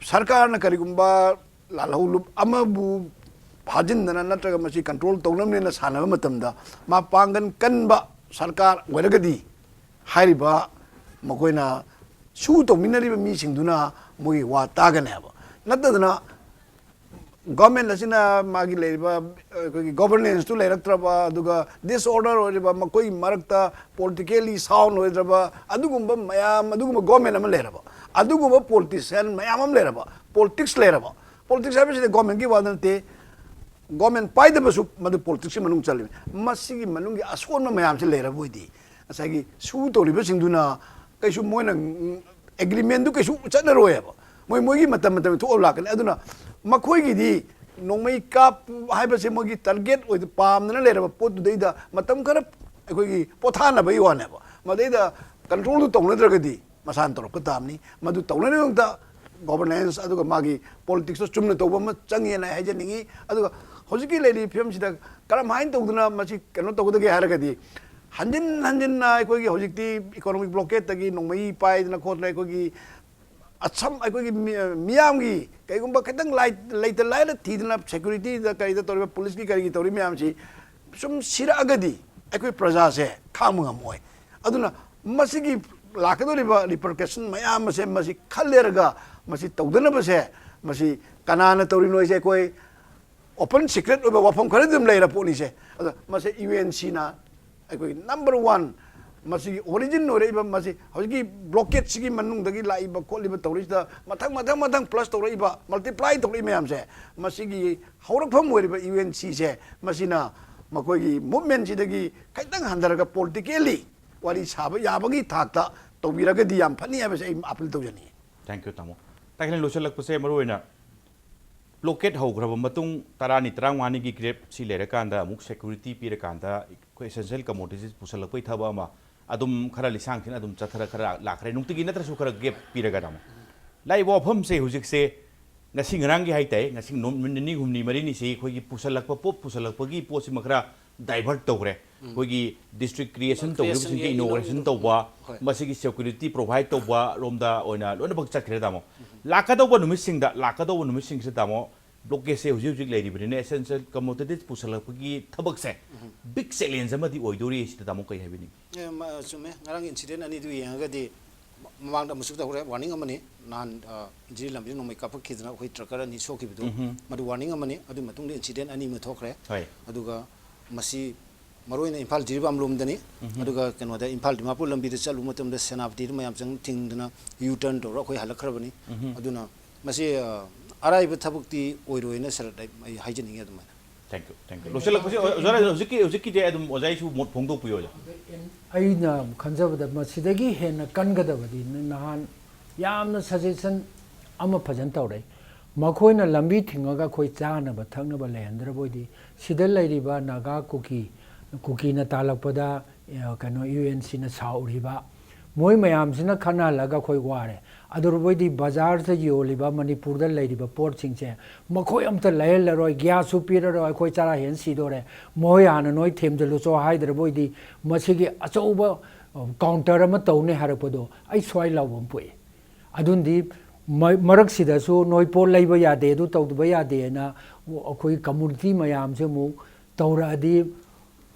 ꯁꯔꯀꯥꯔꯅ ꯀꯔꯤꯒꯨꯝꯕ ꯂꯥꯜꯍꯧꯂꯨꯞ ꯑꯃꯕꯨ ꯐꯥꯖꯤꯟꯗꯅ ꯅꯠꯇ꯭ꯔꯒ ꯃꯁꯤ ꯀꯟꯇ꯭ꯔꯣꯜ ꯇꯧꯅꯕꯅꯦꯅ ꯁꯥꯟꯅꯕ ꯃꯇꯝꯗ, ꯃꯄꯥꯡꯒꯜ ꯀꯟꯕ ꯁꯔꯀꯥꯔ ꯑꯣꯏꯔꯒꯗꯤ ꯍꯥꯏꯔꯤꯕ ꯃꯈꯣꯏꯅ ꯁꯨ ꯇꯧꯃꯤꯟꯅꯔꯤꯕ ꯃꯤꯁꯤꯡꯗꯨꯅ ꯃꯣꯏꯒꯤ ꯋꯥ ꯇꯥꯒꯅꯦꯕ꯫ ꯅꯠꯇꯗꯅ ꯒꯣꯔꯃꯦꯟ ꯑꯁꯤꯅ ꯃꯥꯒꯤ ꯂꯩꯔꯤꯕ, ꯑꯩꯈꯣꯏꯒꯤ ꯒꯣꯕꯔꯅꯦꯟꯁꯇꯨ ꯂꯩꯔꯛꯇ꯭ꯔꯕ, ꯑꯗꯨꯒ ꯗꯤꯁꯑꯣꯔꯗꯔ ꯑꯣꯏꯔꯤꯕ, ꯃꯈꯣꯏꯒꯤ ꯃꯔꯛꯇ ꯄꯣꯂꯤꯇꯤꯀꯦꯜꯂꯤ ꯁꯥꯎꯟ ꯑꯣꯏꯗ꯭ꯔꯕ, ꯑꯗꯨꯒꯨꯝꯕ ꯃꯌꯥꯝ, ꯑꯗꯨꯒꯨꯝꯕ ꯒꯣꯔꯃꯦꯟ ꯑꯃ ꯂꯩꯔꯕ, ꯑꯗꯨꯒꯨꯝꯕ ꯄꯣꯂꯤꯇꯤꯁꯤꯌꯥꯟ ꯃꯌꯥꯝ ꯑꯃ ꯂꯩꯔꯕ, ꯄꯣꯂꯤꯇꯤꯛꯁ ꯂꯩꯔꯕ, ꯄꯣꯂꯤꯇꯤꯛꯁ ꯍꯥꯏꯕꯁꯤꯗꯤ ꯒꯣꯔꯃꯦꯟꯒꯤ ꯋꯥꯗ ꯅꯠꯇꯦ, ꯒꯣꯔꯃꯦꯟ ꯄꯥꯏꯗꯕꯁꯨ ꯃꯗꯨ ꯄꯣꯂꯤꯇꯤꯛꯁꯀꯤ ꯃꯅꯨꯡ ꯆꯜꯂꯤꯕꯅꯤ꯫ ꯃꯁꯤꯒꯤ ꯃꯅꯨꯡꯒꯤ ꯑꯁꯣꯟꯕ ꯃꯌꯥꯝꯁꯤ ꯂꯩꯔꯕ ꯑꯣꯏꯗꯤ, ꯉꯁꯥꯏꯒꯤ ꯁꯨ ꯇꯧꯔꯤꯕꯁꯤꯡꯗꯨꯅ ꯀꯩꯁꯨ ꯃꯣꯏꯅ, ꯎꯝ, ꯑꯦꯒ꯭ꯔꯤꯃꯦꯟꯗꯨ ꯀꯩꯁꯨ ꯆꯠꯅꯔꯣꯏꯕ꯫ ꯃꯣꯏ ꯃꯣꯏꯒꯤ ꯃꯇꯝ ꯃꯇꯝꯒꯤ ꯊꯣꯛꯑ ꯂꯥꯛꯀꯅꯤ꯫ ꯑꯗꯨꯅ ꯃꯈꯣꯏꯒꯤꯗꯤ ꯅꯣꯡꯃꯩ ꯀꯥꯞꯄ ꯍꯥꯏꯕꯁꯦ ꯃꯣꯏꯒꯤ target ꯑꯣꯏꯗ ꯄꯥꯝꯗꯅ ꯂꯩꯔꯕ ꯄꯣꯠꯇꯨꯗꯩꯗ ꯃꯇꯝ ꯈꯔ ꯑꯩꯈꯣꯏꯒꯤ ꯄꯣꯊꯥꯅꯕꯒꯤ ꯋꯥꯅꯦꯕ꯫ ꯃꯗꯩꯗ control ꯗꯨ ꯇꯧꯅꯗ꯭ꯔꯒꯗꯤ ꯃꯁꯥꯅ ꯇꯧꯔꯛꯄ ꯇꯥꯕꯅꯤ꯫ ꯃꯗꯨ ꯇꯧꯅꯅꯕꯒꯤꯗꯃꯛꯇ governance ꯑꯗꯨꯒ ꯃꯥꯒꯤ politics ꯇꯣ ꯆꯨꯝꯅ ꯇꯧꯕ ꯑꯃ ꯆꯪꯉꯦꯅ ꯑꯩ ꯍꯥꯏꯖꯅꯤꯡꯉꯤ꯫ ꯑꯗꯨꯒ ꯍꯧꯖꯤꯛꯀꯤ ꯂꯩꯔꯤꯕ ꯐꯤꯕꯝꯁꯤꯗ ꯀꯔꯝꯍꯥꯏꯅ ꯇꯧꯗꯅ ꯃꯁꯤ ꯀꯩꯅꯣ ꯇꯧꯒꯗꯒꯦ ꯍꯥꯏꯔꯒꯗꯤ, ꯍꯟꯖꯤꯟ ꯍꯟꯖꯤꯟꯅ ꯑꯩꯈꯣꯏꯒꯤ ꯍꯧꯖꯤꯛꯇꯤ economic blockade ꯇꯒꯤ ꯅꯣꯡꯃꯩ ꯄꯥꯏꯗꯅ ꯈꯣꯠꯇꯅ ꯑꯩꯈꯣꯏꯒꯤ ꯑꯁꯝ ꯑꯩꯈꯣꯏꯒꯤ ꯃꯤ-, ꯃꯤꯌꯥꯝꯒꯤ ꯀꯩꯒꯨꯝꯕ ꯈꯤꯇꯪ ꯂꯥꯏ-, ꯂꯩꯇ ꯂꯥꯏꯔ ꯊꯤꯗꯅ security ꯗ ꯀꯔꯤꯗ ꯇꯧꯔꯤꯕ, police ꯀꯤ ꯀꯔꯤꯒꯤ ꯇꯧꯔꯤ ꯃꯌꯥꯝꯁꯤ ꯁꯨꯝ ꯁꯤꯔꯛꯑꯒꯗꯤ ꯑꯩꯈꯣꯏ ꯄ꯭ꯔꯖꯥꯁꯦ ꯈꯥꯡꯕ ꯉꯝꯃꯣꯏ꯫ ꯑꯗꯨꯅ ꯃꯁꯤꯒꯤ ꯂꯥꯛꯀꯗꯧꯔꯤꯕ repercussion ꯃꯌꯥꯝ ꯑꯁꯦ ꯃꯁꯤ ꯈꯜꯂꯦꯔꯒ ꯃꯁꯤ ꯇꯧꯗꯅꯕꯁꯦ, ꯃꯁꯤ ꯀꯅꯥꯅ ꯇꯧꯔꯤꯅꯣ ꯍꯥꯏꯁꯦ ꯑꯩꯈꯣꯏ open secret ꯑꯣꯏꯕ ꯋꯥꯐꯝ ꯈꯔꯗꯤ ꯑꯗꯨꯝ ꯂꯩꯔ ꯄꯣꯠꯅꯤꯁꯦ꯫ ꯑꯗꯣ ꯃꯁꯤ U N C ꯅ ꯑꯩꯈꯣꯏꯒꯤ number one, ꯃꯁꯤꯒꯤ origin ꯑꯣꯏꯔꯛꯏꯕ, ꯃꯁꯤ ꯍꯧꯖꯤꯛꯀꯤ blockade ꯁꯤꯒꯤ ꯃꯅꯨꯡꯗꯒꯤ ꯂꯥꯛꯏꯕ ꯈꯣꯠꯂꯤꯕ ꯇꯧꯔꯤꯁꯤꯗ ꯃꯊꯪ ꯃꯊꯪ ꯃꯊꯪ plus ꯇꯧꯔꯛꯏꯕ, multiply ꯇꯧꯔꯛꯏ ꯃꯌꯥꯝꯁꯦ, ꯃꯁꯤꯒꯤ ꯍꯧꯔꯛꯐꯝ ꯑꯣꯏꯔꯤꯕ U N C ꯁꯦ, ꯃꯁꯤꯅ ꯃꯈꯣꯏꯒꯤ movement ꯁꯤꯗꯒꯤ ꯈꯤꯇꯪ ꯍꯟꯊꯔꯒ politically ꯋꯥꯔꯤ ꯁꯥꯕ ꯌꯥꯕꯒꯤ ꯊꯥꯛꯇ ꯇꯧꯕꯤꯔꯒꯗꯤ ꯌꯥꯝ ꯐꯅꯤ ꯍꯥꯏꯕꯁꯦ ꯑꯩ appeal ꯇꯧꯖꯅꯤꯡꯉꯤ꯫ Thank you, ꯇꯥꯃꯣ꯫ ꯇꯥꯈꯤꯜ, ꯂꯣꯏꯁꯤꯜꯂꯛꯄꯁꯦ ꯃꯔꯨ ꯑꯣꯏꯅ blockade ꯍꯧꯈ꯭ꯔꯕ ꯃꯇꯨꯡ ꯇꯔꯥꯅꯤ, ꯇꯔꯥꯃꯉꯥꯅꯤꯒꯤ gap ꯁꯤ ꯂꯩꯔꯀꯥꯟꯗ ꯑꯃꯨꯛ security ꯄꯤꯔꯀꯥꯟꯗ ꯑꯩꯈꯣꯏ essential commodities ꯄꯨꯁꯜꯂꯛꯄꯒꯤ ꯊꯕꯛ ꯑꯃ ꯑꯗꯨꯝ ꯈꯔ ꯂꯤꯁꯥꯡ ꯁꯤꯠꯅ ꯑꯗꯨꯝ ꯆꯠꯊꯔ ꯈꯔ ꯂꯥꯛꯈ꯭ꯔꯦ, ꯅꯨꯡꯇꯤꯒꯤ ꯅꯠꯇ꯭ꯔꯁꯨ ꯈꯔ gap ꯄꯤꯔꯒ, ꯇꯥꯃꯣ꯫ ꯂꯥꯛꯏꯕ ꯋꯥꯐꯝꯁꯦ ꯍꯧꯖꯤꯛꯁꯦ ꯉꯁꯤ ꯉꯔꯥꯡꯒꯤ ꯍꯥꯏꯇꯥꯏ, ꯉꯁꯤ ꯅꯨꯃꯤꯠ ꯅꯤꯅꯤ ꯍꯨꯝꯅꯤ ꯃꯔꯤꯅꯤꯁꯤ ꯑꯩꯈꯣꯏꯒꯤ ꯄꯨꯁꯜꯂꯛꯄ ꯄꯣꯠ ꯄꯨꯁꯜꯂꯛꯄꯒꯤ ꯄꯣꯠꯁꯤꯃ ꯈꯔ divert ꯇꯧꯈ꯭ꯔꯦ꯫ ꯑꯩꯈꯣꯏꯒꯤ district creation ꯇꯧꯈꯤꯕꯁꯤꯡꯒꯤ inauguration ꯇꯧꯕ, ꯃꯁꯤꯒꯤ security provide ꯇꯧꯕ ꯔꯣꯝꯗ ꯑꯣꯏꯅ ꯂꯣꯏꯅꯃꯛ ꯆꯠꯈ꯭ꯔꯦ, ꯇꯥꯃꯣ꯫ ꯂꯥꯛꯀꯗꯧꯕ ꯅꯨꯃꯤꯠꯁꯤꯡꯗ, ꯂꯥꯛꯀꯗꯧꯕ ꯅꯨꯃꯤꯠꯁꯤꯡꯁꯤꯗ, ꯇꯥꯃꯣ, blockade ꯁꯦ ꯍꯧꯖꯤꯛ ꯍꯧꯖꯤꯛ ꯂꯩꯔꯤꯕꯅꯤꯅ essential commodities ꯄꯨꯁꯜꯂꯛꯄꯒꯤ ꯊꯕꯛꯁꯦ big challenge ꯑꯃꯗꯤ ꯑꯣꯏꯗꯣꯔꯤ꯫ ꯁꯤꯗ ꯇꯥꯃꯣ ꯀꯩ ꯍꯥꯏꯕꯤꯅꯤꯡꯉꯤ? ꯑꯦ, ꯃ-, ꯆꯨꯝꯃꯦ꯫ ꯉꯔꯥꯡꯒꯤ incident ꯑꯅꯤꯗꯨ ꯌꯦꯡꯉꯒꯗꯤ ꯃ-, ꯃꯃꯥꯡꯗ ꯑꯃꯨꯛꯁꯨ ꯇꯧꯈ꯭ꯔꯦ, warning ꯑꯃꯅꯤ꯫ ꯅꯍꯥꯟ, ꯑ, ꯖꯤꯔꯤ ꯂꯝꯕꯤꯗ ꯅꯣꯡꯃꯩ ꯀꯥꯞꯄꯛꯈꯤꯗꯅ ꯑꯩꯈꯣꯏ trucker ꯑꯅꯤ ꯁꯣꯛꯈꯤꯕꯗꯨ, ꯃꯗꯨ warning ꯑꯃꯅꯤ꯫ ꯑꯗꯨꯒꯤ ꯃꯇꯨꯡꯗ incident ꯑꯅꯤ ꯑꯃ ꯊꯣꯛꯈ꯭ꯔꯦ꯫ ꯑꯗꯨꯒ ꯃꯁꯤ ꯃꯔꯨꯑꯣꯏꯅ ꯏꯝꯐꯥꯜ ꯖꯤꯔꯤꯕꯥꯝ ꯂꯣꯝꯗꯅꯤ꯫ ꯑꯗꯨꯒ ꯀꯩꯅꯣꯗ ꯏꯝꯐꯥꯜ ꯗꯤꯃꯥꯄꯨꯔ ꯂꯝꯕꯤꯗ ꯆꯠꯂꯨꯕ ꯃꯇꯝꯗ ꯁꯦꯅꯥꯄꯇꯤꯗ ꯃꯌꯥꯝ ꯆꯪ ꯊꯤꯡꯗꯅ U turn ꯇꯧꯔ ꯑꯩꯈꯣꯏ ꯍꯜꯂꯛꯈ꯭ꯔꯕꯅꯤ꯫ ꯑꯗꯨꯅ ꯃꯁꯤ, ꯑ, ꯑꯔꯥꯏꯕ ꯊꯕꯛꯇꯤ ꯑꯣꯏꯔꯣꯏꯅ ꯁꯔꯠ ꯑꯩ, ꯑꯩ ꯍꯥꯏꯖꯅꯤꯡꯉꯤ ꯑꯗꯨꯃꯥꯏꯅ꯫ Thank you, thank you꯫ ꯂꯣꯏꯁꯤꯜꯂꯛꯄꯁꯤ ꯑꯣꯖꯥ, ꯍꯧꯖꯤꯛꯀꯤ, ꯍꯧꯖꯤꯛꯀꯤꯗꯤ ꯑꯗꯨꯝ ꯑꯣꯖꯥ ꯑꯩꯁꯨ ꯃꯣꯠ ꯐꯣꯡꯗꯣꯛꯄꯤꯌꯣ, ꯑꯣꯖꯥ꯫ ꯑꯩꯅ ꯈꯟꯖꯕꯗ ꯃꯁꯤꯗꯒꯤ ꯍꯦꯟꯅ ꯀꯟꯒꯗꯕꯗꯤ ꯅ-, ꯅꯍꯥꯟ ꯌꯥꯝꯅ suggestion ꯑꯃ ꯐꯖꯅ ꯇꯧꯔꯛꯏ꯫ ꯃꯈꯣꯏꯅ ꯂꯝꯕꯤ ꯊꯤꯡꯉꯒ ꯑꯩꯈꯣꯏ ꯆꯥꯅꯕ ꯊꯛꯅꯕ ꯂꯩꯍꯟꯗ꯭ꯔꯕ ꯑꯣꯏꯗꯤ, ꯁꯤꯗ ꯂꯩꯔꯤꯕ ꯅꯥꯒꯥ ꯀꯨꯀꯤ, ꯀꯨꯀꯤꯅ ꯇꯥꯜꯂꯛꯄꯗ, ꯑ, ꯀꯩꯅꯣ, ꯌꯨ ꯑꯦꯟ ꯁꯤꯅ ꯁꯥꯎꯔꯤꯕ, ꯃꯣꯏ ꯃꯌꯥꯝꯁꯤꯅ ꯈꯠꯅꯍꯜꯂꯒ ꯑꯩꯈꯣꯏ ꯋꯥꯔꯦ꯫ ꯑꯗꯨꯕꯨ ꯑꯣꯏꯗꯤ ꯕꯖꯥꯔꯗ ꯌꯣꯜꯂꯤꯕ ꯃꯅꯤꯄꯨꯔꯗ ꯂꯩꯔꯤꯕ ꯄꯣꯠꯁꯤꯡꯁꯦ ꯃꯈꯣꯏ ꯑꯝꯇ ꯂꯩꯍꯜꯂꯔꯣꯏ, ꯒ꯭ꯌꯥꯁꯁꯨ ꯄꯤꯔꯔꯣꯏ, ꯑꯩꯈꯣꯏ ꯆꯔꯥ ꯍꯦꯟ ꯁꯤꯗꯣꯔꯦ, ꯃꯈꯣꯏ ꯍꯥꯟꯅ ꯅꯣꯏ ꯊꯦꯝꯖꯤꯜꯂꯨꯆꯣ ꯍꯥꯏꯗ꯭ꯔꯕ ꯑꯣꯏꯗꯤ ꯃꯁꯤꯒꯤ ꯑꯆꯧꯕ, ꯑ, ꯀꯥꯎꯟꯇꯔ ꯑꯃ ꯇꯧꯅꯤ ꯍꯥꯏꯔꯛꯄꯗꯣ ꯑꯩ ꯁ꯭ꯋꯥꯏ ꯂꯥꯎꯕ ꯑꯃ ꯄꯣꯛꯏ꯫ ꯑꯗꯨꯅꯗꯤ ꯃ-, ꯃꯔꯛꯁꯤꯗꯁꯨ ꯅꯣꯏ ꯄꯣꯠ ꯂꯩꯕ ꯌꯥꯗꯦ, ꯑꯗꯨ ꯇꯧꯗꯕ ꯌꯥꯗꯦꯅ ꯑꯩꯈꯣꯏ ꯀꯝꯃꯨꯅꯤꯇꯤ ꯃꯌꯥꯝꯁꯦ ꯑꯃꯨꯛ ꯇꯧꯔꯛꯑꯗꯤ,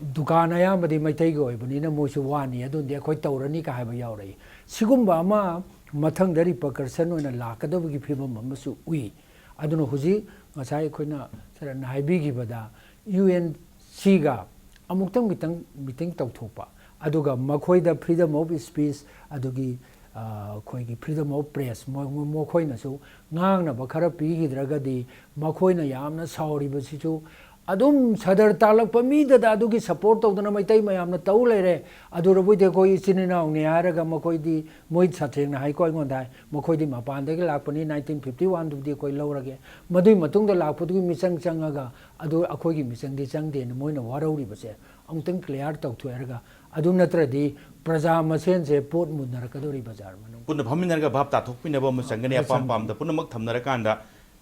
ꯗꯨꯀꯥꯟ ꯑꯌꯥꯝꯕꯗꯤ ꯃꯩꯇꯩꯒꯤ ꯑꯣꯏꯕꯅꯤꯅ ꯃꯣꯏꯁꯨ ꯋꯥꯅꯤ, ꯑꯗꯨꯅꯗꯤ ꯑꯩꯈꯣꯏ ꯇꯧꯔꯅꯤ ꯀ ꯍꯥꯏꯕ ꯌꯥꯎꯔꯛꯏ꯫ ꯁꯤꯒꯨꯝꯕ ꯑꯃ ꯃꯊꯪꯗ ꯔꯤꯄꯔꯀꯁꯟ ꯑꯣꯏꯅ ꯂꯥꯛꯀꯗꯕꯒꯤ ꯐꯤꯕꯝ ꯑꯃꯁꯨ ꯎꯏ꯫ ꯑꯗꯨꯅ ꯍꯧꯖꯤꯛ ꯉꯁꯥꯏ ꯑꯩꯈꯣꯏꯅ ꯁꯥꯔꯅ ꯍꯥꯏꯕꯤꯈꯤꯕꯗ, ꯌꯨ ꯑꯦꯟ ꯁꯤꯒ ꯑꯃꯨꯛꯇꯪ ꯈꯤꯇꯪ ꯃꯤꯇꯤꯡ ꯇꯧꯊꯣꯛꯄ, ꯑꯗꯨꯒ ꯃꯈꯣꯏꯗ freedom of speech, ꯑꯗꯨꯒꯤ, ꯑ, ꯑꯩꯈꯣꯏꯒꯤ freedom of press, ꯃꯣꯏ-, ꯃꯣꯏ-, ꯃꯈꯣꯏꯅꯁꯨ ꯉꯥꯡꯅꯕ ꯈꯔ ꯄꯤꯈꯤꯗ꯭ꯔꯒꯗꯤ, ꯃꯈꯣꯏꯅ ꯌꯥꯝꯅ ꯁꯥꯎꯔꯤꯕꯁꯤꯁꯨ ꯑꯗꯨꯝ ꯁꯗꯔ ꯇꯥꯛꯂꯛꯄ ꯃꯤꯗꯗ ꯑꯗꯨꯒꯤ support ꯇꯧꯗꯅ ꯃꯩꯇꯩ ꯃꯌꯥꯝꯅ ꯇꯧ ꯂꯩꯔꯦ꯫ ꯑꯗꯨꯔꯕꯨꯗꯤ ꯑꯩꯈꯣꯏ ꯏꯆꯤꯟ ꯏꯅꯥꯎꯅꯤ ꯍꯥꯏꯔꯒ ꯃꯈꯣꯏꯗꯤ, ꯃꯣꯏ ꯁꯥꯊꯦꯡꯅ ꯍꯥꯏꯀꯣ ꯑꯩꯉꯣꯟꯗ ꯍꯥꯏ, "ꯃꯈꯣꯏꯗꯤ ꯃꯄꯥꯟꯗꯒꯤ ꯂꯥꯛꯄꯅꯤ, ꯅꯥꯏꯟꯇꯤꯟ ꯐꯤꯐꯇꯤ ꯋꯥꯟꯗꯨꯕꯨꯗꯤ ꯑꯩꯈꯣꯏ ꯂꯧꯔꯒꯦ, ꯃꯗꯨꯒꯤ ꯃꯇꯨꯡꯗ ꯂꯥꯛꯄꯗꯨꯒꯤ ꯃꯤꯆꯪ ꯆꯪꯉꯒ ꯑꯗꯨ ꯑꯩꯈꯣꯏꯒꯤ ꯃꯤꯆꯪꯗꯤ ꯆꯪꯗꯦꯅ" ꯃꯣꯏꯅ ꯋꯥꯔꯧꯔꯤꯕꯁꯦ ꯑꯃꯨꯛꯇꯪ clear ꯇꯧꯊꯣꯛꯑꯦ ꯍꯥꯏꯔꯒ, ꯑꯗꯨ ꯅꯠꯇ꯭ꯔꯗꯤ ꯄ꯭ꯔꯖꯥ ꯃꯁꯦꯟꯁꯦ ꯄꯣꯠ ꯃꯨꯟꯅꯔꯛꯀꯗꯧꯔꯤ ꯕꯖꯥꯔ ꯃꯅꯨꯡ꯫ ꯄꯨꯟꯅ ꯐꯝꯃꯤꯟꯅꯔꯒ ꯚꯥꯞ ꯇꯥꯊꯣꯛꯄꯤꯅꯕ ꯑꯃ ꯆꯪꯒꯅꯤ, ꯑꯃ ꯑꯄꯥꯝ ꯆꯪꯒꯅꯤ꯫ ꯄꯥꯝꯗ ꯄꯨꯝꯅꯃꯛ ꯊꯝꯅꯔꯀꯥꯟꯗ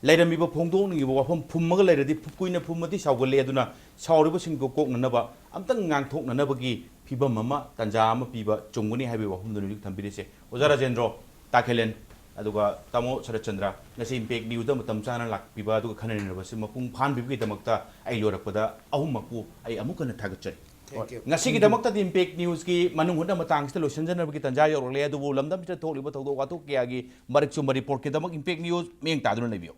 ꯂꯩꯔꯝꯃꯤꯕ ꯐꯣꯡꯗꯣꯛꯅꯤꯡꯉꯤꯕ ꯋꯥꯐꯝ ꯐꯨꯝꯃꯒ ꯂꯩꯔꯗꯤ ꯐꯨ-, ꯀꯨꯏꯅ ꯐꯨꯝꯃꯗꯤ ꯁꯥꯎꯒꯜꯂꯦ꯫ ꯑꯗꯨꯅ ꯁꯥꯎꯔꯤꯕꯁꯤꯡꯗꯣ ꯀꯣꯛꯅꯅꯕ, ꯑꯝꯇꯪ ꯉꯥꯡꯊꯣꯛꯅꯅꯕꯒꯤ ꯐꯤꯕꯝ ꯑꯃ, ꯇꯥꯟꯖꯥ ꯑꯃ ꯄꯤꯕ ꯆꯨꯝꯒꯅꯤ ꯍꯥꯏꯕꯒꯤ ꯋꯥꯐꯝꯗꯨꯅꯤ ꯍꯧꯖꯤꯛ ꯊꯝꯕꯤꯔꯤꯁꯦ꯫ ꯑꯣꯖꯥ ꯔꯥꯖꯦꯟꯗ꯭ꯔꯣ, ꯇꯥꯈꯦꯂꯦꯟ, ꯑꯗꯨꯒ ꯇꯥꯃꯣ ꯁꯔꯠꯆꯟꯗ꯭ꯔ, ꯉꯁꯤ Impact News ꯗ ꯃꯇꯝ ꯆꯥꯅ ꯂꯥꯛꯄꯤꯕ ꯑꯗꯨꯒ ꯈꯟꯅ ꯅꯩꯅꯕꯁꯤ ꯃꯄꯨꯡ ꯐꯥꯍꯟꯕꯤꯕꯒꯤꯗꯃꯛꯇ ꯑꯩ ꯂꯣꯏꯔꯛꯄꯗ ꯑꯍꯨꯝꯃꯛꯄꯨ ꯑꯩ ꯑꯃꯨꯛ ꯍꯟꯅ ꯊꯥꯒꯠꯆꯔꯤ꯫ Thank you. ꯉꯁꯤꯒꯤꯗꯃꯛꯇꯗꯤ Impact News ꯀꯤ ꯃꯅꯨꯡ ꯍꯨꯠꯅ ꯃꯇꯥꯡꯁꯤꯗ ꯂꯣꯏꯁꯤꯟꯖꯅꯕꯒꯤ ꯇꯥꯟꯖꯥ ꯌꯧꯔꯛꯂꯦ, ꯑꯗꯨꯕꯨ ꯂꯝꯗꯝꯁꯤꯗ ꯊꯣꯛꯂꯤꯕ ꯊꯧꯗꯣꯛ ꯋꯥꯊꯣꯛ ꯀꯌꯥꯒꯤ ꯃꯔꯤꯛ ꯆꯨꯝꯕ report ꯀꯤꯗꯃꯛ Impact News ꯃꯤꯠꯌꯦꯡ ꯇꯥꯗꯨꯅ ꯂꯩꯕꯤꯌꯨ꯫